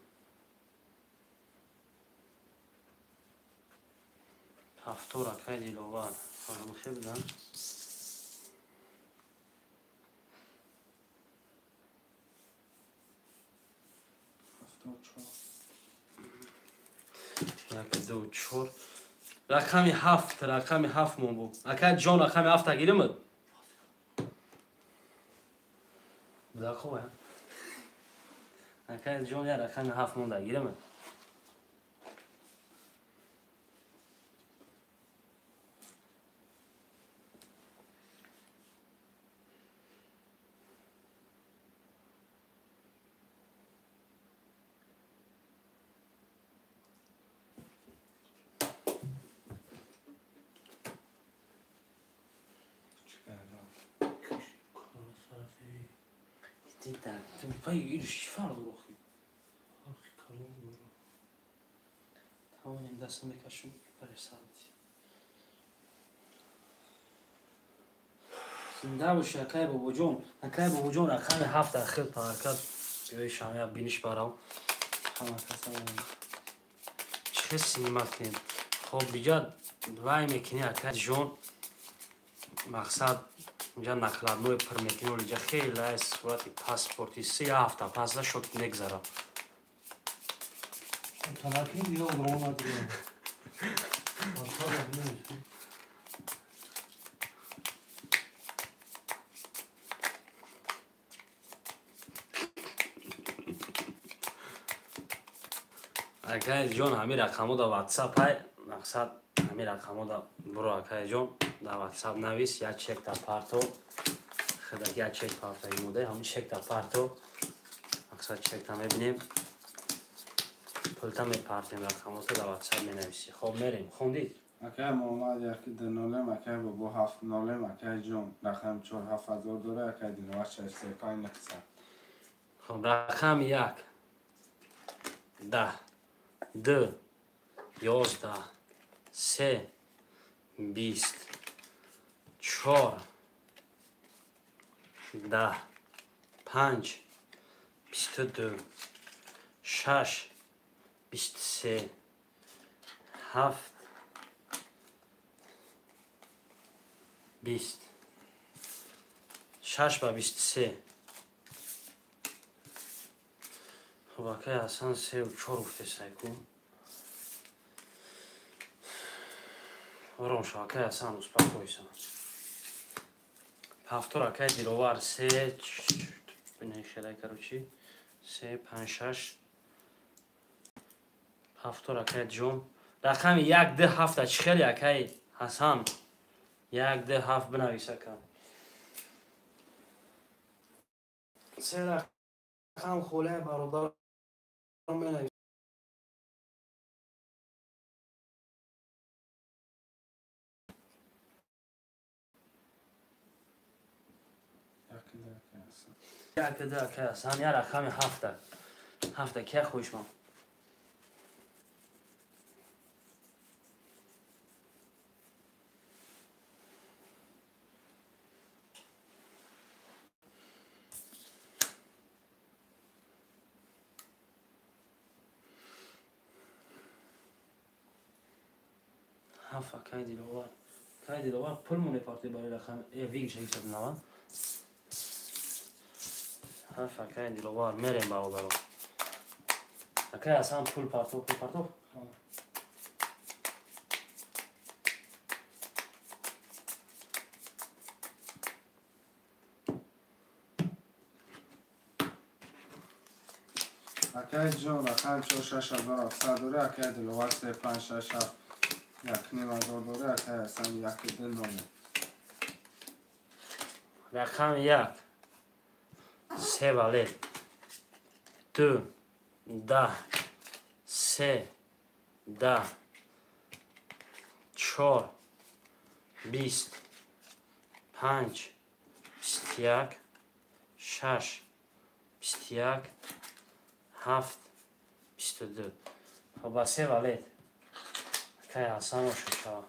Ҳафтор акай Диловар. Фаромӯшӣ будан. Як, ду, чор. Рақами ҳафт, рақами ҳафт мон бу. Акай Ҷон рақами ҳафта гиримад? Буда хуб, акай Ҷон я рақами ҳафт монда гиримад? Хонем даст мекашум баресад. Зинда боши акай бобоҷон. Акай бобоҷон рақами 7 ахир паракат биёи шамя биниш барам. Ҳама каса чӣ синима кунем. Хоб биҷа вай мекунӣ акай ҷон, мақсад инҷа накладной пур мекунӣ, олиҷа хеле сурати паспорти 3 ҳафта пас шуд мегзара. Акай ҷон, ҳамин рақамҳо дар WhatsApp ай, мақсад ҳамин рақамҳо дар буро акай ҷон, дар WhatsApp навис, як чек дар парто, худак як чек партои мода, ҳамин чек дар парто, мақсад чекта мебинем, пулта мепартем, рақамҳото дар WhatsApp менависӣ. Хоб мерем, хондид? Акай Муҳаммад 1-0, акай бобо 7-0, акай ҷон рақами 4 7000 дора, акай Диловар 6 3 5 900. Хоб рақами 1 10 2 11 3 20 4 10 5 22 6 23 7 20 6 ба 23. Хоб акай Ҳасан 3 4 гуфтесайку. Ором шо акай Ҳасан, успокойся. Ҳафтор акай Диловар 3 бинешелай, короче 3 5 6 ҳафтор акай ҷон. Рақами 1 2 7 чӣ хеле акай Ҳасан? 1 2 7 бинавис ака. Се рақам холаи бародар менавис. 1 2 акай Ҳасан, я рақами 7. 7 кия хоҳишманд? Ҳафт акай Диловар. Акай Диловар пул мепарти барои рақам виг 690. Ҳафт акай Диловар мерем бародаро. Акай Ҳасан пул парто, пул парто. Акай ҷон рақами 4 6700 дора, акай Диловар 3 5 6 7 1.5 дора, акай Ҳасан 1 2 0. Рақами 1 3 валет 2 10 3 10 4 20 5 21 6 21 7 22. Хоб ба 3 валет акай Ҳасан ошо.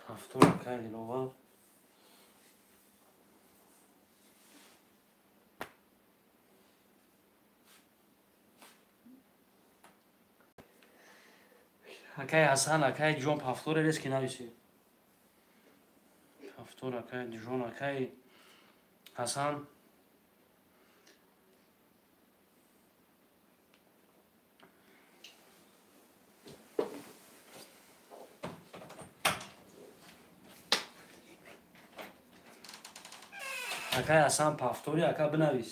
Ҳафтум акай Диловар. Акай Ҳасан, акай ҷон ҳафторе рес ки нависӣ. Ҳафтор акай ҷон, акай Ҳасан. Акай Ҳасан пафтори ака бинавис.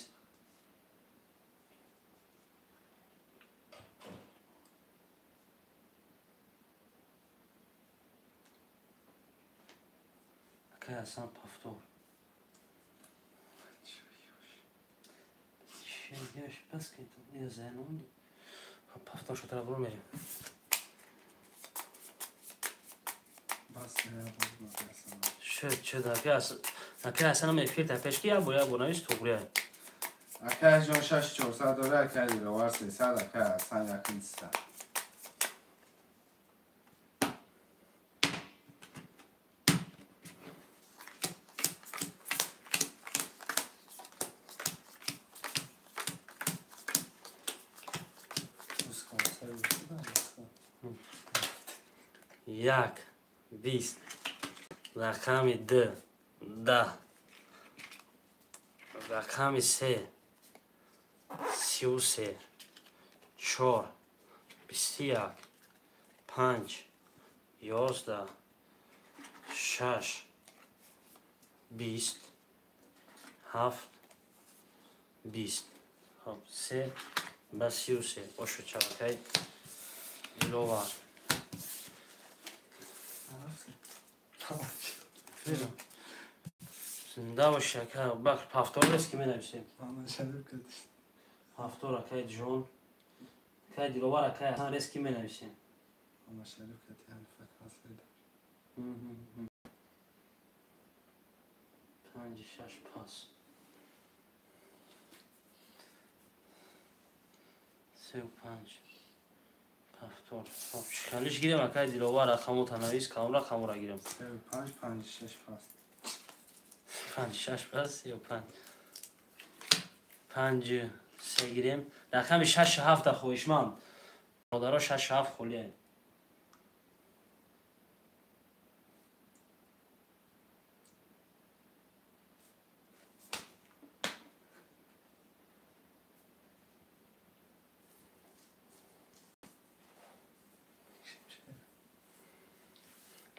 Акай Ҳасан пафтор. Пафтор шо тараф мерем. Шуд, шуд, акай. Акай Ҳасанам эфир та пеш ки як бор як бор навис туғрия. Акай ҷон 6400 дора, акай Диловар 300, акай Ҳасан 1300. Як, бист, рақами д, даҳ, рақами се, 33, чор, 21, панҷ, 11, шаш, 20, ҳафт, 20. Хоб, се ба 33. Ошо чавакай Диловар. Зинда боши, ака. Бах, ҳафтор нест ки менависем. Ҳафтор, акай ҷон. Акай Диловар, акай Ҳасан рест ки менависем. Панҷ, шаш, пас. Сеу панҷ. Ҳафтор. Хоб, чикалиш гирем, акай Диловар, рақамота навис, кадом рақамора гирем? Сеу панҷ, панҷ, шаш, пас. Панҷ, шаш, пас, сеу панҷ. Панҷ, се гирем. Рақами шаш, ҳафта хоҳишманд. Бародаро, шаш, ҳафт холия.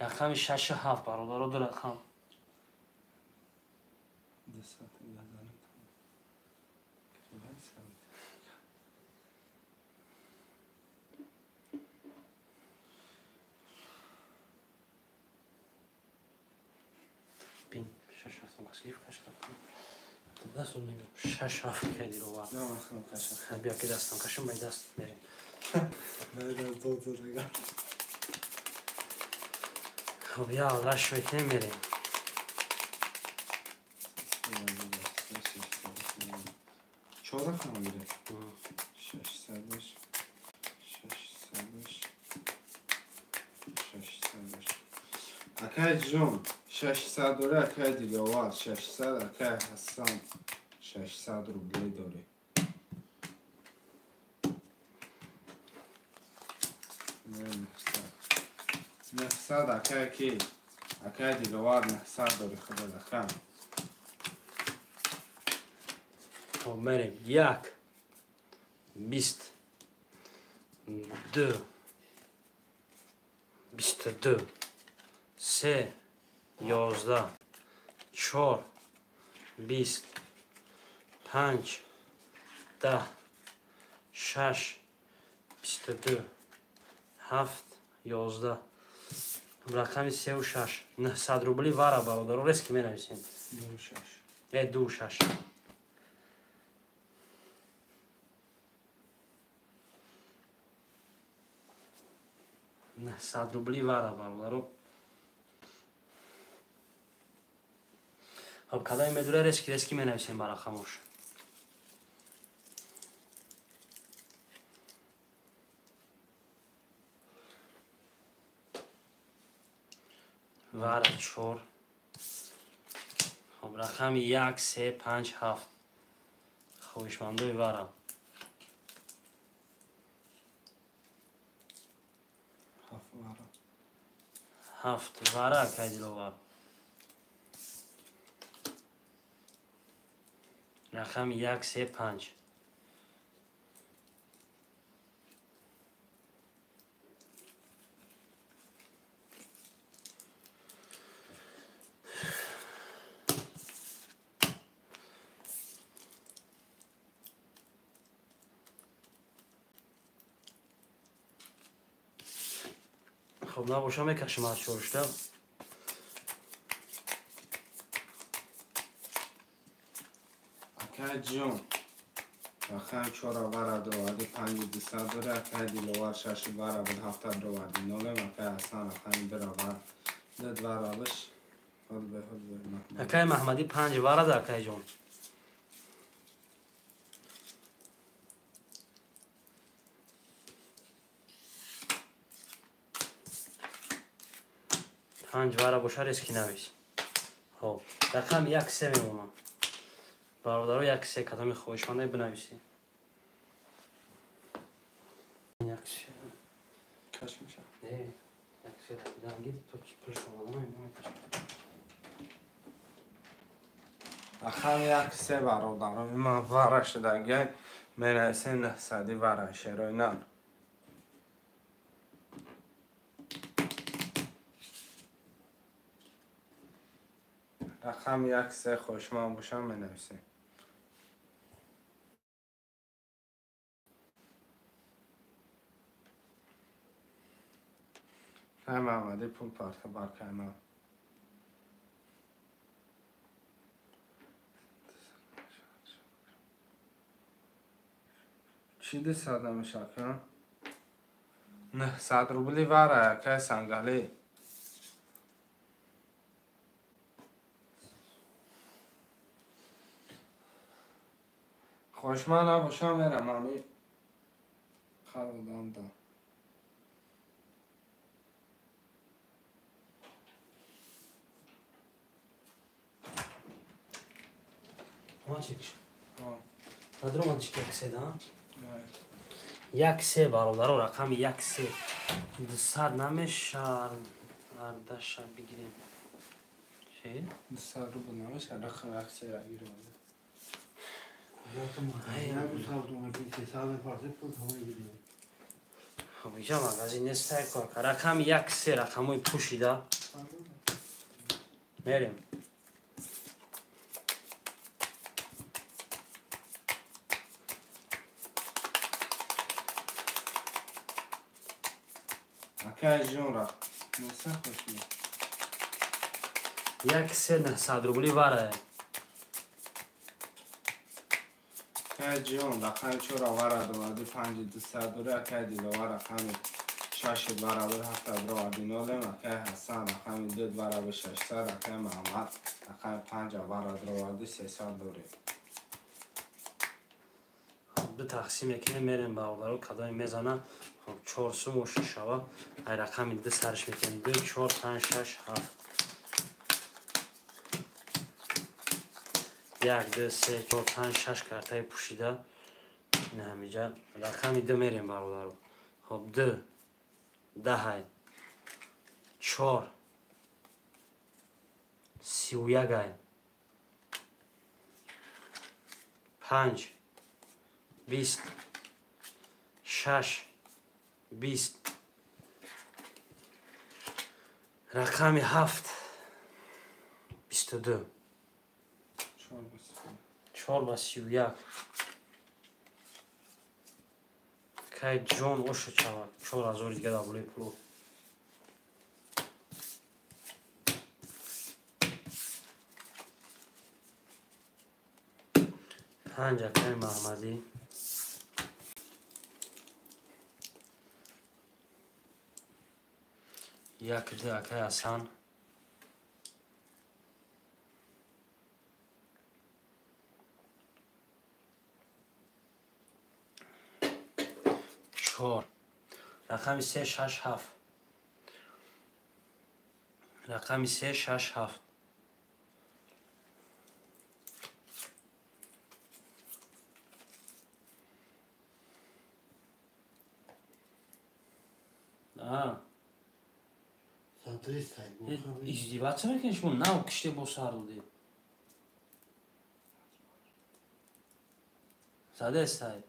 Рақами шаш, ҳафт, бародаро, ду рақам. Бин, шаш, ҳафт, маслиф, шаш, ҳафт, кай Диловар. Бия ки дастам кашам, бай даст мерем. Хоб, я аллаш мекунем, мерем. Чор рақам гирем? Шашсадаш, шашсадаш, шашсадаш. Акай ҷон, 600 дора, акай Диловар, 600, акай Ҳасан, 600 рублей дорӣ. 900, акай ки? Акай Диловар, 900 дорӣ, худо рақам. Хоб, мерем. Як, бист, ду, 22, се, 11, чор, 20, панҷ, 10, шаш, 22, ҳафт, 11. Рақами сеу шаш. 900 рубли вара, бародаро, рез ки менависем. Ду шаш. Ду шаш. 900 рубли вара, бародаро. Хоб, кадами медура рез ки менависем ба рақамош. Вара чор. Хоб, рақами як, се, панҷ, ҳафт. Хоҳишмандои вара. Ҳафт вара, акай Диловар. Рақами як, се, панҷ. Хоб, набоша мекашем аз чорушта. Акай ҷон, рақами чора вара доварди, панҷи дусад дора, акай Диловар шаши вара буд, ҳафтад доварди, нолем, акай Ҳасан рақами дура вар, ду варалиш Акай Маҳмадӣ 5 варада акайҷон. Панҷ вара боша резки навис. Хоб, рақам 1-3 мемонам. Бародаро 1-3 кадоми хоҳишманде бинависӣ. 1-3. Каш меша. Не, 1-3 рапидан гир, то пулш омада намедонам. Рақами 1-3 бародаро, ман вара шудагиай, менависем 900 вара шерои нар. Рақами 1-3 хушман бошам менависем. Кай Маҳмадӣ пул парта бар кайма. Чӣ 200 намеша ака? 900 рубли вара акай Сангалӣ. Хушман набошам мерам ами хаrodам да. Мачик. Надромадиш ки 1-3 да? 1-3 бародаро, рақами 1-3. 200 намеша, ардаша бигирем. Чӣ? 200 рубл намеша, рақами 1-3 ра гирем. Хоб, иҷа магазин нестай кор кар. Рақами 1-3 рақамҳои пӯшида. Мерем. Акай ҷон ра. Неса хушми. 1-3 900 рубли вара. Акай ҷон рақами 4 вара доварди 5 200 дори, акай Диловар рақами 6 вара буд 7 доварди 0, акай Ҳасан рақами 2 вара буд 600, акай Маҳмад рақами 5 вара доварди 300 дори. Ду тақсим мекунем, мерем бародаро, кадоме мезана. Хоб, 4 сум оши шава. Ай рақами 2 сарш мекунем. 2 4 5 6 7. 1 2 3 4 5 6 картаи пӯшида. Ин ҳамиҷа рақами 2 мерем бародаро. Хоб, 2 10 4 31 5 20 6 20 рақами 7 22 4 31. Кай ҷон ошу чавад 4000 дига дар болои пуло. Панҷ акаи Маҳмадӣ. 1 2 акаи Ҳасан. 4 рақами 3 6 7. Рақами 3 6 7. Издеваться мекунед шумо? Нав киште бо сар додед. Задестай.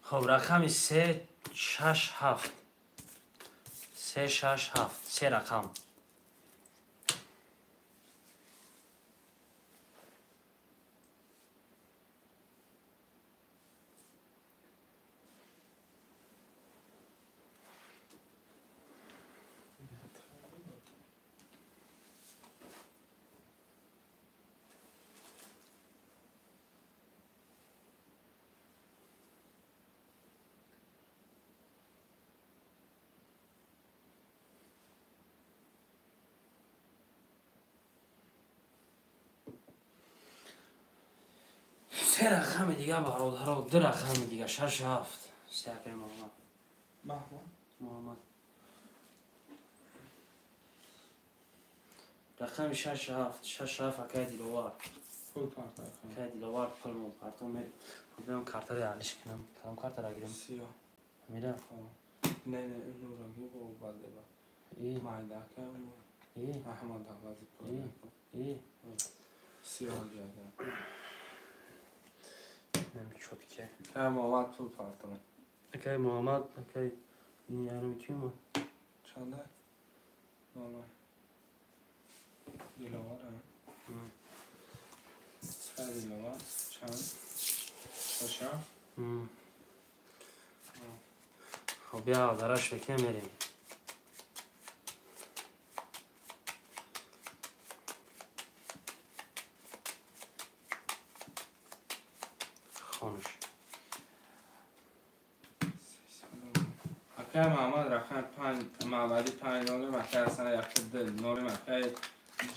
Хоб, рақами 3 6 7. 3 6 7. Се рақам. Се рақами дига бародаро, ду рақами дига, шаш ҳафт. Се акаи Муҳаммад. Муҳаммад. Рақами шаш ҳафт, шаш ҳафт акаи Диловар. Пул парто. Акаи Диловар пул мо парто мебиём картаро алиш кунам. Кадом картаро гирем? Сиёҳ. Мира? Не, не, нуранги бо бадеба. Майда акаи Аҳмад Аҳмади пул. Сиёҳ гирда. Чётке. Акаи Муҳаммад пул парто. Акаи Муҳаммад, акаи ярми кӣ омад? Чанда? Нолай. Диловар, а? Акаи Диловар, чанд? Шаш ҳафт? Хоб, бия дараш мекунем, мерем. Хонуш. Акаи Муҳаммад рақами панҷ, Муҳаммади панҷ нолем, акаи Ҳасан як ду нолем, акаи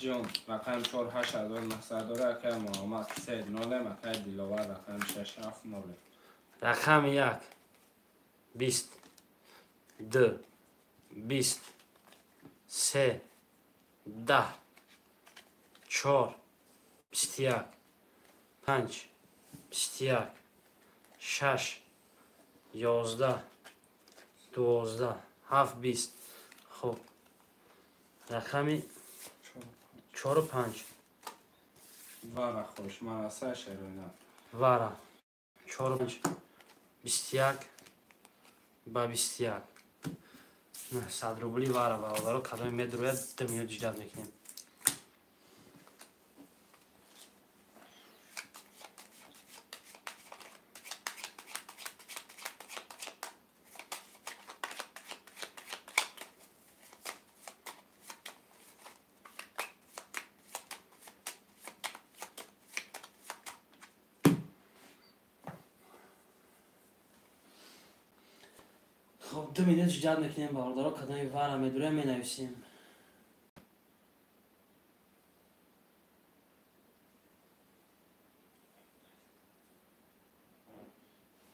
Ҷон рақами чор ҳашт ҳазор нӯҳсад дора, акаи Муҳаммад се нолем, акаи Диловар рақами шаш ҳафт нолем. Рақами як, бист, ду, бист, се, даҳ, чор, бисту як, панҷ, бисту як, шаш, ёздаҳ, дувоздаҳ, ҳафт, бист. Хуб, рақами чору панҷ. Вара хуш, манаса шерона. Вара. Чору панҷ, бисту як ба бисту як. 900 рубли вара бародаро, кадоме медрояд, ду минут ҷидат мекунем. Хоб, ду минут ҷидат мекунем бародаро, кадоми вара медурем менависем.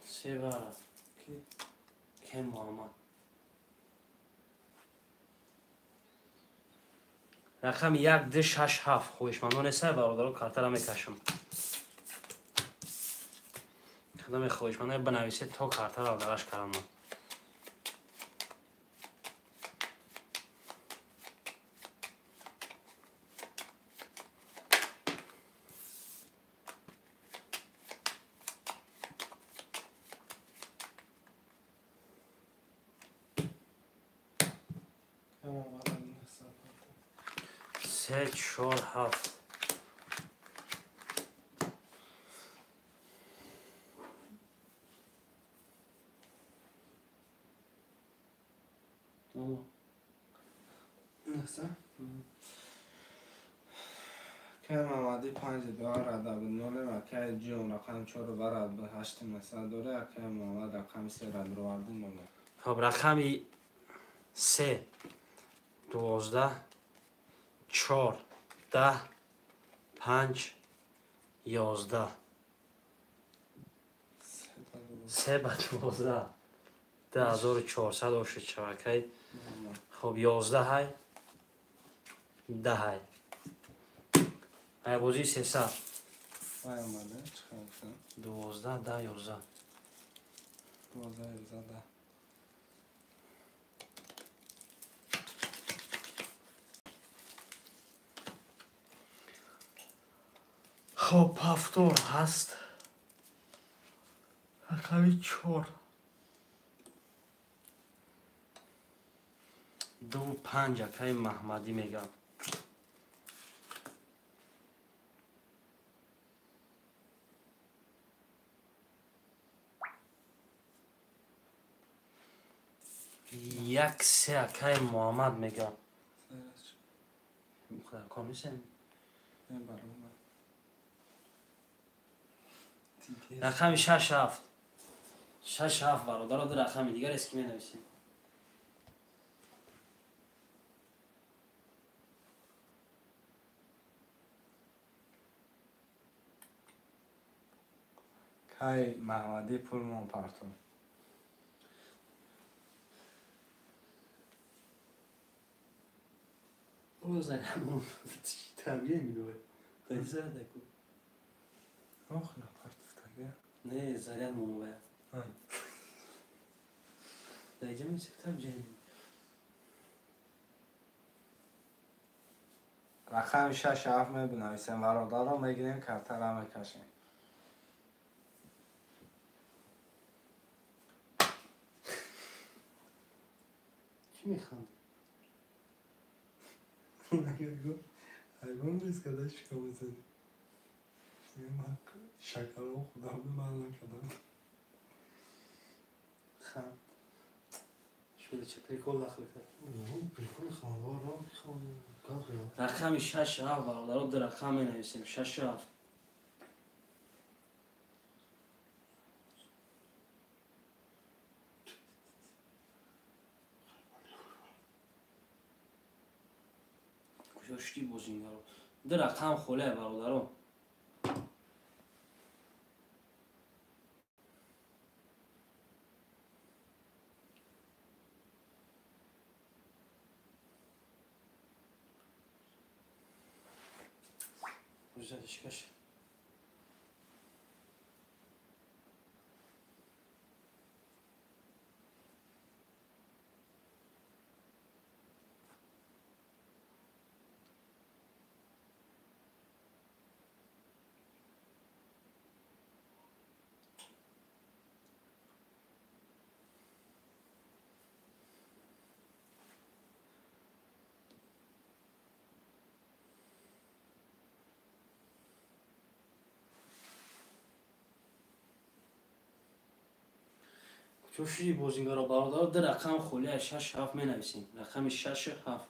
Се вара. Ке Муҳаммад. Рақами як, ду, шаш, ҳафт. Хоҳишмандон нестанд бародаро, картара мекашам. Кадоме хоҳишмандон бинависед то картаро дараш карам. Се, чор, ҳафт. Акаи Муҳаммади панҷ дуара даби нолем, акаи Ҷон рақами чору вара ҳашти нӯҳсад дора, акаи Муҳаммад рақами се радроварди нолем. Хоб, рақами се, дувоздаҳ, чор, даҳ, панҷ, ёздаҳ. Се ба дувоздаҳ. 2400 ошуд шавакай. Хоб, ёздаҳай, даҳай. Ай бозии сесад. Вай омада, чӣ хабар? Дувоздаҳ, даҳ, ёздаҳ. Дувоздаҳ, ёздаҳ, даҳ. Хоб, ҳафтор ҳаст. Рақами чор. Ду панҷ акаи Маҳмадӣ мегам. Як се акаи Муҳаммад мегам. Кор нестем? Рақами шаш ҳафт. Шаш ҳафт бародаро, ду рақами дигар эски менависем. Кай Маҳмадӣ пулмон партон. О, зарядмон табие мегӯяд. Дай заряд ку. Ох, напартуфтага. Не, зарядмон бояд. Дай ҷами сектар ҷами. Рақами 6-7 мебинависем, бародаро мегирем, картара мекашем. Чӣ механдӣ? Ягон риск када шика мезанӣ. Шакаро худам ман накардам. Ханд. Шуда чӣ прикол дахл кард? Прикол хандаро Рақами 6-7 бародаро, ду рақам менависем. 6-7. Куҷо шудӣ бозингаро? Ду рақам холия бародаро. Güzel iş. Куҷо шудӣ бозингаро бародаро? Ду рақам холия 6-7 менависем. Рақами 6-7.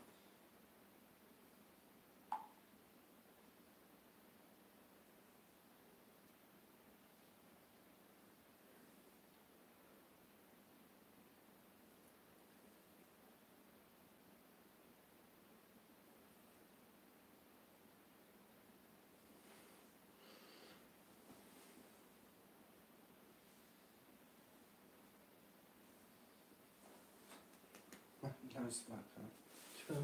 Чӣ?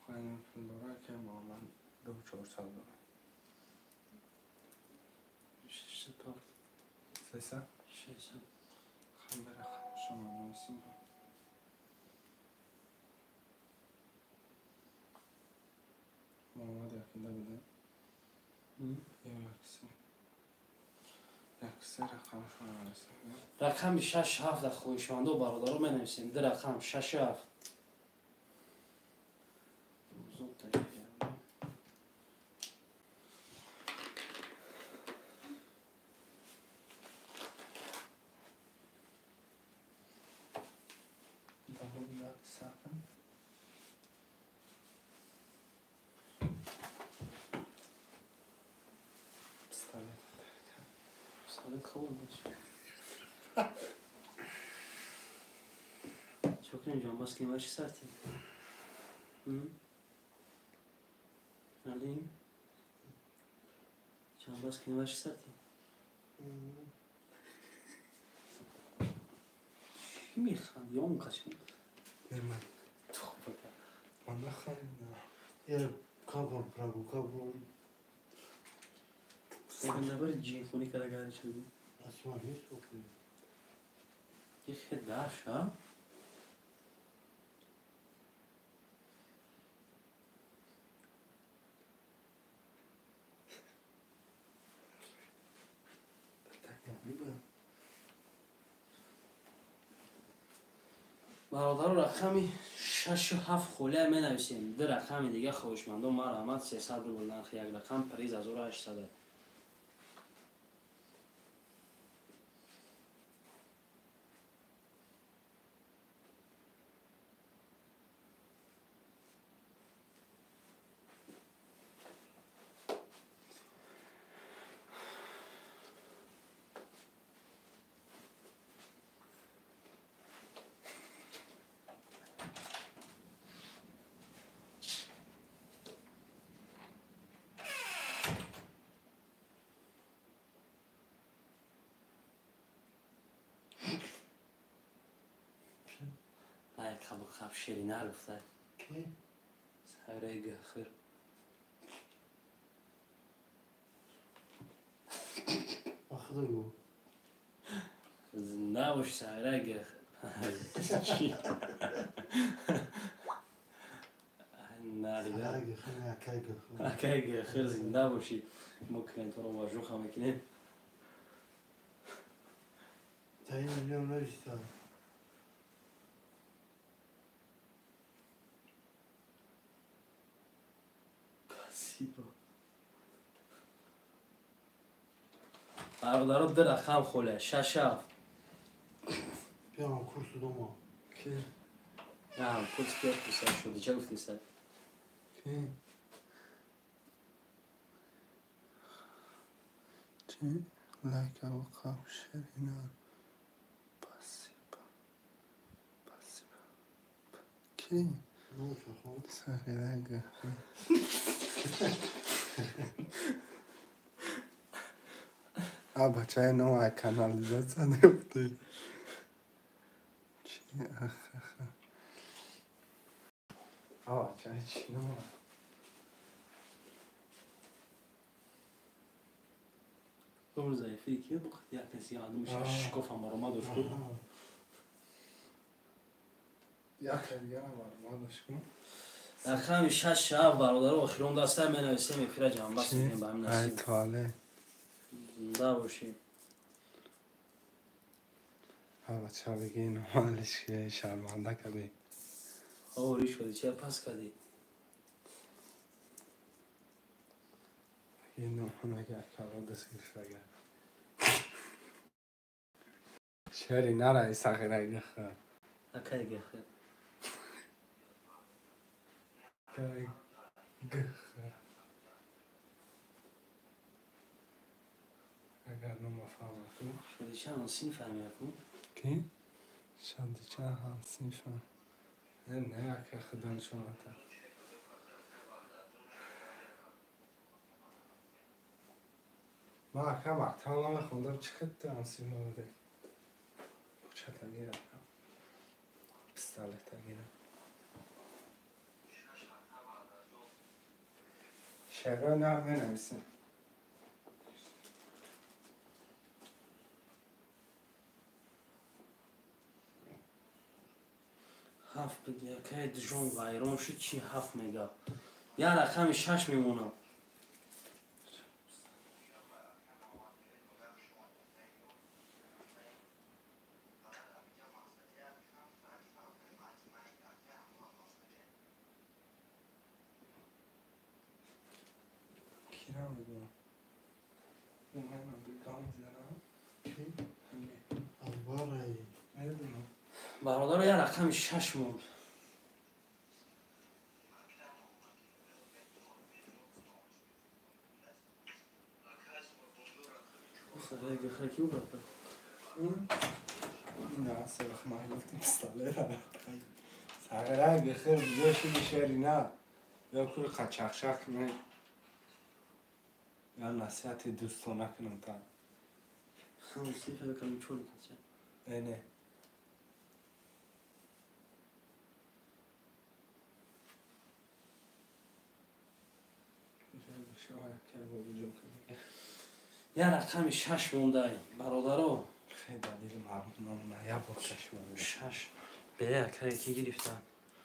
Тоқайни пул дора ки ман 2-400 дорам. 600. 300? 600. Хам рақам шумо нависем. Муҳаммад якида биде. Ё яксе. Яксе рақам шумо нависем. Рақами 6-7 дар хоҳишмандо бародаро менависем. Ду рақам 6-7. Пистолет холодно. Чё кунем, ҷонбоз кунем, вачи сартем? Алим? Ҷонбоз кунем, вачи сартем? Чӣ механдӣ? Ё он кас? Не, ман. Ман нахандидам. Я кам прогулка был. Набар ҷинхонӣ када гарча. Асман нест окей. Ихе даш, а? Бародаро, рақами 6-7 холия менависем. Ду рақами дига хоҳишмандо марҳамат. 300 рубл нархи як рақам, приз 1800. Лайка бухаб ширинар гуфта. Ки? Сағираи гахир. Ба худо гӯ. Зинда бош, Сағираи гахир. Чи? Сағираи гахир, не, акаи гахир. Акаи гахир, зинда бошӣ. Мо клиентҳоро важуха мекунем. Таин миллион нависта. Спасибо. Бародаро, ду рақам холе, шаш ҳафт. Биям курсу дома. Ки? На, курс ки пуса шуди, ча гуфти са? Ки? Чи? Лайка бухаб ширинар. Спасибо. Спасибо. Ки? Номашо хон. Сағираи гахир. А бачаи ном канализатсия нефтӣ. Чи? Ах, ах, ах. А бачаи чӣ ном? Умр заифи ки як каси одам шикофам баромад дошт. Як дигарам баромад дошт. Рақами шаш ҳафт, бародаро, охирон даста менависем, эфира ҷамъбаст мекунем ба ҳамин Ай насиб. туалет. Зинда бошӣ. А бача бигӣ номалиш ки шарманда кардӣ. Ори шуди, чия пас кардӣ? Бигӣ номага кало даст гирифтага. Шери нара сағираи гахир. Акаи гахир. Акаи гахир. Агар нома фаҳмаку. Шуди ча ҳамсин фаҳмияку? Ки? Шадича ҳамсинфа. Не, не, ака худо нишоната. Ман ака мактаб намехондам, чӣ хел ту ҳамсинфа будӣ? Кучата гир ака. Пистолета гир. Шеъро на менависем. Ҳафт биги, акаи дижон вайрон шуд, чи ҳафт мега? Як рақами шаш мемонам. Кира мегӯям? Ман бигам мезанам. Ки? Акбараи. Медонам. Бародаро, як рақами шаш монд. Сағираи гахир ки убрата? На, севах ман гуфтим пистолета. Сағираи гахир биҷо шуди шери на. Ё кури қачақшақ кунӣ. Ё насиҳати дӯстона кунам та. Ҳамсинфа кам чор кача. Э не. Як рақами шаш мондай, бародаро. Хеле далели маълум намона, як бор чашма. Шаш. Бере акаи ки гирифта?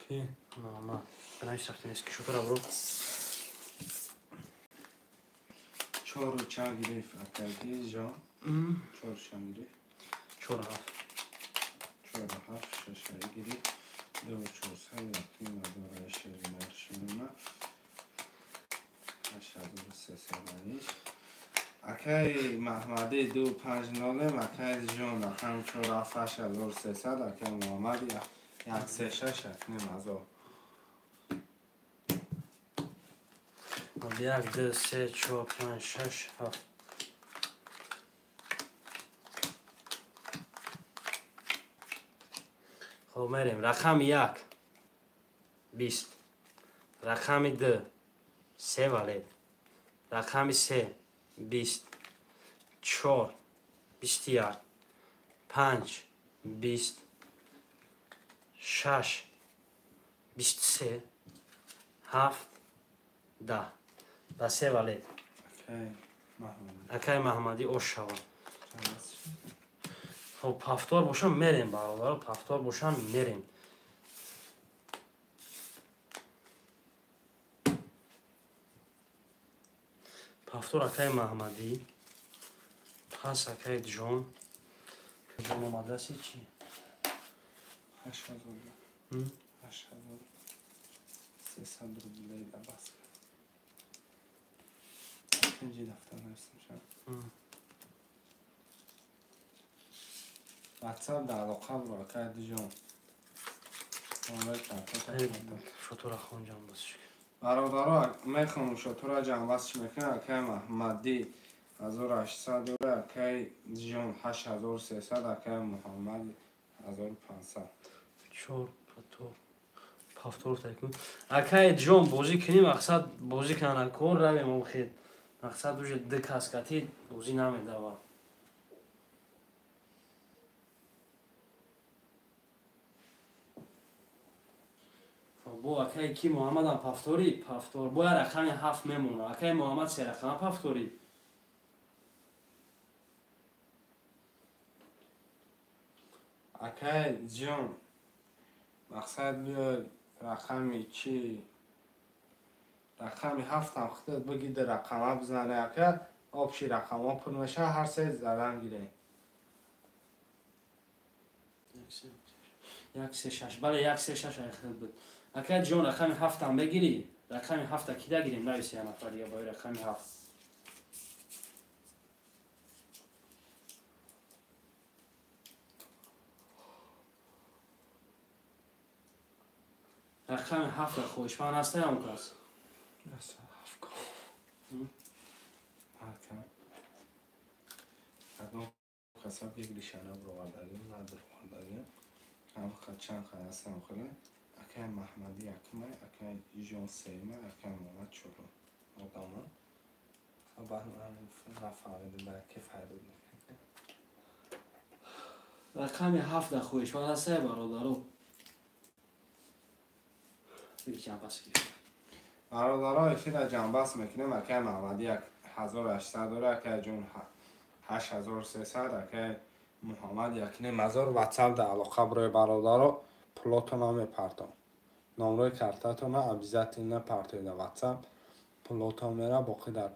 Ки? Мама. Бинавис рафтем, кишотара бро. Чору чанд гирифт акаи ҷон? Чору чанд гирифт? Чор ҳафт. Чору ҳафт шашаи гирифт. Ду чорсад якним ҳазораи шеринар шуна. Ҳашт ҳазору сесадаиш. Акаи Маҳмадӣ ду панҷ нолем, акаи ҷон рақами чор ҳафт ҳашт ҳазору сесад, акаи Муҳаммад як се шаш якним ҳазор. Як, ду, се, чор, панҷ, шаш, ҳафт. Хоб, мерем. Рақами як 20, рақами ду се валет, рақами се 20, чор 21, панҷ 20, шаш 23 7 10 ба се валет. Акай Маҳмадӣ ош шава. Хоб, пафтор бошам мерем, бародаро, пафтор бошам мерем. Пафтор акай Маҳмадӣ, пас акай Ҷон. Ҷон омадаси чи? 8000. 8300 рублей да бас. Пенҷи дафтар нависам шав. WhatsApp да алоқа буро акай Ҷон. Шотура хон ҷамбас шуд. Бародаро, мехоҳам шотура ҷамбас чӣ мекунам, акай Маҳмадӣ 1800 дора, акай Ҷон 8300, акай Муҳаммад 1500. Чор патор пафтор такун. Акай Ҷон бозӣ кунем, мақсад бозӣ кунан кор равем охир. Мақсад уже ду каскати бозӣ намедава. Бо акай ки Муҳаммадам пафторӣ, пафтор. Бо я рақами 7 мемона. Акай Муҳаммад се рақама пафторӣ. Акай Ҷон, мақсад биё рақами чи? Рақами 7-ам худат бигида рақама бизане ака, обши рақамҳо пур мешавад, ҳар се задан гирем. 1 3 6. Бале, 1 3 6 ай худат буд. Акай Ҷон, рақами 7-ам бегирӣ. Рақами 7-а кида гирем? Нависи я нафар дига бои рақами 7. Рақами 7-а хоҳишманд ҳастаям он кас? Каса бигиришана бировардагим, надировардагим. Ҳам чанд ҳастам хеле. Акай Маҳмадӣ якумай, акай Ҷон сеюмай, акай Муҳаммад чорум. Одамон. Баъд ман нафаҳмидам, ба ки файда мекунад. Рақами 7 хоҳишманд ҳастае, бародаро. Бародаро, эфира ҷамбас мекунем. Акай Маҳмадӣ 1800 дора, акай Ҷон 8300, акай Муҳаммад 1500. WhatsApp да алоқа бирои бародаро, пулотона мепартом. Номрои картатона обязательно партоед дар WhatsApp. Пулотон мера, боқӣ дар